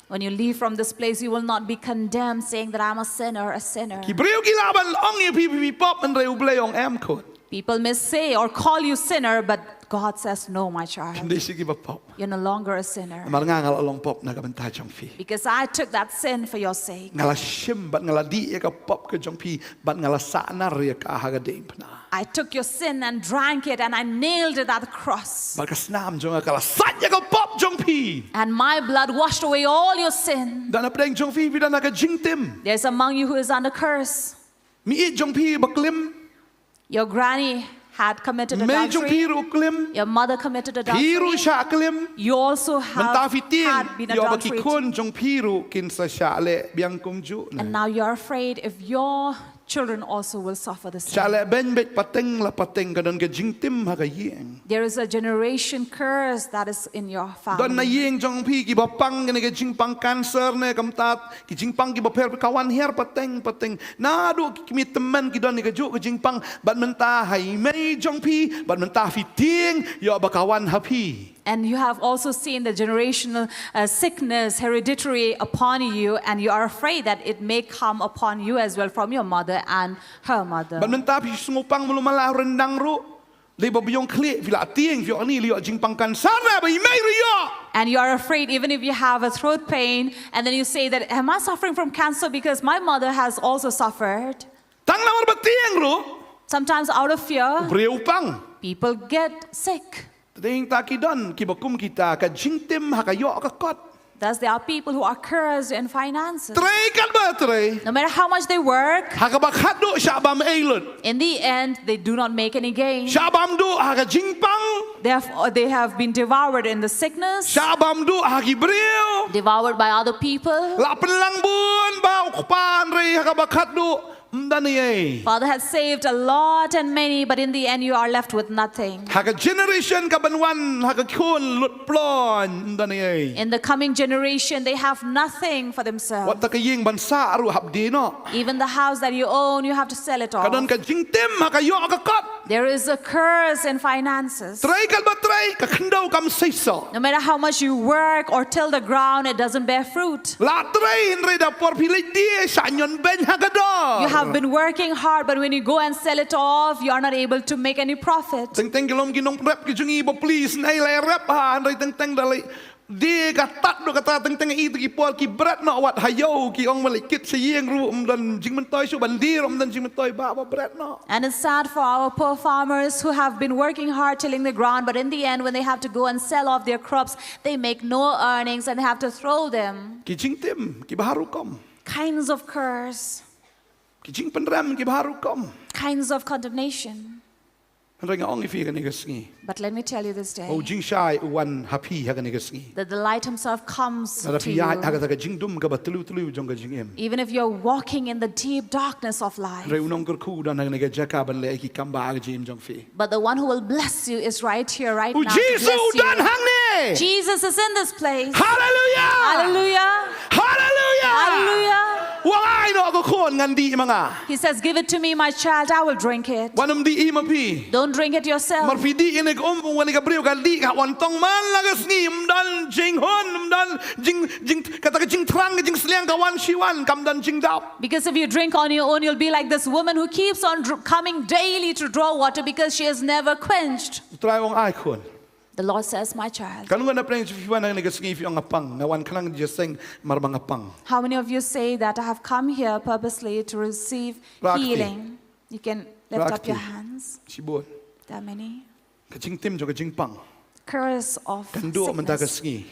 When you leave from this place, you will not be condemned saying that I'm a sinner, a sinner. Ki briew ki lah ban ong ïa phi, phi, phi pop, hynrei U Blei u ong em khun. People may say or call you sinner, but God says, no, my Phim child. dei shuh kiba pop. You're no longer a sinner. Namar nga, nga la long pop na ka bynta jong phi. Because I took that sin for your sake. Nga la shim bad nga la dih ïa ka pop ka jong phi, bad nga la sahnar ïa ka ha ka diengphna. I took your sin and drank it, and I nailed it at the cross. Bad ka snam jong nga ka la sait ïa ka pop jong phi. And my blood washed away all your sin. Don hapdeng jong phi, phi don ha ka jingtim. There's among you who is under curse. Miet jong phi ba klim. Your granny had committed Mei jong phi adultery. ruh klim. Your mother committed Phi ruh adultery. shah klim. You also Mynta have phi tieng, had been ïoh ba ki adulterated. khun jong phi ruh kin sa shah leh biang kumjuh. And now you're afraid if your children also will suffer the Shah same. leh beiñ beit pateng la pateng, ka don ka jingtim ha ka ïing. There is a generation curse that is in your Don na family. ïing jong phi kiba pang kane ka jingpang cancer ne, kumta ki jingpang kiba pher, ka wan hiar pateng pateng. Naduh ki kmie tymmen ki don ïa kajuh ka jingpang, bad mynta ha i mei jong phi, bad mynta phi tieng, ïoh ba ka wan ha phi. And you have also seen the generational uh, sickness, hereditary, upon you, and you are afraid that it may come upon you as well from your mother and her mother. Bad mynta phi sngewpang, mluh ma la ryndang ruh. Lei ba biang khlieh, phi la tieng, phi ïoh ni, lei ïoh jingpang cancer ne, ba i mei ruh ïoh. And you are afraid, even if you have a throat pain, and then you say that, am I suffering from cancer because my mother has also suffered? Tang namar ba tieng ruh. Sometimes out of fear, Briew pang. people get sick. Te hangta ki don kiba kum kita, ka jingtim ha ka ïoh ka kot. Thus, there are people who are cursed in finances. Trei katba trei. No matter how much they work, Ha kaba khatduh shah bam ei lut. in the end, they do not make any gain. Shah bam duh ha ka jingpang. They have, they have been devoured in the sickness, Shah bam duh ha ki briew. devoured by other people. La pynlang bun ba u kpa, hynrei ha kaba khatduh ym don ei. Father had saved a lot and many, but in the end, you are left with nothing. Ha ka generation kaban wan, ha ka khun lut ploiñ, ym don ei. In the coming generation, they have nothing for themselves. Wat ta ka ïing ban sah ruh hap die noh. Even the house that you own, you have to sell it Ka don off. ka jingtim ha ka ïoh ka kot. There is a curse in finances. Trei katba trei, ka khyndew kam seisoh. No matter how much you work or till the ground, it doesn't bear fruit. La trei hynrei da por phi leit die, shah ñion beiñ ha ka dor. You I've been working hard, but when you go and sell it off, you are not able to make any profit. Teng teng ki long ki nongrep ki jong ngi ba pli sngewbha la rep ha, hynrei teng teng da lei die ka tad do kata, teng teng i tu ki por ki bret noh, wat ha ïew ki ong ma lei kit sha ïing ruh ym don jingmyntoi shuh, ban die ruh ym don jingmyntoi, ba ba bret noh. And it's sad for our poor farmers who have been working hard tilling the ground, but in the end, when they have to go and sell off their crops, they make no earnings and they have to throw them. Ki jingtim ki ba har rukom. Kinds of curse, ki jingpynrem ki ba har rukom. Kinds of condemnation. Hynrei nga ong ïa phi ha kane ka sngi, but let me tell you this day, ba u jingshai u wan ha phi ha kane ka sngi, that the light himself comes to you. Lada phi ïaid ha kata ka jingdum kaba tlu tlu jong ka jingim, even if you're walking in the deep darkness of life, hynrei u nongkyrkhu u don ha kane ka jaka ban leh ïa ki kam ba ha ka jingim jong phi. But the one who will bless you is right here, right now, to bless you. U Jisu u don hangne. Jesus is in this place. Hallelujah. Hallelujah. Hallelujah. Hallelujah. Wang ai noh ka khun ngan dih ma nga. He says, "Give it to me, my child, I will drink it." Wan ym dih i ma phi. Don't drink it yourself. Mar phi dih ïa kane ka um, wan ïa ka briew ka dih, ka wan tong man la ka sngi, ym don jinghun, ym don jing, jing, kata ka jingthrang, ka jingsliang ka wan shi wan, kam don jingdap. Because if you drink on your own, you'll be like this woman who keeps on dr-, coming daily to draw water because she is never quenched. U Trai u ong ai khun. The Lord says, "My child." Katno ngut na pdeng jong phi wan hangne ka sngi phi ong nga pang, nga wan khnang jingïaseng, namar ba nga pang? How many of you say that I have come here purposely to receive healing? Rah kti. You can lift up your hands. Rah kti. Shibun. There are many. Ka jingtim jong ka jingpang. Curse of sickness. Kan duh mynta ka sngi.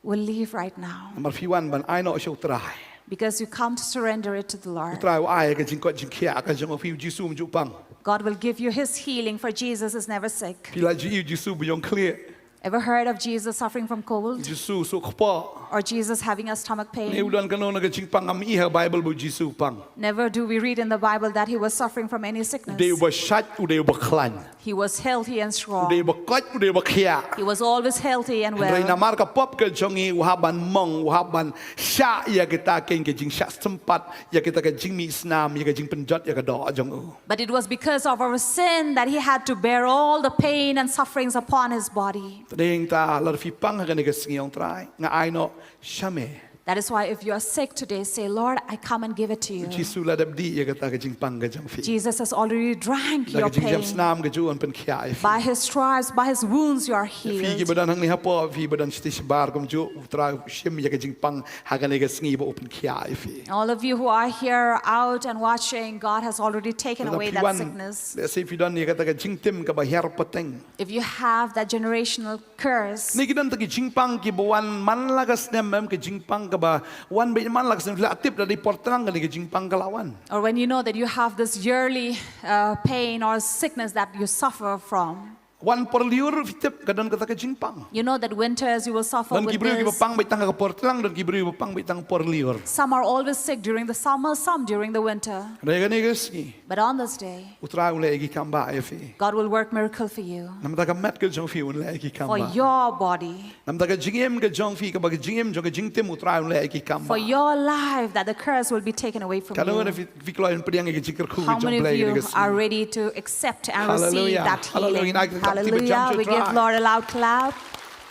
Will leave right now. Namar phi wan ban ai noh sha u Trai. Because you come to surrender it to the Lord. U Trai u ai ka jingkoit jingkhiah ka jong phi, u Jisu um ju pang. God will give you his healing, for Jesus is never sick. Phi la ju ïohi u Jisu ba ïong khlieh? Ever heard of Jesus suffering from cold? Jisu suk kpoh. Or Jesus having a stomach pain? Ngi u don kano na ka jingpang, ngam i ha Bible ba u Jisu pang. Never do we read in the Bible that he was suffering from any sickness. U dei uba shait, u dei uba khlaiñ. He was healthy and strong. U dei uba koit, u dei uba khiah. He was always healthy and well. Hynrei namar ka pop ka jong ngi u hap ban mong, u hap ban shah ïa kita ki, ka jingshah sympat, ïa kita ka jingmih snam, ïa ka jingpynjot ïa ka doh jong u. But it was because of our sin that he had to bear all the pain and sufferings upon his body. Te dei nangta lada phi pang ha kane ka sngi, ong Trai, nga ai noh sha me. That is why if you are sick today, say, "Lord, I come and give it to you." U Jisu u la dep dih ïa kata ka jingpang ka jong phi. Jesus has already drank your pain. Da ka jingjem snam ka jong u un pynkhiah ïa phi. By his stripes, by his wounds, you are healed. Ïa phi kiba don hangne hapoh, phi ba don shatei shabar kumjuh, u Trai u shim ïa ka jingpang ha kane ka sngi bad u pynkhiah ïa phi. All of you who are here out and watching, God has already taken away that sickness. Lada phi wan, lehse phi don ïa kata ka jingtim kaba hiar pateng. If you have that generational curse. Ngi ki don ta ki jingpang kiba wan man la ka snem, em, ka jingpang kaba wan beit man la ka snem, la tip da dei por tlang kane ka jingpang ka la wan. Or when you know that you have this yearly, uh, pain or sickness that you suffer from. Wan por lyiur, phi tip, ka don kata ka jingpang. You know that winters you will suffer with this. Don ki briew kiba pang beit tang ha ka por tlang, don ki briew kiba pang beit tang por lyiur. Some are always sick during the summer, some during the winter. Hynrei kane ka sngi, but on this day, u Trai u leh ïa ki kam ba ïa phi. God will work miracle for you. Namar ka met ka jong phi un leh ïa ki kam ba. For your body. Namar ka jingim ka jong phi, kaba ka jingim jong ka jingtim, u Trai un leh ïa ki kam ba. For your life, that the curse will be taken away from you. Katno na phi, phi kloi ban pdiang ïa ka jingkyrkhu jong u Blei kane ka sngi? How many of you are ready to accept and receive that healing? Hallelujah. Hallelujah. Hallelujah. We give Lord a loud clap.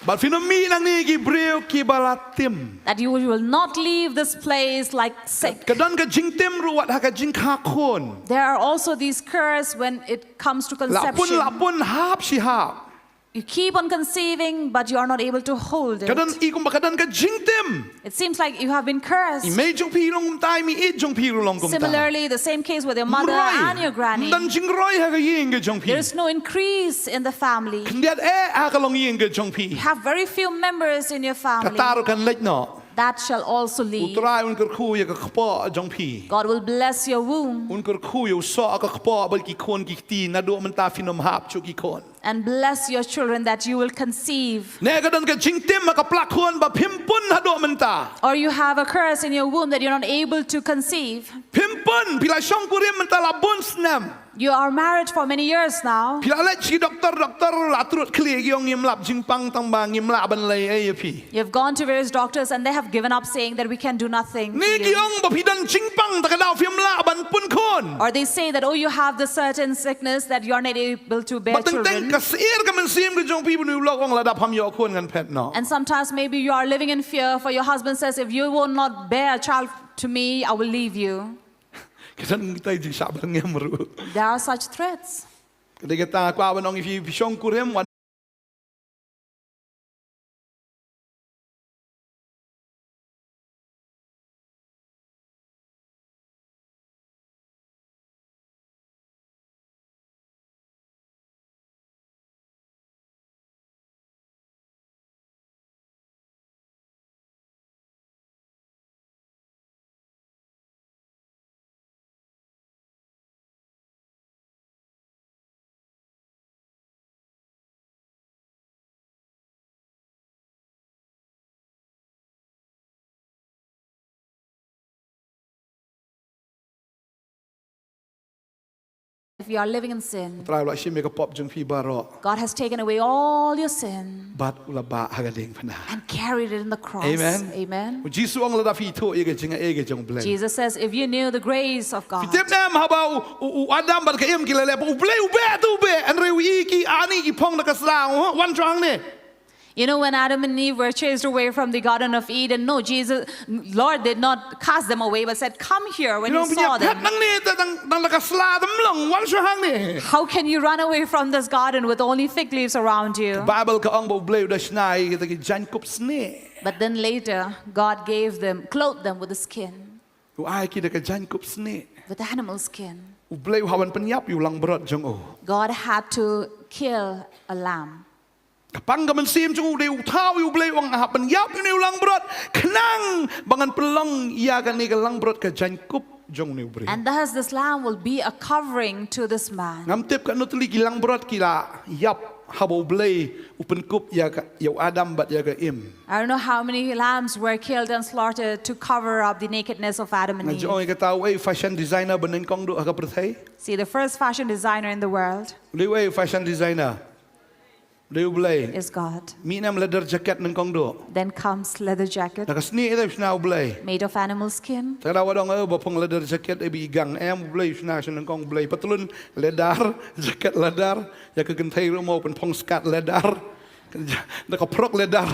Bad phin ym mih nangne ki briew kiba la tim. That you will not leave this place like sick. Ka don ka jingtim ruh wat ha ka jingkha khun. There are also these curse when it comes to conception. La pun, la pun hap shi hap. You keep on conceiving, but you are not able to hold it. Ka don i kumba ka don ka jingtim. It seems like you have been cursed. I mei jong phi long kumta, i mei ïeit jong phi ruh long kumta. Similarly, the same case with your mother and your granny. Ym don jingroi ha ka ïing ka jong phi. There is no increase in the family. Khyndiat eh ha ka longïing ka jong phi. You have very few members in your family. Kata ruh kan leit noh. That shall also leave. U Trai un kyrkhu ïa ka kpoh jong phi. God will bless your womb. Un kyrkhu ïa u soh ka kpoh bad ki khun ki kti, naduh mynta phin ym hap shuh ki khun. And bless your children that you will conceive. Ne ka don ka jingtim ha ka plak khun ba phim pun haduh mynta. Or you have a curse in your womb that you're not able to conceive. Phim pun, phi la shongkurim mynta la bun snem. You are married for many years now. Phi la leit sha ki doktor, doktor la trud khlieh, ki ong ngim lap jingpang tang ba ngim lah ban leh ei ïa phi. You've gone to various doctors and they have given up saying that we can do nothing for you. Ne ki ong ba phi don jingpang, ta ka daw phim lah ban pun khun. Or they say that, "Oh, you have this certain sickness that you are not able to bear children." Ba teng teng ka syier ka mynsiem ka jong phi ba une u lok u ong lada phim ïoh khun ngan phet noh. And sometimes maybe you are living in fear, for your husband says, "If you will not bear a child to me, I will leave you." Ka don kita ki jingshah byrngem ruh. There are such threats. Ka dei kata nga kwah ban ong ïa phi, phi shongkurim, wan If you are living in sin, Trai u la shim ïa ka pop jong phi baroh. God has taken away all your sin Bad u la bah ha ka diengphna. And carried it in the cross. Amen. Amen. U Jisu u ong lada phi ithuh ïa ka jingai ka jong U Blei. Jesus says, if you knew the grace of God. Phi tip ne em haba u, u, u Adam bad ka Im ki la leh, U Blei u beh te u beh, hynrei u ïohi ki, ani ki phong da ka sla, u wan shuwa hangne. You know, when Adam and Eve were chased away from the Garden of Eden, no, Jesus, Lord did not cast them away, but said, come here when he saw them. Phi ong, phi ïa phet nangne te tang, tang da ka sla te ym long, wan shuwa hangne. How can you run away from this garden with only fig leaves around you? Bible ka ong ba U Blei u da shna ïa kita ki jaiñkup snieh. But then later, God gave them, clothed them with the skin. U ai ki da ka jaiñkup snieh. With animal skin. U Blei u hap ban pynïap ïa u langbrot jong u. God had to kill a lamb. Ka pang ka mynsiem jong u dei u thaw ïa U Blei, u ong nga hap ban ïap ïa une u langbrot khnang ba ngan pynlong ïa kane ka langbrot ka jaiñkup jong une u briew. And thus this lamb will be a covering to this man. Ngam tip katno tylli ki langbrot ki la ïap haba U Blei u pynkup ïa ka, ïa u Adam bad ïa ka Im. I don't know how many lambs were killed and slaughtered to cover up the nakedness of Adam and Eve. Nga ju ong ïa kata, uei u fashion designer ba nyngkong duh ha ka pyrthei? See, the first fashion designer in the world. Uei, uei u fashion designer? Dei U Blei. Is God. Mih ne em leather jacket nyngkong duh? Then comes leather jacket. Na ka snieh te u shna U Blei. Made of animal skin. Te lada wat ong, eh, ba phong leather jacket, eh, ba i gang, em, U Blei u shna, shna nyngkong U Blei. Patlun leather, jacket leather, ïa ka kynthei ruh mo pynphong skirt leather. Na ka frock leather.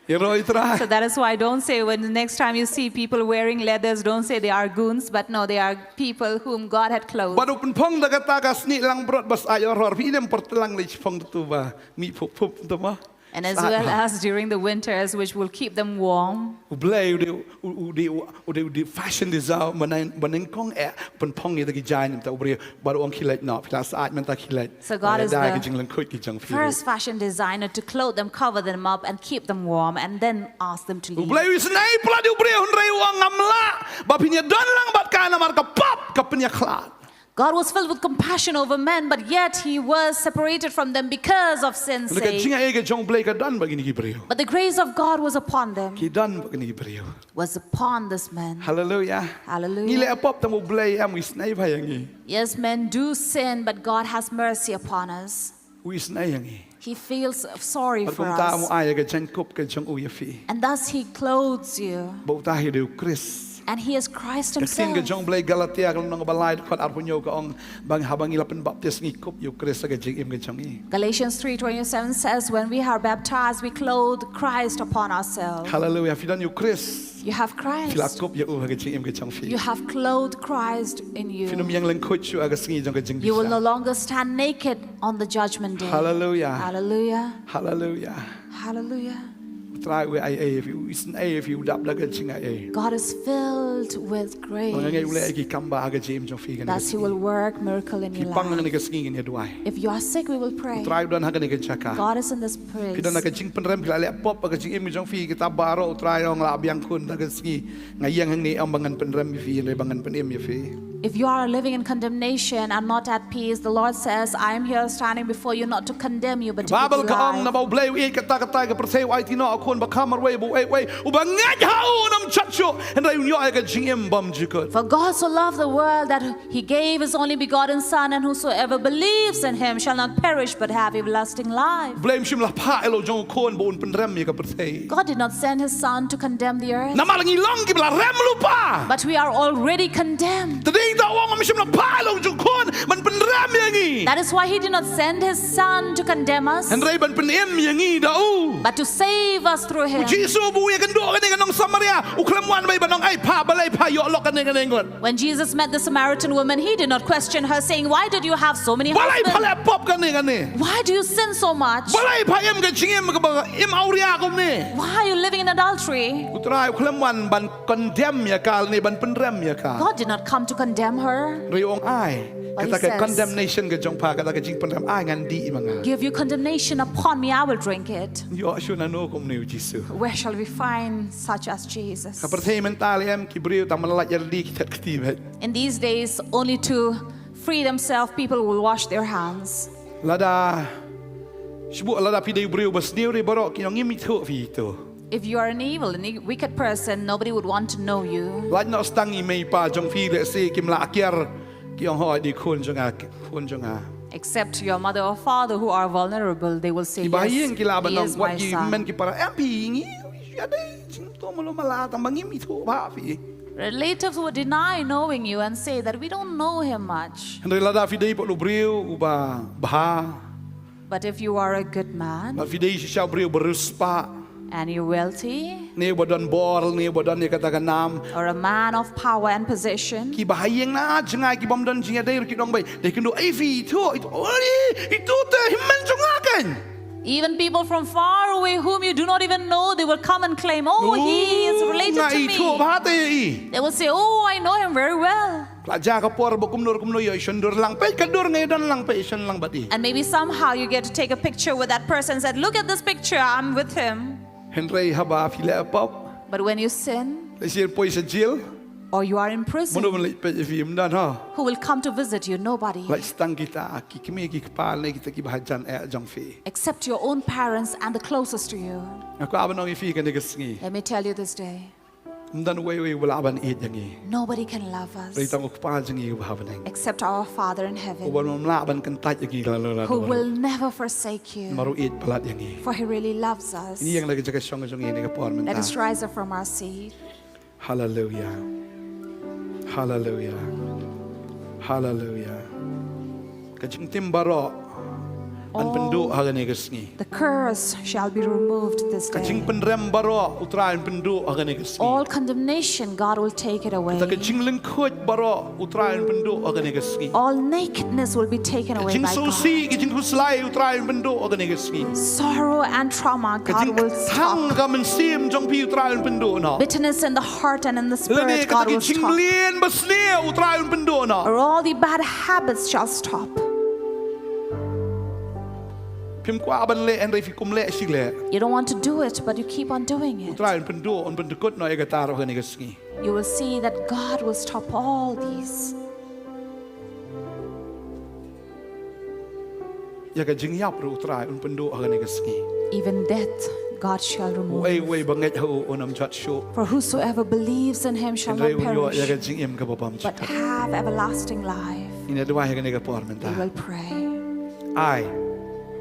Ïaroh ïa U Trai. So that is why don't say when the next time you see people wearing leathers, don't say they are goons, but no, they are people whom God had clothed. Bad u pynphong da kata ka snieh langbrot ba sah ïa u ror. Phi ïohi ne em por tlang lei shi phong tu ba mih phup phup tu ma. And as well as during the winters, which will keep them warm. U Blei u dei u, u dei u, u dei u dei fashion designer ba nyngkong eh pynphong ïa kita ki jaiñ mynta u briew. Bad u ong khie leit noh, phi la sah mynta khie leit. So God is the first fashion designer to clothe them, cover them up, and keep them warm, and then ask them to leave. U Blei u isynei palat ïa u briew hynrei u ong ngam lah ba phin ïadon lang bad ka namar ka pop ka pynïakhlad. God was filled with compassion over men, but yet he was separated from them because of sin's sake. Ka jingai ka jong U Blei ka don bad kine ki briew. But the grace of God was upon them. Ki don bad kine ki briew. Was upon this man. Hallelujah. Hallelujah. Ngi leh pop tang U Blei em u isynei bha ïa ngi. Yes, men do sin, but God has mercy upon us. U isynei ïa ngi. He feels sorry for us. Bad kumta u ai ïa ka jaiñkup ka jong u ïa phi. And thus he clothes you. Bad uta hi u dei u Khrist. And he is Christ himself. Ka ktien ka jong U Blei Galatia ka lynnong ba lai dkhot arphew hynñiew ka ong ba haba ngi la pynbaptis ngi kup ïa u Khrist ha ka jingim ka jong ngi. Galatians three twenty-seven says, when we are baptized, we clothe Christ upon ourselves. Hallelujah. Phi don ïa u Khrist. You have Christ. Phi la kup ïa u ha ka jingim ka jong phi. You have clothed Christ in you. Phin ym ïeng lyngkhuit shuh ha ka sngi jong ka jingbishar. You will no longer stand naked on the judgment day. Hallelujah. Hallelujah. Hallelujah. Hallelujah. U Trai u ai ei ïa phi, u isynei ïa phi, u dap da ka jingai ei. God is filled with grace. Nga ngeit u leh ei ki kam bha ha ka jingim jong phi kane ka sngi. Thus he will work miracle in your life. Phi pang kane ka sngi ngin ïa duwai. If you are sick, we will pray. U Trai u don ha kane ka jaka. God is in this place. Phi don ha ka jingpynrem, phi la leh pop ha ka jingim jong phi, kita baroh u Trai u ong la biang khun ha ka sngi. Nga ïeng hangne ym ba ngan pynrem ïa phi, hynrei ba ngan pynim ïa phi. If you are living in condemnation and not at peace, the Lord says, I am here standing before you not to condemn you, but to give you life. Bible ka ong naba U Blei u ïeit katta katta ïa ka pyrthei, u aiti noh u khun ba kham marwei ba uei uei uba ngeit ha u un ym jot shuh, hynrei un ïoh ïa ka jingim bymjukut. For God so loved the world that he gave his only begotten Son, and whosoever believes in him shall not perish but have everlasting life. U Blei um shym la phah ïa la u jong u khun ba un pynrem ïa ka pyrthei. God did not send his Son to condemn the earth. Namar ngi long kiba la rem lypa. But we are already condemned. Te dei Uta u ong, ym shym la phah ïa la u jong u khun ban pynrem ïa ngi. That is why he did not send his son to condemn us, Hynrei ban pynim ïa ngi da u. but to save us through him. U Jisu ba u ïakynduh kane ka nong Samaria, u khlem wan ba ban ong, "Ai, pha, balei pha ïoh lok kane kane ngut? When Jesus met the Samaritan woman, he did not question her, saying, "Why did you have so many husbands? Balei pha leh pop kane kane? Why do you sin so much? Balei pha im ka jingim kaba im awria kumne?" Why are you living in adultery?" U Trai u khlem wan ban condemn ïa ka ne ban pynrem ïa ka. God did not come to condemn her. Hynrei u ong, "Ai, But he kata ka says, condemnation ka jong pha, kata ka jingpynrem, ai, ngan dih ma nga." "Give your condemnation upon me, I will drink it." Ïoh shuh nano kumne u Jisu? Where shall we find such as Jesus? Ha pyrthei mynta lei em ki briew tang ban lait ïalade ki thied kti beit. In these days, only to free themselves, people will wash their hands. Lada, shu buh lada phi dei u briew ba sniew, baroh kin ong, "Ngim ithuh phi ïa ito." If you are an evil and e-, wicked person, nobody would want to know you. Lait noh tang i mei i pa jong phi, lehse kim lah kiar, ki ong, "Hooid, i khun jong nga, khun jong nga." Except your mother or father who are vulnerable, they will say, "Yes, he is my son." Kiba ha ïing ki lah ban ong, wat ki hynmen ki para, "Em, phi ngi ïa dei jingto malu mala tang ba ngim ithuh bha phi." Relatives would deny knowing you and say that, "We don't know him much." Hynrei lada phi dei pat u briew uba bha, But if you are a good man, lada phi dei shisha u briew ba riewspah, and you're wealthy, ne uba don bor, ne uba don ïa kata ka nam, or a man of power and position, kiba ha ïing na jngai ki bym don jingïadei ruh ki ong, "Ba dei kynduh, ei, phi ithuh, ithuh, oi, ito te hynmen jong nga keiñ." Even people from far away whom you do not even know, they will come and claim, "Oh, he is related to me." Nga ithuh bha te ïa i. They will say, "Oh, I know him very well." Ka la jia ka por ba kumno kumno ïoh i shon dur lang, peit ka dur, nga ïadon lang, peit i shon lang bad i. And maybe somehow you get to take a picture with that person and said, "Look at this picture, I'm with him." Hynrei haba phi leh pop, But when you sin, lehse poi sha jail, or you are in prison, mano ban leit peit ïa phi, ym don, ha? Who will come to visit you? Nobody. Lait tang kita ki kmie ki kpa ne kita kiba hajan eh jong phi. Except your own parents and the closest to you. Nga kwah ban ong ïa phi kane ka sngi, Let me tell you this day. Ym don uwei uwei uba lah ban ïeit ïa ngi. Nobody can love us Hynrei tang u Kpa jong ngi uba ha bneng, except our Father in heaven, uba ym lah ban kyntait ïa ngi la la la who la will never forsake you. Namar u ïeit palat ïa ngi. For he really loves us. Ngin ïeng na ka jaka shong jong ngi ha kane ka por mynta. Let us rise up from our seat. Hallelujah. Hallelujah. Hallelujah. Ka jingtim baroh yn pynduh ha kane ka sngi. The curse shall be removed this day. Ka jingpynrem baroh u Trai yn pynduh ha kane ka sngi. All condemnation, God will take it away. Kata ka jinglyngkhuid baroh u Trai yn pynduh ha kane ka sngi. All nakedness will be taken away by God. Ka jingsngewsih, ka jingkhuslai u Trai yn pynduh ha kane ka sngi. Sorrow and trauma, God will stop. Ka jingkthang ka mynsiem jong phi u Trai yn pynduh noh. Bitterness in the heart and in the spirit, God will stop. Lane kata ka jingleh ba sniew u Trai yn pynduh noh. Or all the bad habits shall stop. Phim kwah ban leh hynrei phi kum leh shi leh. You don't want to do it, but you keep on doing it. U Trai yn pynduh, yn pyndkut noh ïa kata ruh ha kane ka sngi. You will see that God will stop all these. Ïa ka jingïap ruh u Trai un pynduh ha kane ka sngi. Even death, God shall remove. Uei uei ba ngeit ha u un ym jot shuh. For whosoever believes in him shall not perish, hynrei un ïoh ïa ka jingim kaba bymjukut, but have everlasting life. Ngin ïa duwai ha kane ka por mynta. We will pray. Ai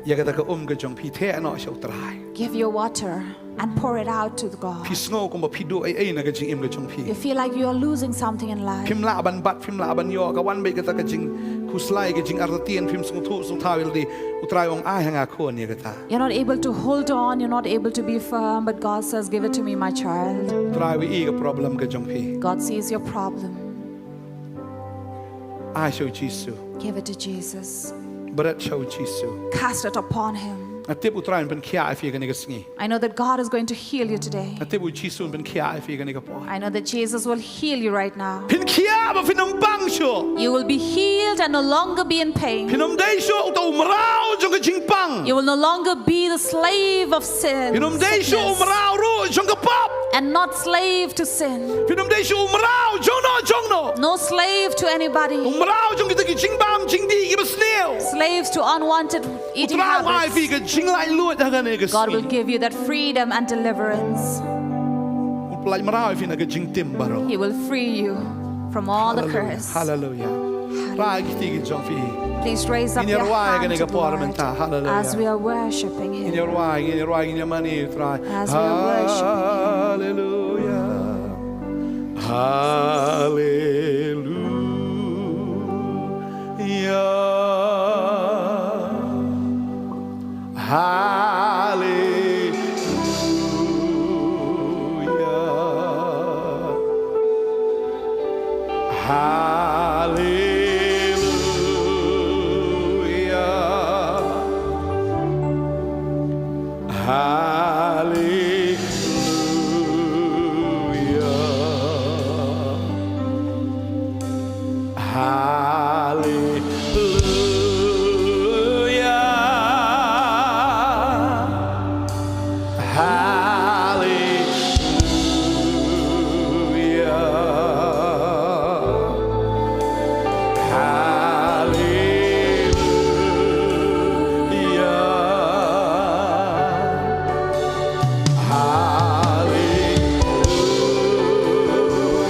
ïa kata ka um ka jong phi, theh noh sha u Trai. Give your water and pour it out to the God. Phi sngew kumba phi duh ei ei na ka jingim ka jong phi. You feel like you are losing something in life. Phim lah ban bat, phim lah ban ïoh, ka wan beit kata ka jingkhuslai, ka jingartatien, phim sngewthuh sngewthaw ïalade. U Trai u ong, ai ha nga khun ïa kata. You're not able to hold on, you're not able to be firm, but God says, "Give it to me, my child." U Trai u i ka problem ka jong phi. God sees your problem. Ai sha u Jisu. Give it to Jesus. Bret sha u Jisu. Cast it upon him. Nga tip u Trai un pynkhiah ïa phi kane ka sngi. I know that God is going to heal you today. Nga tip u Jisu un pynkhiah ïa phi kane ka por. I know that Jesus will heal you right now. Phin khiah ba phin ym pang shuh. You will be healed and no longer be in pain. Phin ym dei shuh uta u mraw jong ka jingpang. You will no longer be the slave of sin, sickness. Phin ym dei shuh u mraw ruh jong ka pop. And not slave to sin. Phin ym dei shuh u mraw jong no jong no. No slave to anybody. U mraw jong kita ki jingbam jingdih kiba sniew. Slaves to unwanted eating habits. U Trai u ai phi ka jinglaitluid ha kane ka sngi. God will give you that freedom and deliverance. Un pyllait mraw ïa phi na ka jingtim baroh. He will free you from all the curse. Hallelujah. Hallelujah. Rai kti ki jong phi. Please raise up your hand to the Lord. Ngin ïa rwai ha kane ka por mynta. Hallelujah. As we are worshiping him. Ngin ïa rwai, ngin ïa rwai, ngin ïa mane u Trai. As we are worshiping him. Hallelujah. Hallelujah. Hallelujah. Hallelujah. Hallelujah. Hallelujah.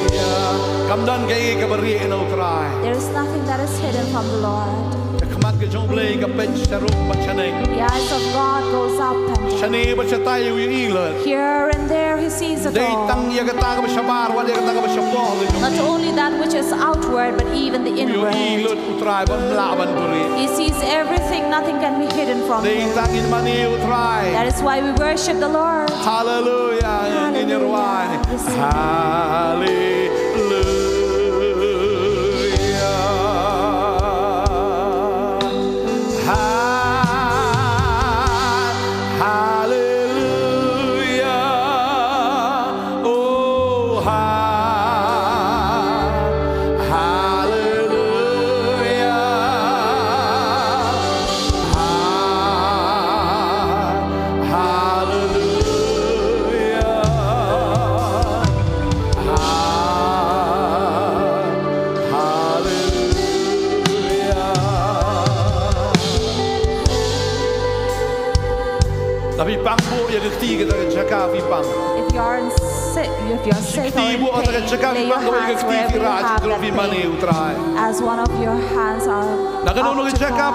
Hallelujah. Kam don kaei kaba rieh na U Trai. There is nothing that is hidden from the Lord. Ka khmat ka jong U Blei ka peit sharum bad shaneng. The eyes of God goes up and down. Shane bad shatai u ïohi lut. Here and there he sees it all. Dei tang ïa kata kaba shabar, wat ïa kata kaba shapoh. Not only that which is outward, but even the inward. U ïohi lut U Trai, bym lah ban buhrieh. He sees everything, nothing can be hidden from him. Dei tang ngin mane ïa U Trai. That is why we worship the Lord. Hallelujah. Hallelujah. Ngin ïa rwai. Yes, Lord. Hallelujah. Ha-, hallelujah. Oh, ha-, hallelujah. Ha-, hallelujah. Ha-, hallelujah. Lada phi pang, buh ïa ka kti kata ka jaka phi pang. If you are in si-, if you are sick or in pain, lay your hands wherever you have that pain. As one of your hands are up to God,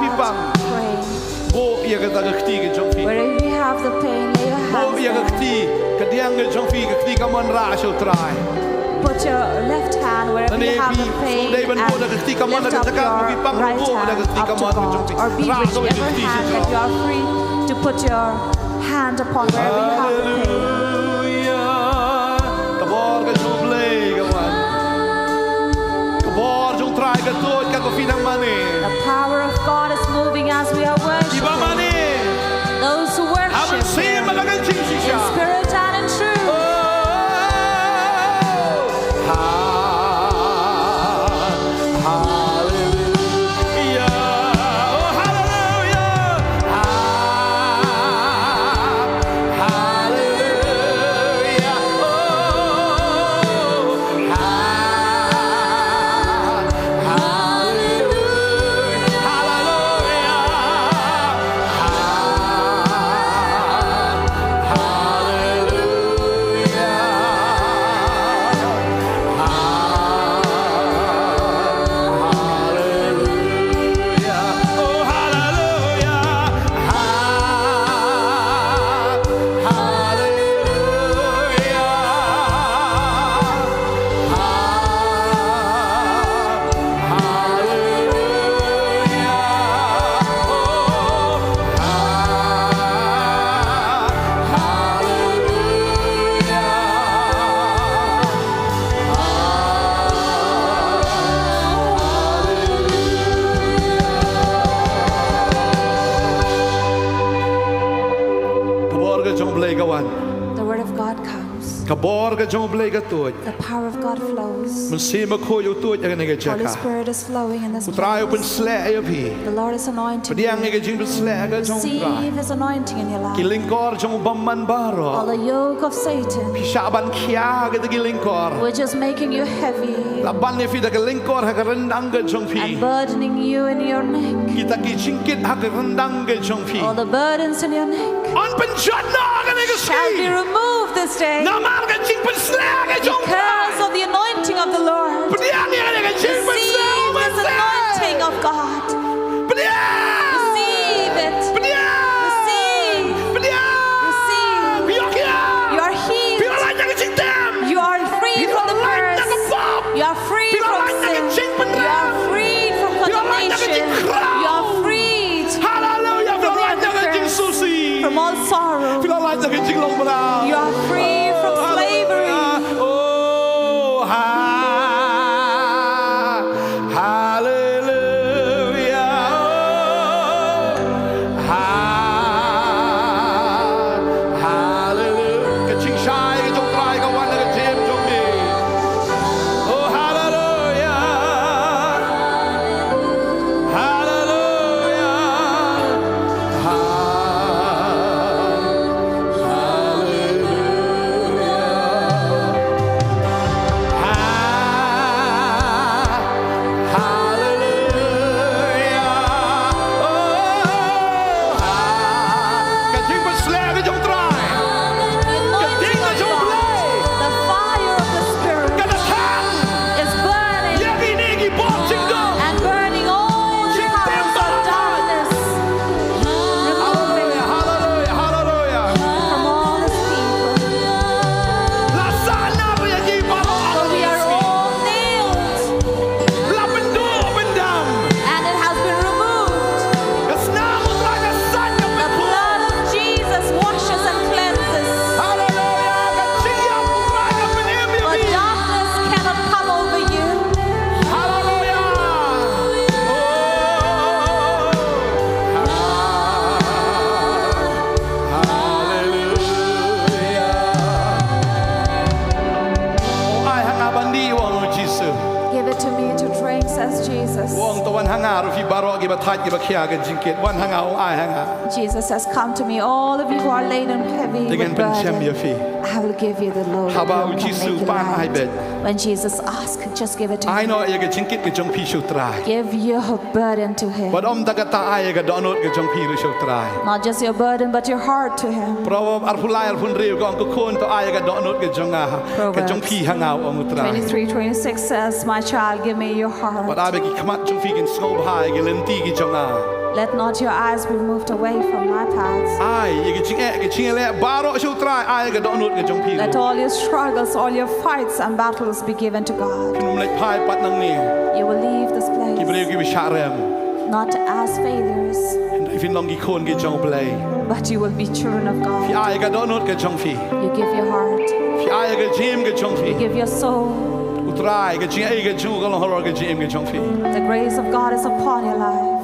praying. Buh ïa kata ka kti ka jong phi. Wherever you have the pain, lay your hands there. Buh ïa ka kti, ka diang ka jong phi, ka kti ka mon, rah sha U Trai. Put your left hand wherever you have the pain and lift up your right hand up to God, or beat whichever hand that you are free to put your hand upon wherever you have the pain. Hallelujah. Ka bor ka jong U Blei ka wan. Ka bor jong U Trai ka tuid katba phi nang mane. The power of God is moving as we are worshiping. Kiba mane. Those who worship Him in spirit and in truth. Oh, ha-, hallelujah. Oh, hallelujah. Ha-, hallelujah. Oh, ha-, hallelujah. Hallelujah. Ka bor ka jong U Blei ka wan. The word of God comes. Ka bor ka jong U Blei ka tuid. The power of God flows. Mynsiem Bakhuid u tuid ha kane ka jaka. Holy Spirit is flowing in this place. U Trai u pynshlur ïa phi. The Lord is anointing you. Pdiang ïa ka jingpynshlur ka jong U Trai. Receive His anointing in your life. Ki lyngkor jong u bymman baroh. All the yoke of Satan. Phi shah ban khia kita ki lyngkor. Which is making you heavy. La ban ïa phi da ka lyngkor ha ka ryndang ka jong phi. And burdening you in your neck. Kita ki jingkit ha ka ryndang ka jong phi. All the burdens in your neck. Yn pynjot noh ha kane ka sngi. Shall be removed this day. Namar ka jingpynshlur ka jong U Trai. Because of the anointing of the Lord. Pdiang ïa kane ka jingpynshlur. Receive this anointing of God. Pdiang. Receive it. Pdiang. Receive. Pdiang. Receive. Phi ïoh khia. You are healed. Phi ïoh lait na ka jingtem. You are free from the curse. Phi ïoh lait na ka pop. You are free from sin. Phi ïoh lait na ka jingpynrem. You are free from condemnation. Phi ïoh lait na ka jingkhraw. You are freed. Hallelujah. Phi ïoh lait na ka jingsngewsih. From all sorrow. Phi ïoh lait na ka jinglong mraw. You are free from slavery. Oh, hallelujah. Oh, ha. Jisu. Give it to me to drink, says Jesus. U ong, to wan ha nga ruh phi baroh kiba thait kiba khia ka jingkit. Wan ha nga, u ong, ai ha nga. Jesus says, "Come to me, all of you who are laden and heavy with burden. Te ngan pynshem ïa phi. I will give you the load of yoke and make you light." Haba u Jisu pan, ai beit. When Jesus asks, just give it to him. Ai noh ïa ka jingkit ka jong phi sha u Trai. Give your burden to him. Bad ym tang kata, ai ïa ka dohnud ka jong phi ruh sha u Trai. Not just your burden, but your heart to him. Proverb arphew lai arphew hynriew ka ong, ko khun, to ai ïa ka dohnud ka jong nga, ka jong phi ha nga, u ong u Trai. Proverbs twenty-three twenty-six says, "My child, give me your heart." Bad ai ba ki khmat jong phi kin sngewbha ïa ki lynti ki jong nga. Let not your eyes be moved away from my paths. Ai ïa ka jingeh, ka jingeh baroh sha u Trai, ai ïa ka dohnud ka jong phi. Let all your struggles, all your fights and battles be given to God. Phin ym leit phai pat nangne. You will leave this place. Ki briew kiba shah rem. Not as failures. Hynrei phin long ki khun ki jong u Blei. But you will be children of God. Phi ai ïa ka dohnud ka jong phi. You give your heart. Phi ai ïa ka jingim ka jong phi. You give your soul. U Trai, ka jingaiei ka jong u ka long halor ka jingim ka jong phi. The grace of God is upon your life.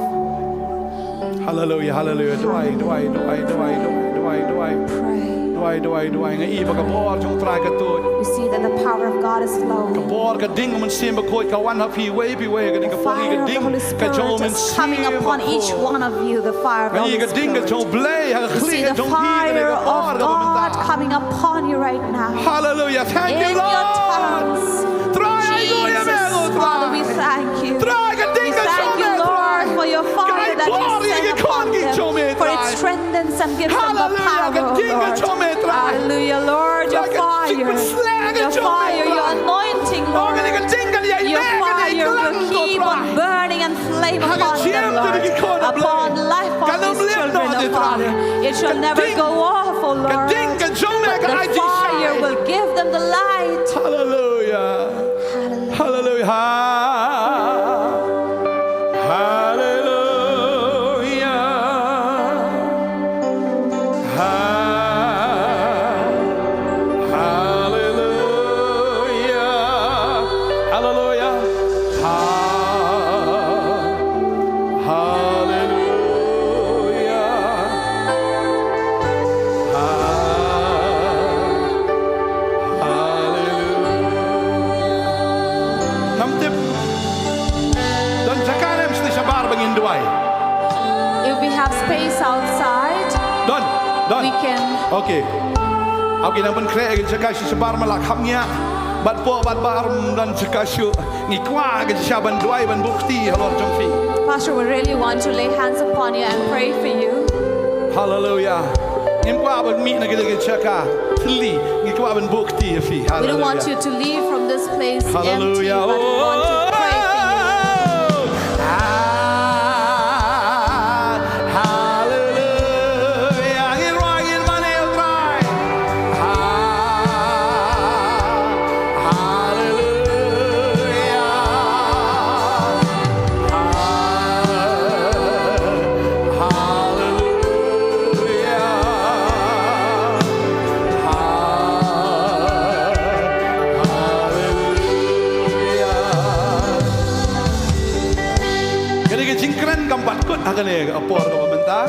Hallelujah, hallelujah. Duwai, duwai, duwai, duwai, duwai, duwai, duwai. Pray. Duwai, duwai, duwai. Nga i ba ka bor jong u Trai ka tuid. You see that the power of God is flowing. Ka bor ka ding u Mynsiem Bakhuid ka wan ha phi iwei pa iwei, ka ding ka por, ka ding ka jong u Mynsiem Bakhuid. The fire of the Holy Spirit is coming upon each one of you, the fire of the Holy Spirit. Nga i ka ding ka jong u Blei ha ka khlieh ka jong phi, ka ding ka bor ka bynta. You see the fire of God coming upon you right now. Hallelujah. Thank you, Lord. In your tongues. Trai, ai nguh ïa me, Lord. Jesus, Father, we thank you. Trai, ka ding ka jong me, Trai. We thank you, Lord, for your fire that you send upon them, for it strengthens and gives them the power, oh Lord. Hallelujah, ka ding ka jong me, Trai. Hallelujah, Lord, your fire, your fire, your anointing, Lord. Your fire will keep on burning and flame upon them, Lord. Upon life of these children, oh Father. It shall never go off, oh Lord. But the fire will give them the light. Hallelujah. Hallelujah. Hallelujah. Ha-, hallelujah. Hallelujah. Ha-, hallelujah. Ha-, Hallelujah. Ngam tip. Don jaka ne em shatei shabar ba ngin duwai? If we have space outside, don, don, we can. Okay. Okay, nang pynkhreh ïa ka jaka shatei shabar, ma la kham ngiah. Bad poh bad bar, don jaka shuh. Ngi kwah ka jaka ban duwai, ban buh kti halor jong phi. Pastor, we really want to lay hands upon you and pray for you. Hallelujah. Ngim kwah ban mih na kata ka jaka thylli. Ngi kwah ban buh kti ïa phi. Hallelujah. We don't want you to leave from this place empty, but we want to pray for you. Hallelujah. Ah, hallelujah. Ngin rwai, ngin mane ïa u Trai. Ah, hallelujah. Hallelujah. Hallelujah. Kane ka jingkren kam pat kut ha kane ka por kaba mynta.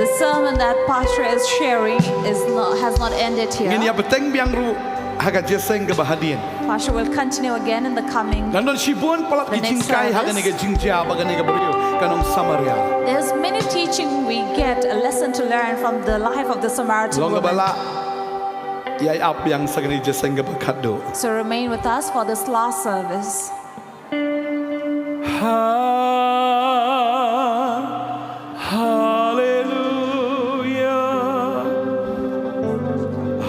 The sermon that Pastor is sharing is not, has not ended here. Ngin ïa bteng biang ruh ha ka jingïaseng kaba hadien. Pastor will continue again in the coming, the next service. Nang don shibun palat ki jinghikai ha kane ka jingjia bad kane ka briew ka nong Samaria. There's many teaching we get, a lesson to learn from the life of the Samaritan woman. Long kaba lah, ïai ap biang sa kane ka jingïaseng kaba khatduh. So remain with us for this last service. Ha-, hallelujah.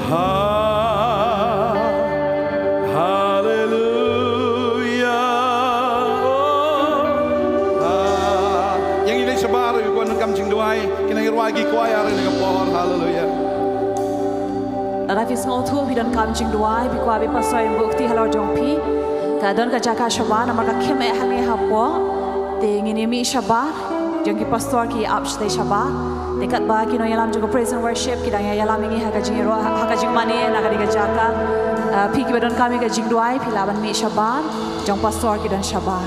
Ha-, hallelujah. Oh, ha-, ïa ngi leit shabar, ïa ki nongkam jingduwai, ki nongïarwai ki kwai, ïa ngi ka por, hallelujah. Lada phi sngewthuh phi donkam jingduwai, phi kwah ba i pastor un buh kti halor jong phi, ka don ka jaka shabar, namar ka khim eh hangne hapoh. Te ngin ïa mih shabar, jong ki pastor ki ap shatei shabar. Te katba ki nongïalam jong ka praise and worship ki dang ïa ïalam ïa ngi ha ka jingïaroh, ha ka jingmane na kane ka jaka. Ah, phi kiba donkam ïa ka jingduwai, phi lah ban mih shabar, jong pastor ki don shabar.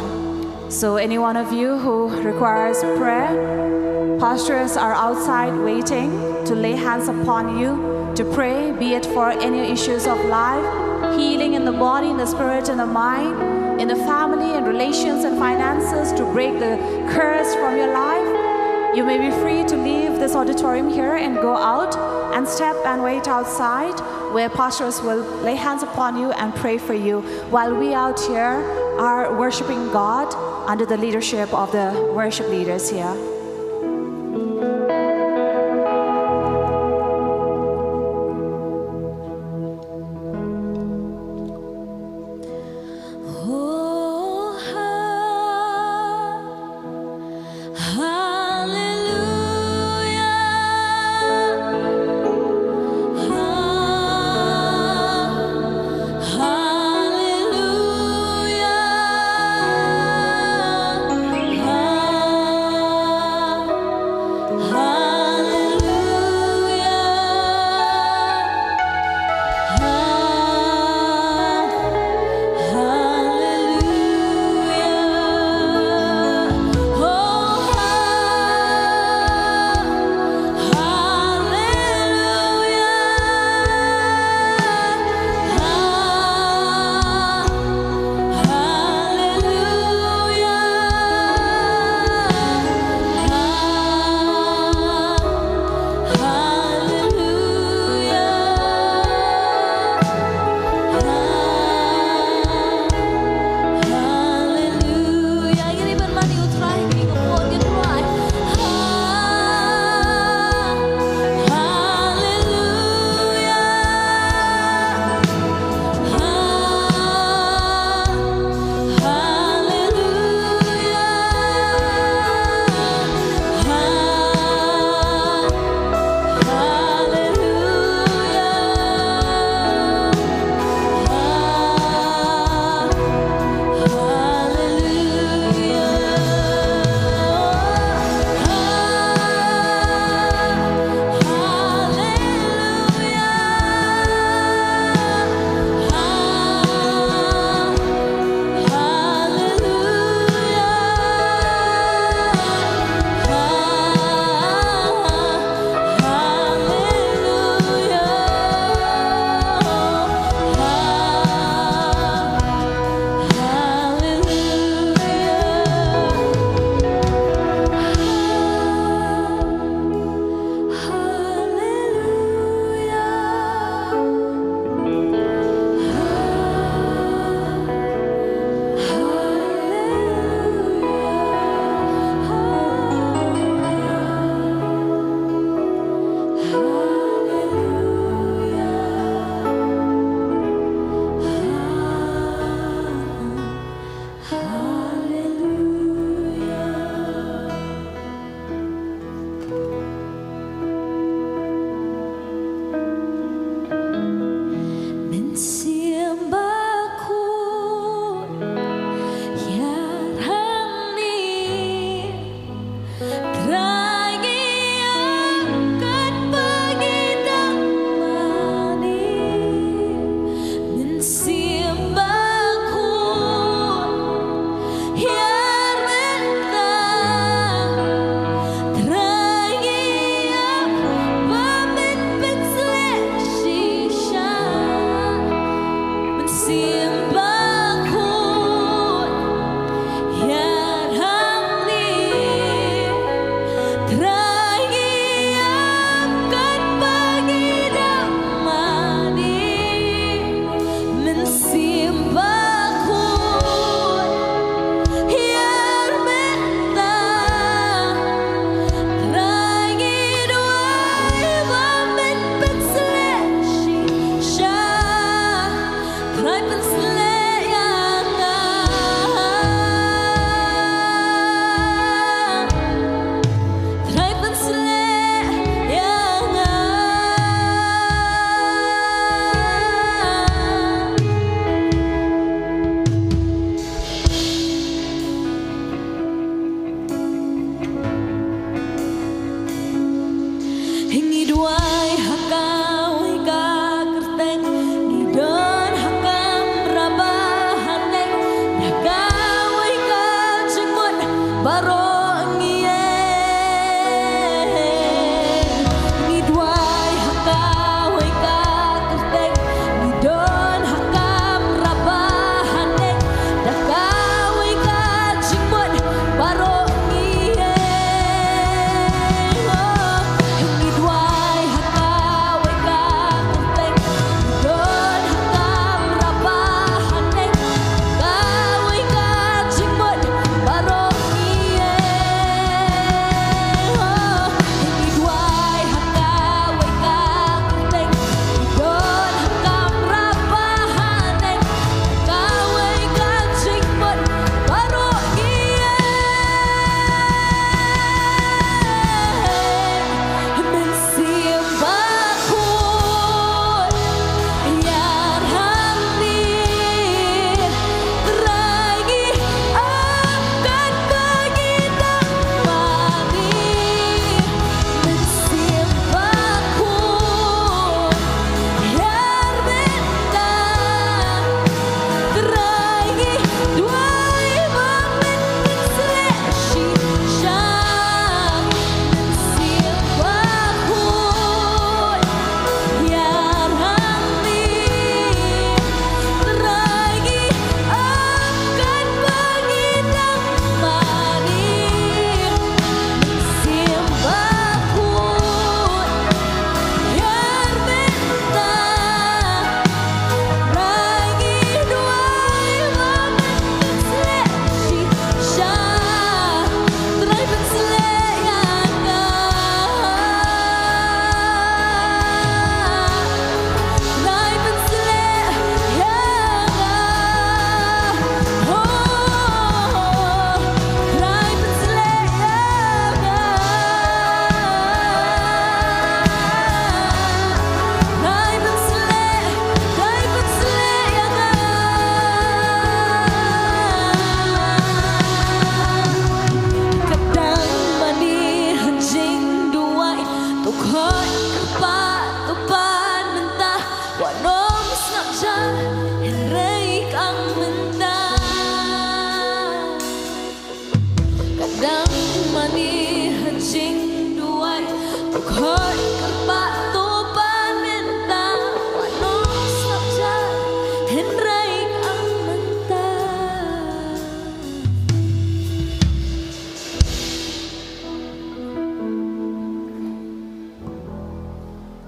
So any one of you who requires prayer, pastors are outside waiting to lay hands upon you to pray, be it for any issues of life, healing in the body, in the spirit, in the mind, in the family, in relations and finances, to break the curse from your life, you may be free to leave this auditorium here and go out and step and wait outside, where pastors will lay hands upon you and pray for you, while we out here are worshiping God under the leadership of the worship leaders here.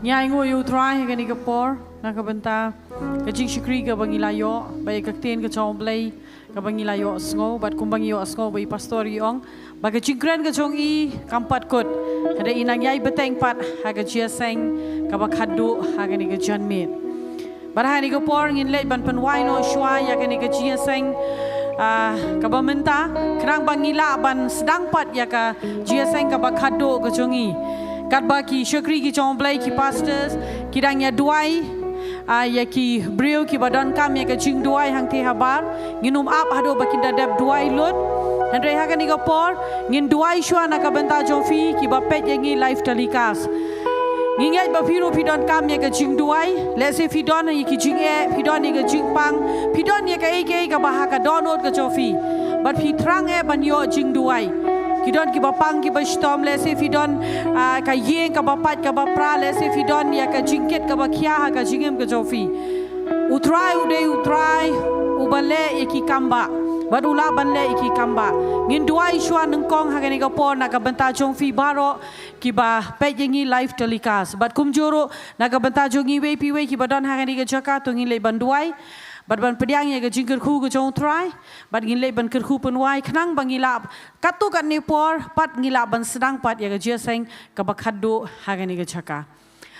Ngi ainguh ïa u Trai ha kane ka por na ka bynta ka jingshakri kaba ngi la ïoh, ba ïa ka ktien ka jong u Blei kaba ngi la ïohsngew, bad kumba ngi ïohsngew ba i pastor i ong ba ka jingkren ka jong i kam pat kut, hynrei i nang ïai bteng pat ha ka jingïaseng kaba khatduh ha kane ka janmiet. Bad ha kane ka por ngin leit ban pynwai noh shuwa ïa kane ka jingïaseng, ah, kaba mynta, khnang ba ngi lah ban sdang pat ïa ka jingïaseng kaba khatduh ka jong i. Katba ki shakri ki jong u Blei, ki pastors ki dang ïa duwai, ah, ïa ki briew kiba donkam ïa ka jingduwai hangtei habar, ngin ym ap haduh ba kin da dep duwai lut. Hynrei ha kane ka por ngin duwai shuwa na ka bynta jong phi kiba peit ïa ngi live telecast. Ngi ngeit ba phi ruh phi donkam ïa ka jingduwai. Lehse phi don ïa ki jingeh, phi don ïa ka jingpang, phi don ïa kaei kaei kaba ha ka dohnud ka jong phi, bad phi thrang eh ban ïoh jingduwai. Ki don kiba pang kiba shitom, lehse phi don, ah, ka ïing kaba pait kaba pra, lehse phi don ïa ka jingkit kaba khia ha ka jingim ka jong phi. U Trai u dei u Trai uba leh ïa ki kambah, bad u lah ban leh ïa ki kambah. Ngin duwai shuwa nyngkong ha kane ka por na ka bynta jong phi baroh kiba peit ïa ngi live telecast, bad kumjuh ruh na ka bynta jong ngi iwei pa iwei kiba don ha kane ka jaka. To ngin leit ban duwai bad ban pdiang ïa ka jingkyrkhu ka jong u Trai, bad ngin leit ban kyrkhu pynwai khnang ba ngi lah katto katne por pat ngi lah ban sdang pat ïa ka jingïaseng kaba khatduh ha kane ka jaka.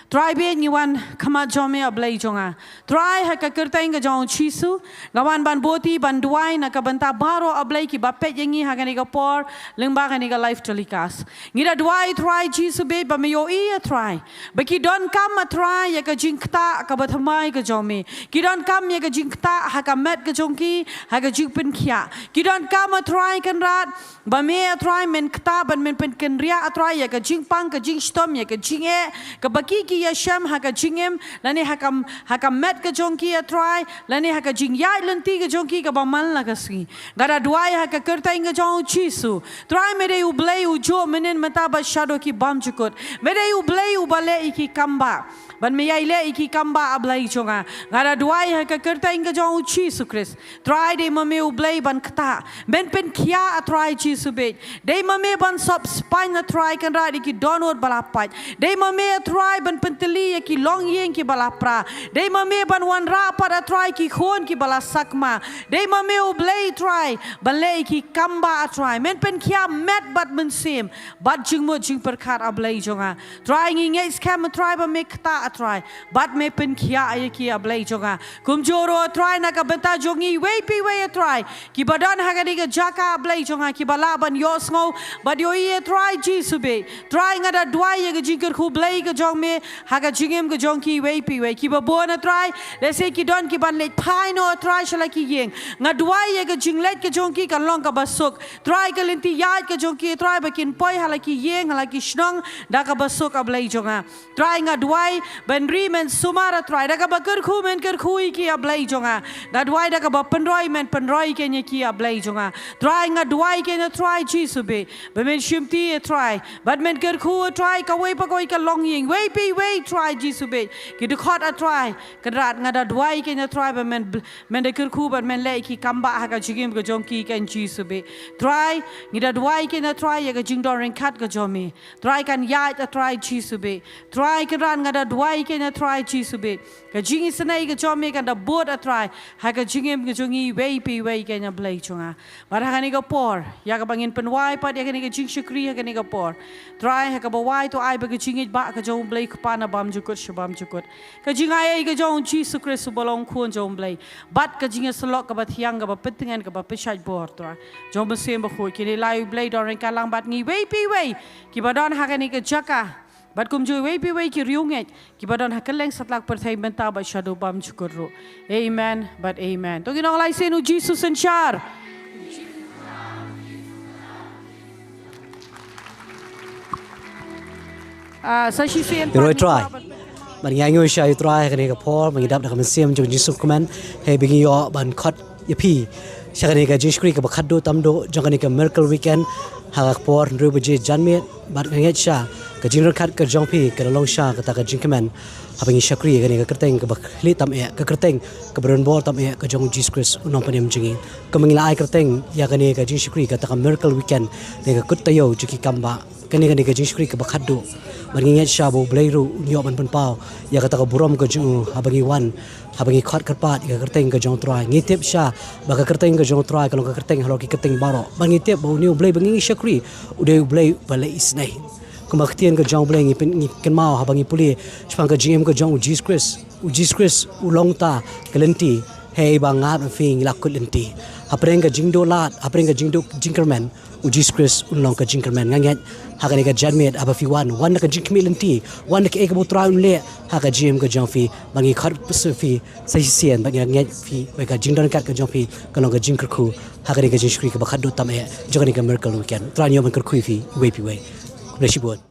Trai beit, ngi wan khmat jong me, A Blei jong nga. Trai, ha ka kyrteng ka jong u Jisu nga wan ban buti ban duwai na ka bynta baroh, A Blei, kiba peit ïa ngi ha kane ka por lyngba kane ka live telecast. Ngi da duwai, Trai Jisu beit, ba me ïohi, A Trai, ba ki donkam, A Trai, ïa ka jingktah kaba thymmai ka jong me. Ki donkam ïa ka jingktah ha ka met ka jong ki, ha ka jingpynkhiah. Ki donkam, A Trai Kynrad, ba me, A Trai, men ktah bad men pynkynriah, A Trai, ïa ka jingpang, ka jingshitom, ïa ka jingeh kaba ki ki ïashem ha ka jingim, lane ha ka, ha ka met ka jong ki, A Trai, lane ha ka jingïaid lynti ka jong ki kaba man la ka sngi. Nga da duwai ha ka kyrteng ka jong u Jisu, Trai, me dei U Blei ujuh mynhynnin mynta bad shaduh ki bymjukut. Me dei U Blei uba leh ïa ki kambah, bad me ïai leh ïa ki kambah, A Blei jong nga. Nga da duwai ha ka kyrteng ka jong u Jisu Khrist. Trai, dei ma me U Blei ban ktah, men pynkhiah, A Trai Jisu beit. Dei ma me ban sop spaiñ, A Trai Kynrad, ïa ki dohnud ba la pait. Dei ma me, A Trai, ban pyntylli ïa ki longïing kiba la pra. Dei ma me ban wanrah pat, A Trai, ki khun kiba la sakma. Dei ma me U Blei, Trai, ban leh ïa ki kambah, A Trai. Men pynkhiah met bad mynsiem bad jingmut jingpyrkhat, A Blei jong nga. Trai, ngi ngeit skhem, A Trai, ba me ktah, A Trai, bad me pynkhiah ïa ki, A Blei jong nga. Kumjuh ruh, A Trai, na ka bynta jong ngi iwei pa iwei, A Trai, kiba don ha kane ka jaka, A Blei jong nga, kiba lah ban ïohsngew bad ïohi, A Trai Jisu beit. Trai, nga da duwai ïa ka jingkyrkhu Blei ka jong me ha ka jingim ka jong ki iwei pa iwei. Kiba bun, A Trai, lehse ki don kiban leit phai noh, A Trai, sha la ki ïing. Nga duwai ïa ka jingleit ka jong ki kan long kaba suk. Trai, ka lynti ïaid ka jong ki, Trai, ba kin poi ha la ki ïing, ha la ki shnong da kaba suk, A Blei jong nga. Trai, nga duwai ban ri men sumar, A Trai, da kaba kyrkhu men kyrkhu ïa ki, A Blei jong nga. Nga duwai da kaba pynroi men pynroi keiñ ïa ki, A Blei jong nga. Trai, nga duwai keiñ, A Trai Jisu beit, ba men shimti, A Trai, bad men kyrkhu, A Trai, kawei pa kawei ka longïing, iwei pa iwei, Trai Jisu beit. Ki dkhot, A Trai Kynrad, nga da duwai keiñ, A Trai, ba men bl-, men da kyrkhu bad men leh ïa ki kambah ha ka jingim ka jong ki keiñ, Jisu beit. Trai, ngi da duwai keiñ, A Trai, ïa ka jingdon ryngkat ka jong me. Trai, kan ïaid, A Trai Jisu beit. Trai Kynrad, nga da duwai keiñ, A Trai Jisu beit, ka jingisynei ka jong me kan da bud, A Trai, ha ka jingim ka jong ngi iwei pa iwei keiñ, A Blei jong nga. Bad ha kane ka por, ïa kaba ngin pynwai pat ïa kane ka jingshakri ha kane ka por, Trai, ha kaba wai, to ai ba ka jingïeit ba ka jong U Blei Kpa na bymjukut sha bymjukut, ka jingaiei ka jong u Jisu Khrist uba long Khun jong U Blei, bad ka jingïasyllok kaba thiang, kaba pyntngen, kaba pynshait bor, Trai, jong U Mynsiem Bakhuid, kin ïalai, U Blei, don ryngkat lang bad ngi iwei pa iwei kiba don ha kane ka jaka, bad kumjuh iwei pa iwei ki riewngeit kiba don ha kylleng satlak pyrthei mynta bad shaduh bymjukut ruh. Amen bad amen. To ngin ong lai sien, U Jisu synshar. Ah, sa shisien pat, Trai. Bad ngi ainguh sha U Trai ha kane ka por, ba ngi dap da ka mynsiem jong ka jingsngewkmen, hei ba ngi ïoh ban khot ïa phi sha kane ka jingshakri kaba khatduh tam duh jong kane ka Miracle Weekend ha ka por hynriew baje janmiet, bad nga ngeit shisha ka jingryngkat ka jong phi ka la long sha kata ka jingkmen. Haba ngi shakri ïa kane ka kyrteng kaba khlieh tam eh, ka kyrteng kaba don bor tam eh ka jong u Jisu Khrist u nongpynim jong ngi. Kumba ngi la ai kyrteng ïa kane ka jingshakri kata ka Miracle Weekend, ne ka kut taïew jong ki kam bah. Kane, kane ka jingshakri kaba khatduh. Bad ngi ngeit shwa ba U Blei ruh un ïoh ban pynpaw ïa kata ka burom ka jong u haba ngi wan, haba ngi khot kyrpad ïa ka kyrteng ka jong U Trai. Ngi tip shwa ba ka kyrteng ka jong U Trai ka long ka kyrteng halor ki kyrteng baroh. Bad ngi tip ba une U Blei ba ngi shakri u dei U Blei ba leh isynei. Kumba ka ktien ka jong U Blei ngi pyn, ngi kynmaw haba ngi pule shaphang ka jingim ka jong u Jisu Khrist. U Jisu Khrist u long uta ka lynti. Hei ba nga bad phi ngi la kut lynti. Hapdeng ka jingduh lad, hapdeng ka jingduh jingkyrmen, u Jisu Khrist un long ka jingkyrmen. Nga ngeit ha kane ka janmiet haba phi wan, wan da ka jingkhmih lynti, wan da kaei kaba U Trai un leh ha ka jingim ka jong phi. Ba ngi khot pyrshah phi sa shisien, ba ngi ngeit phi, ba ka jingdon ryngkat ka jong phi ka long ka jingkyrkhu ha kane ka jingshakri kaba khatduh tam eh jong kane ka Miracle Weekend. U Trai un ïoh ban kyrkhu ïa phi iwei pa iwei. Khublei shibun.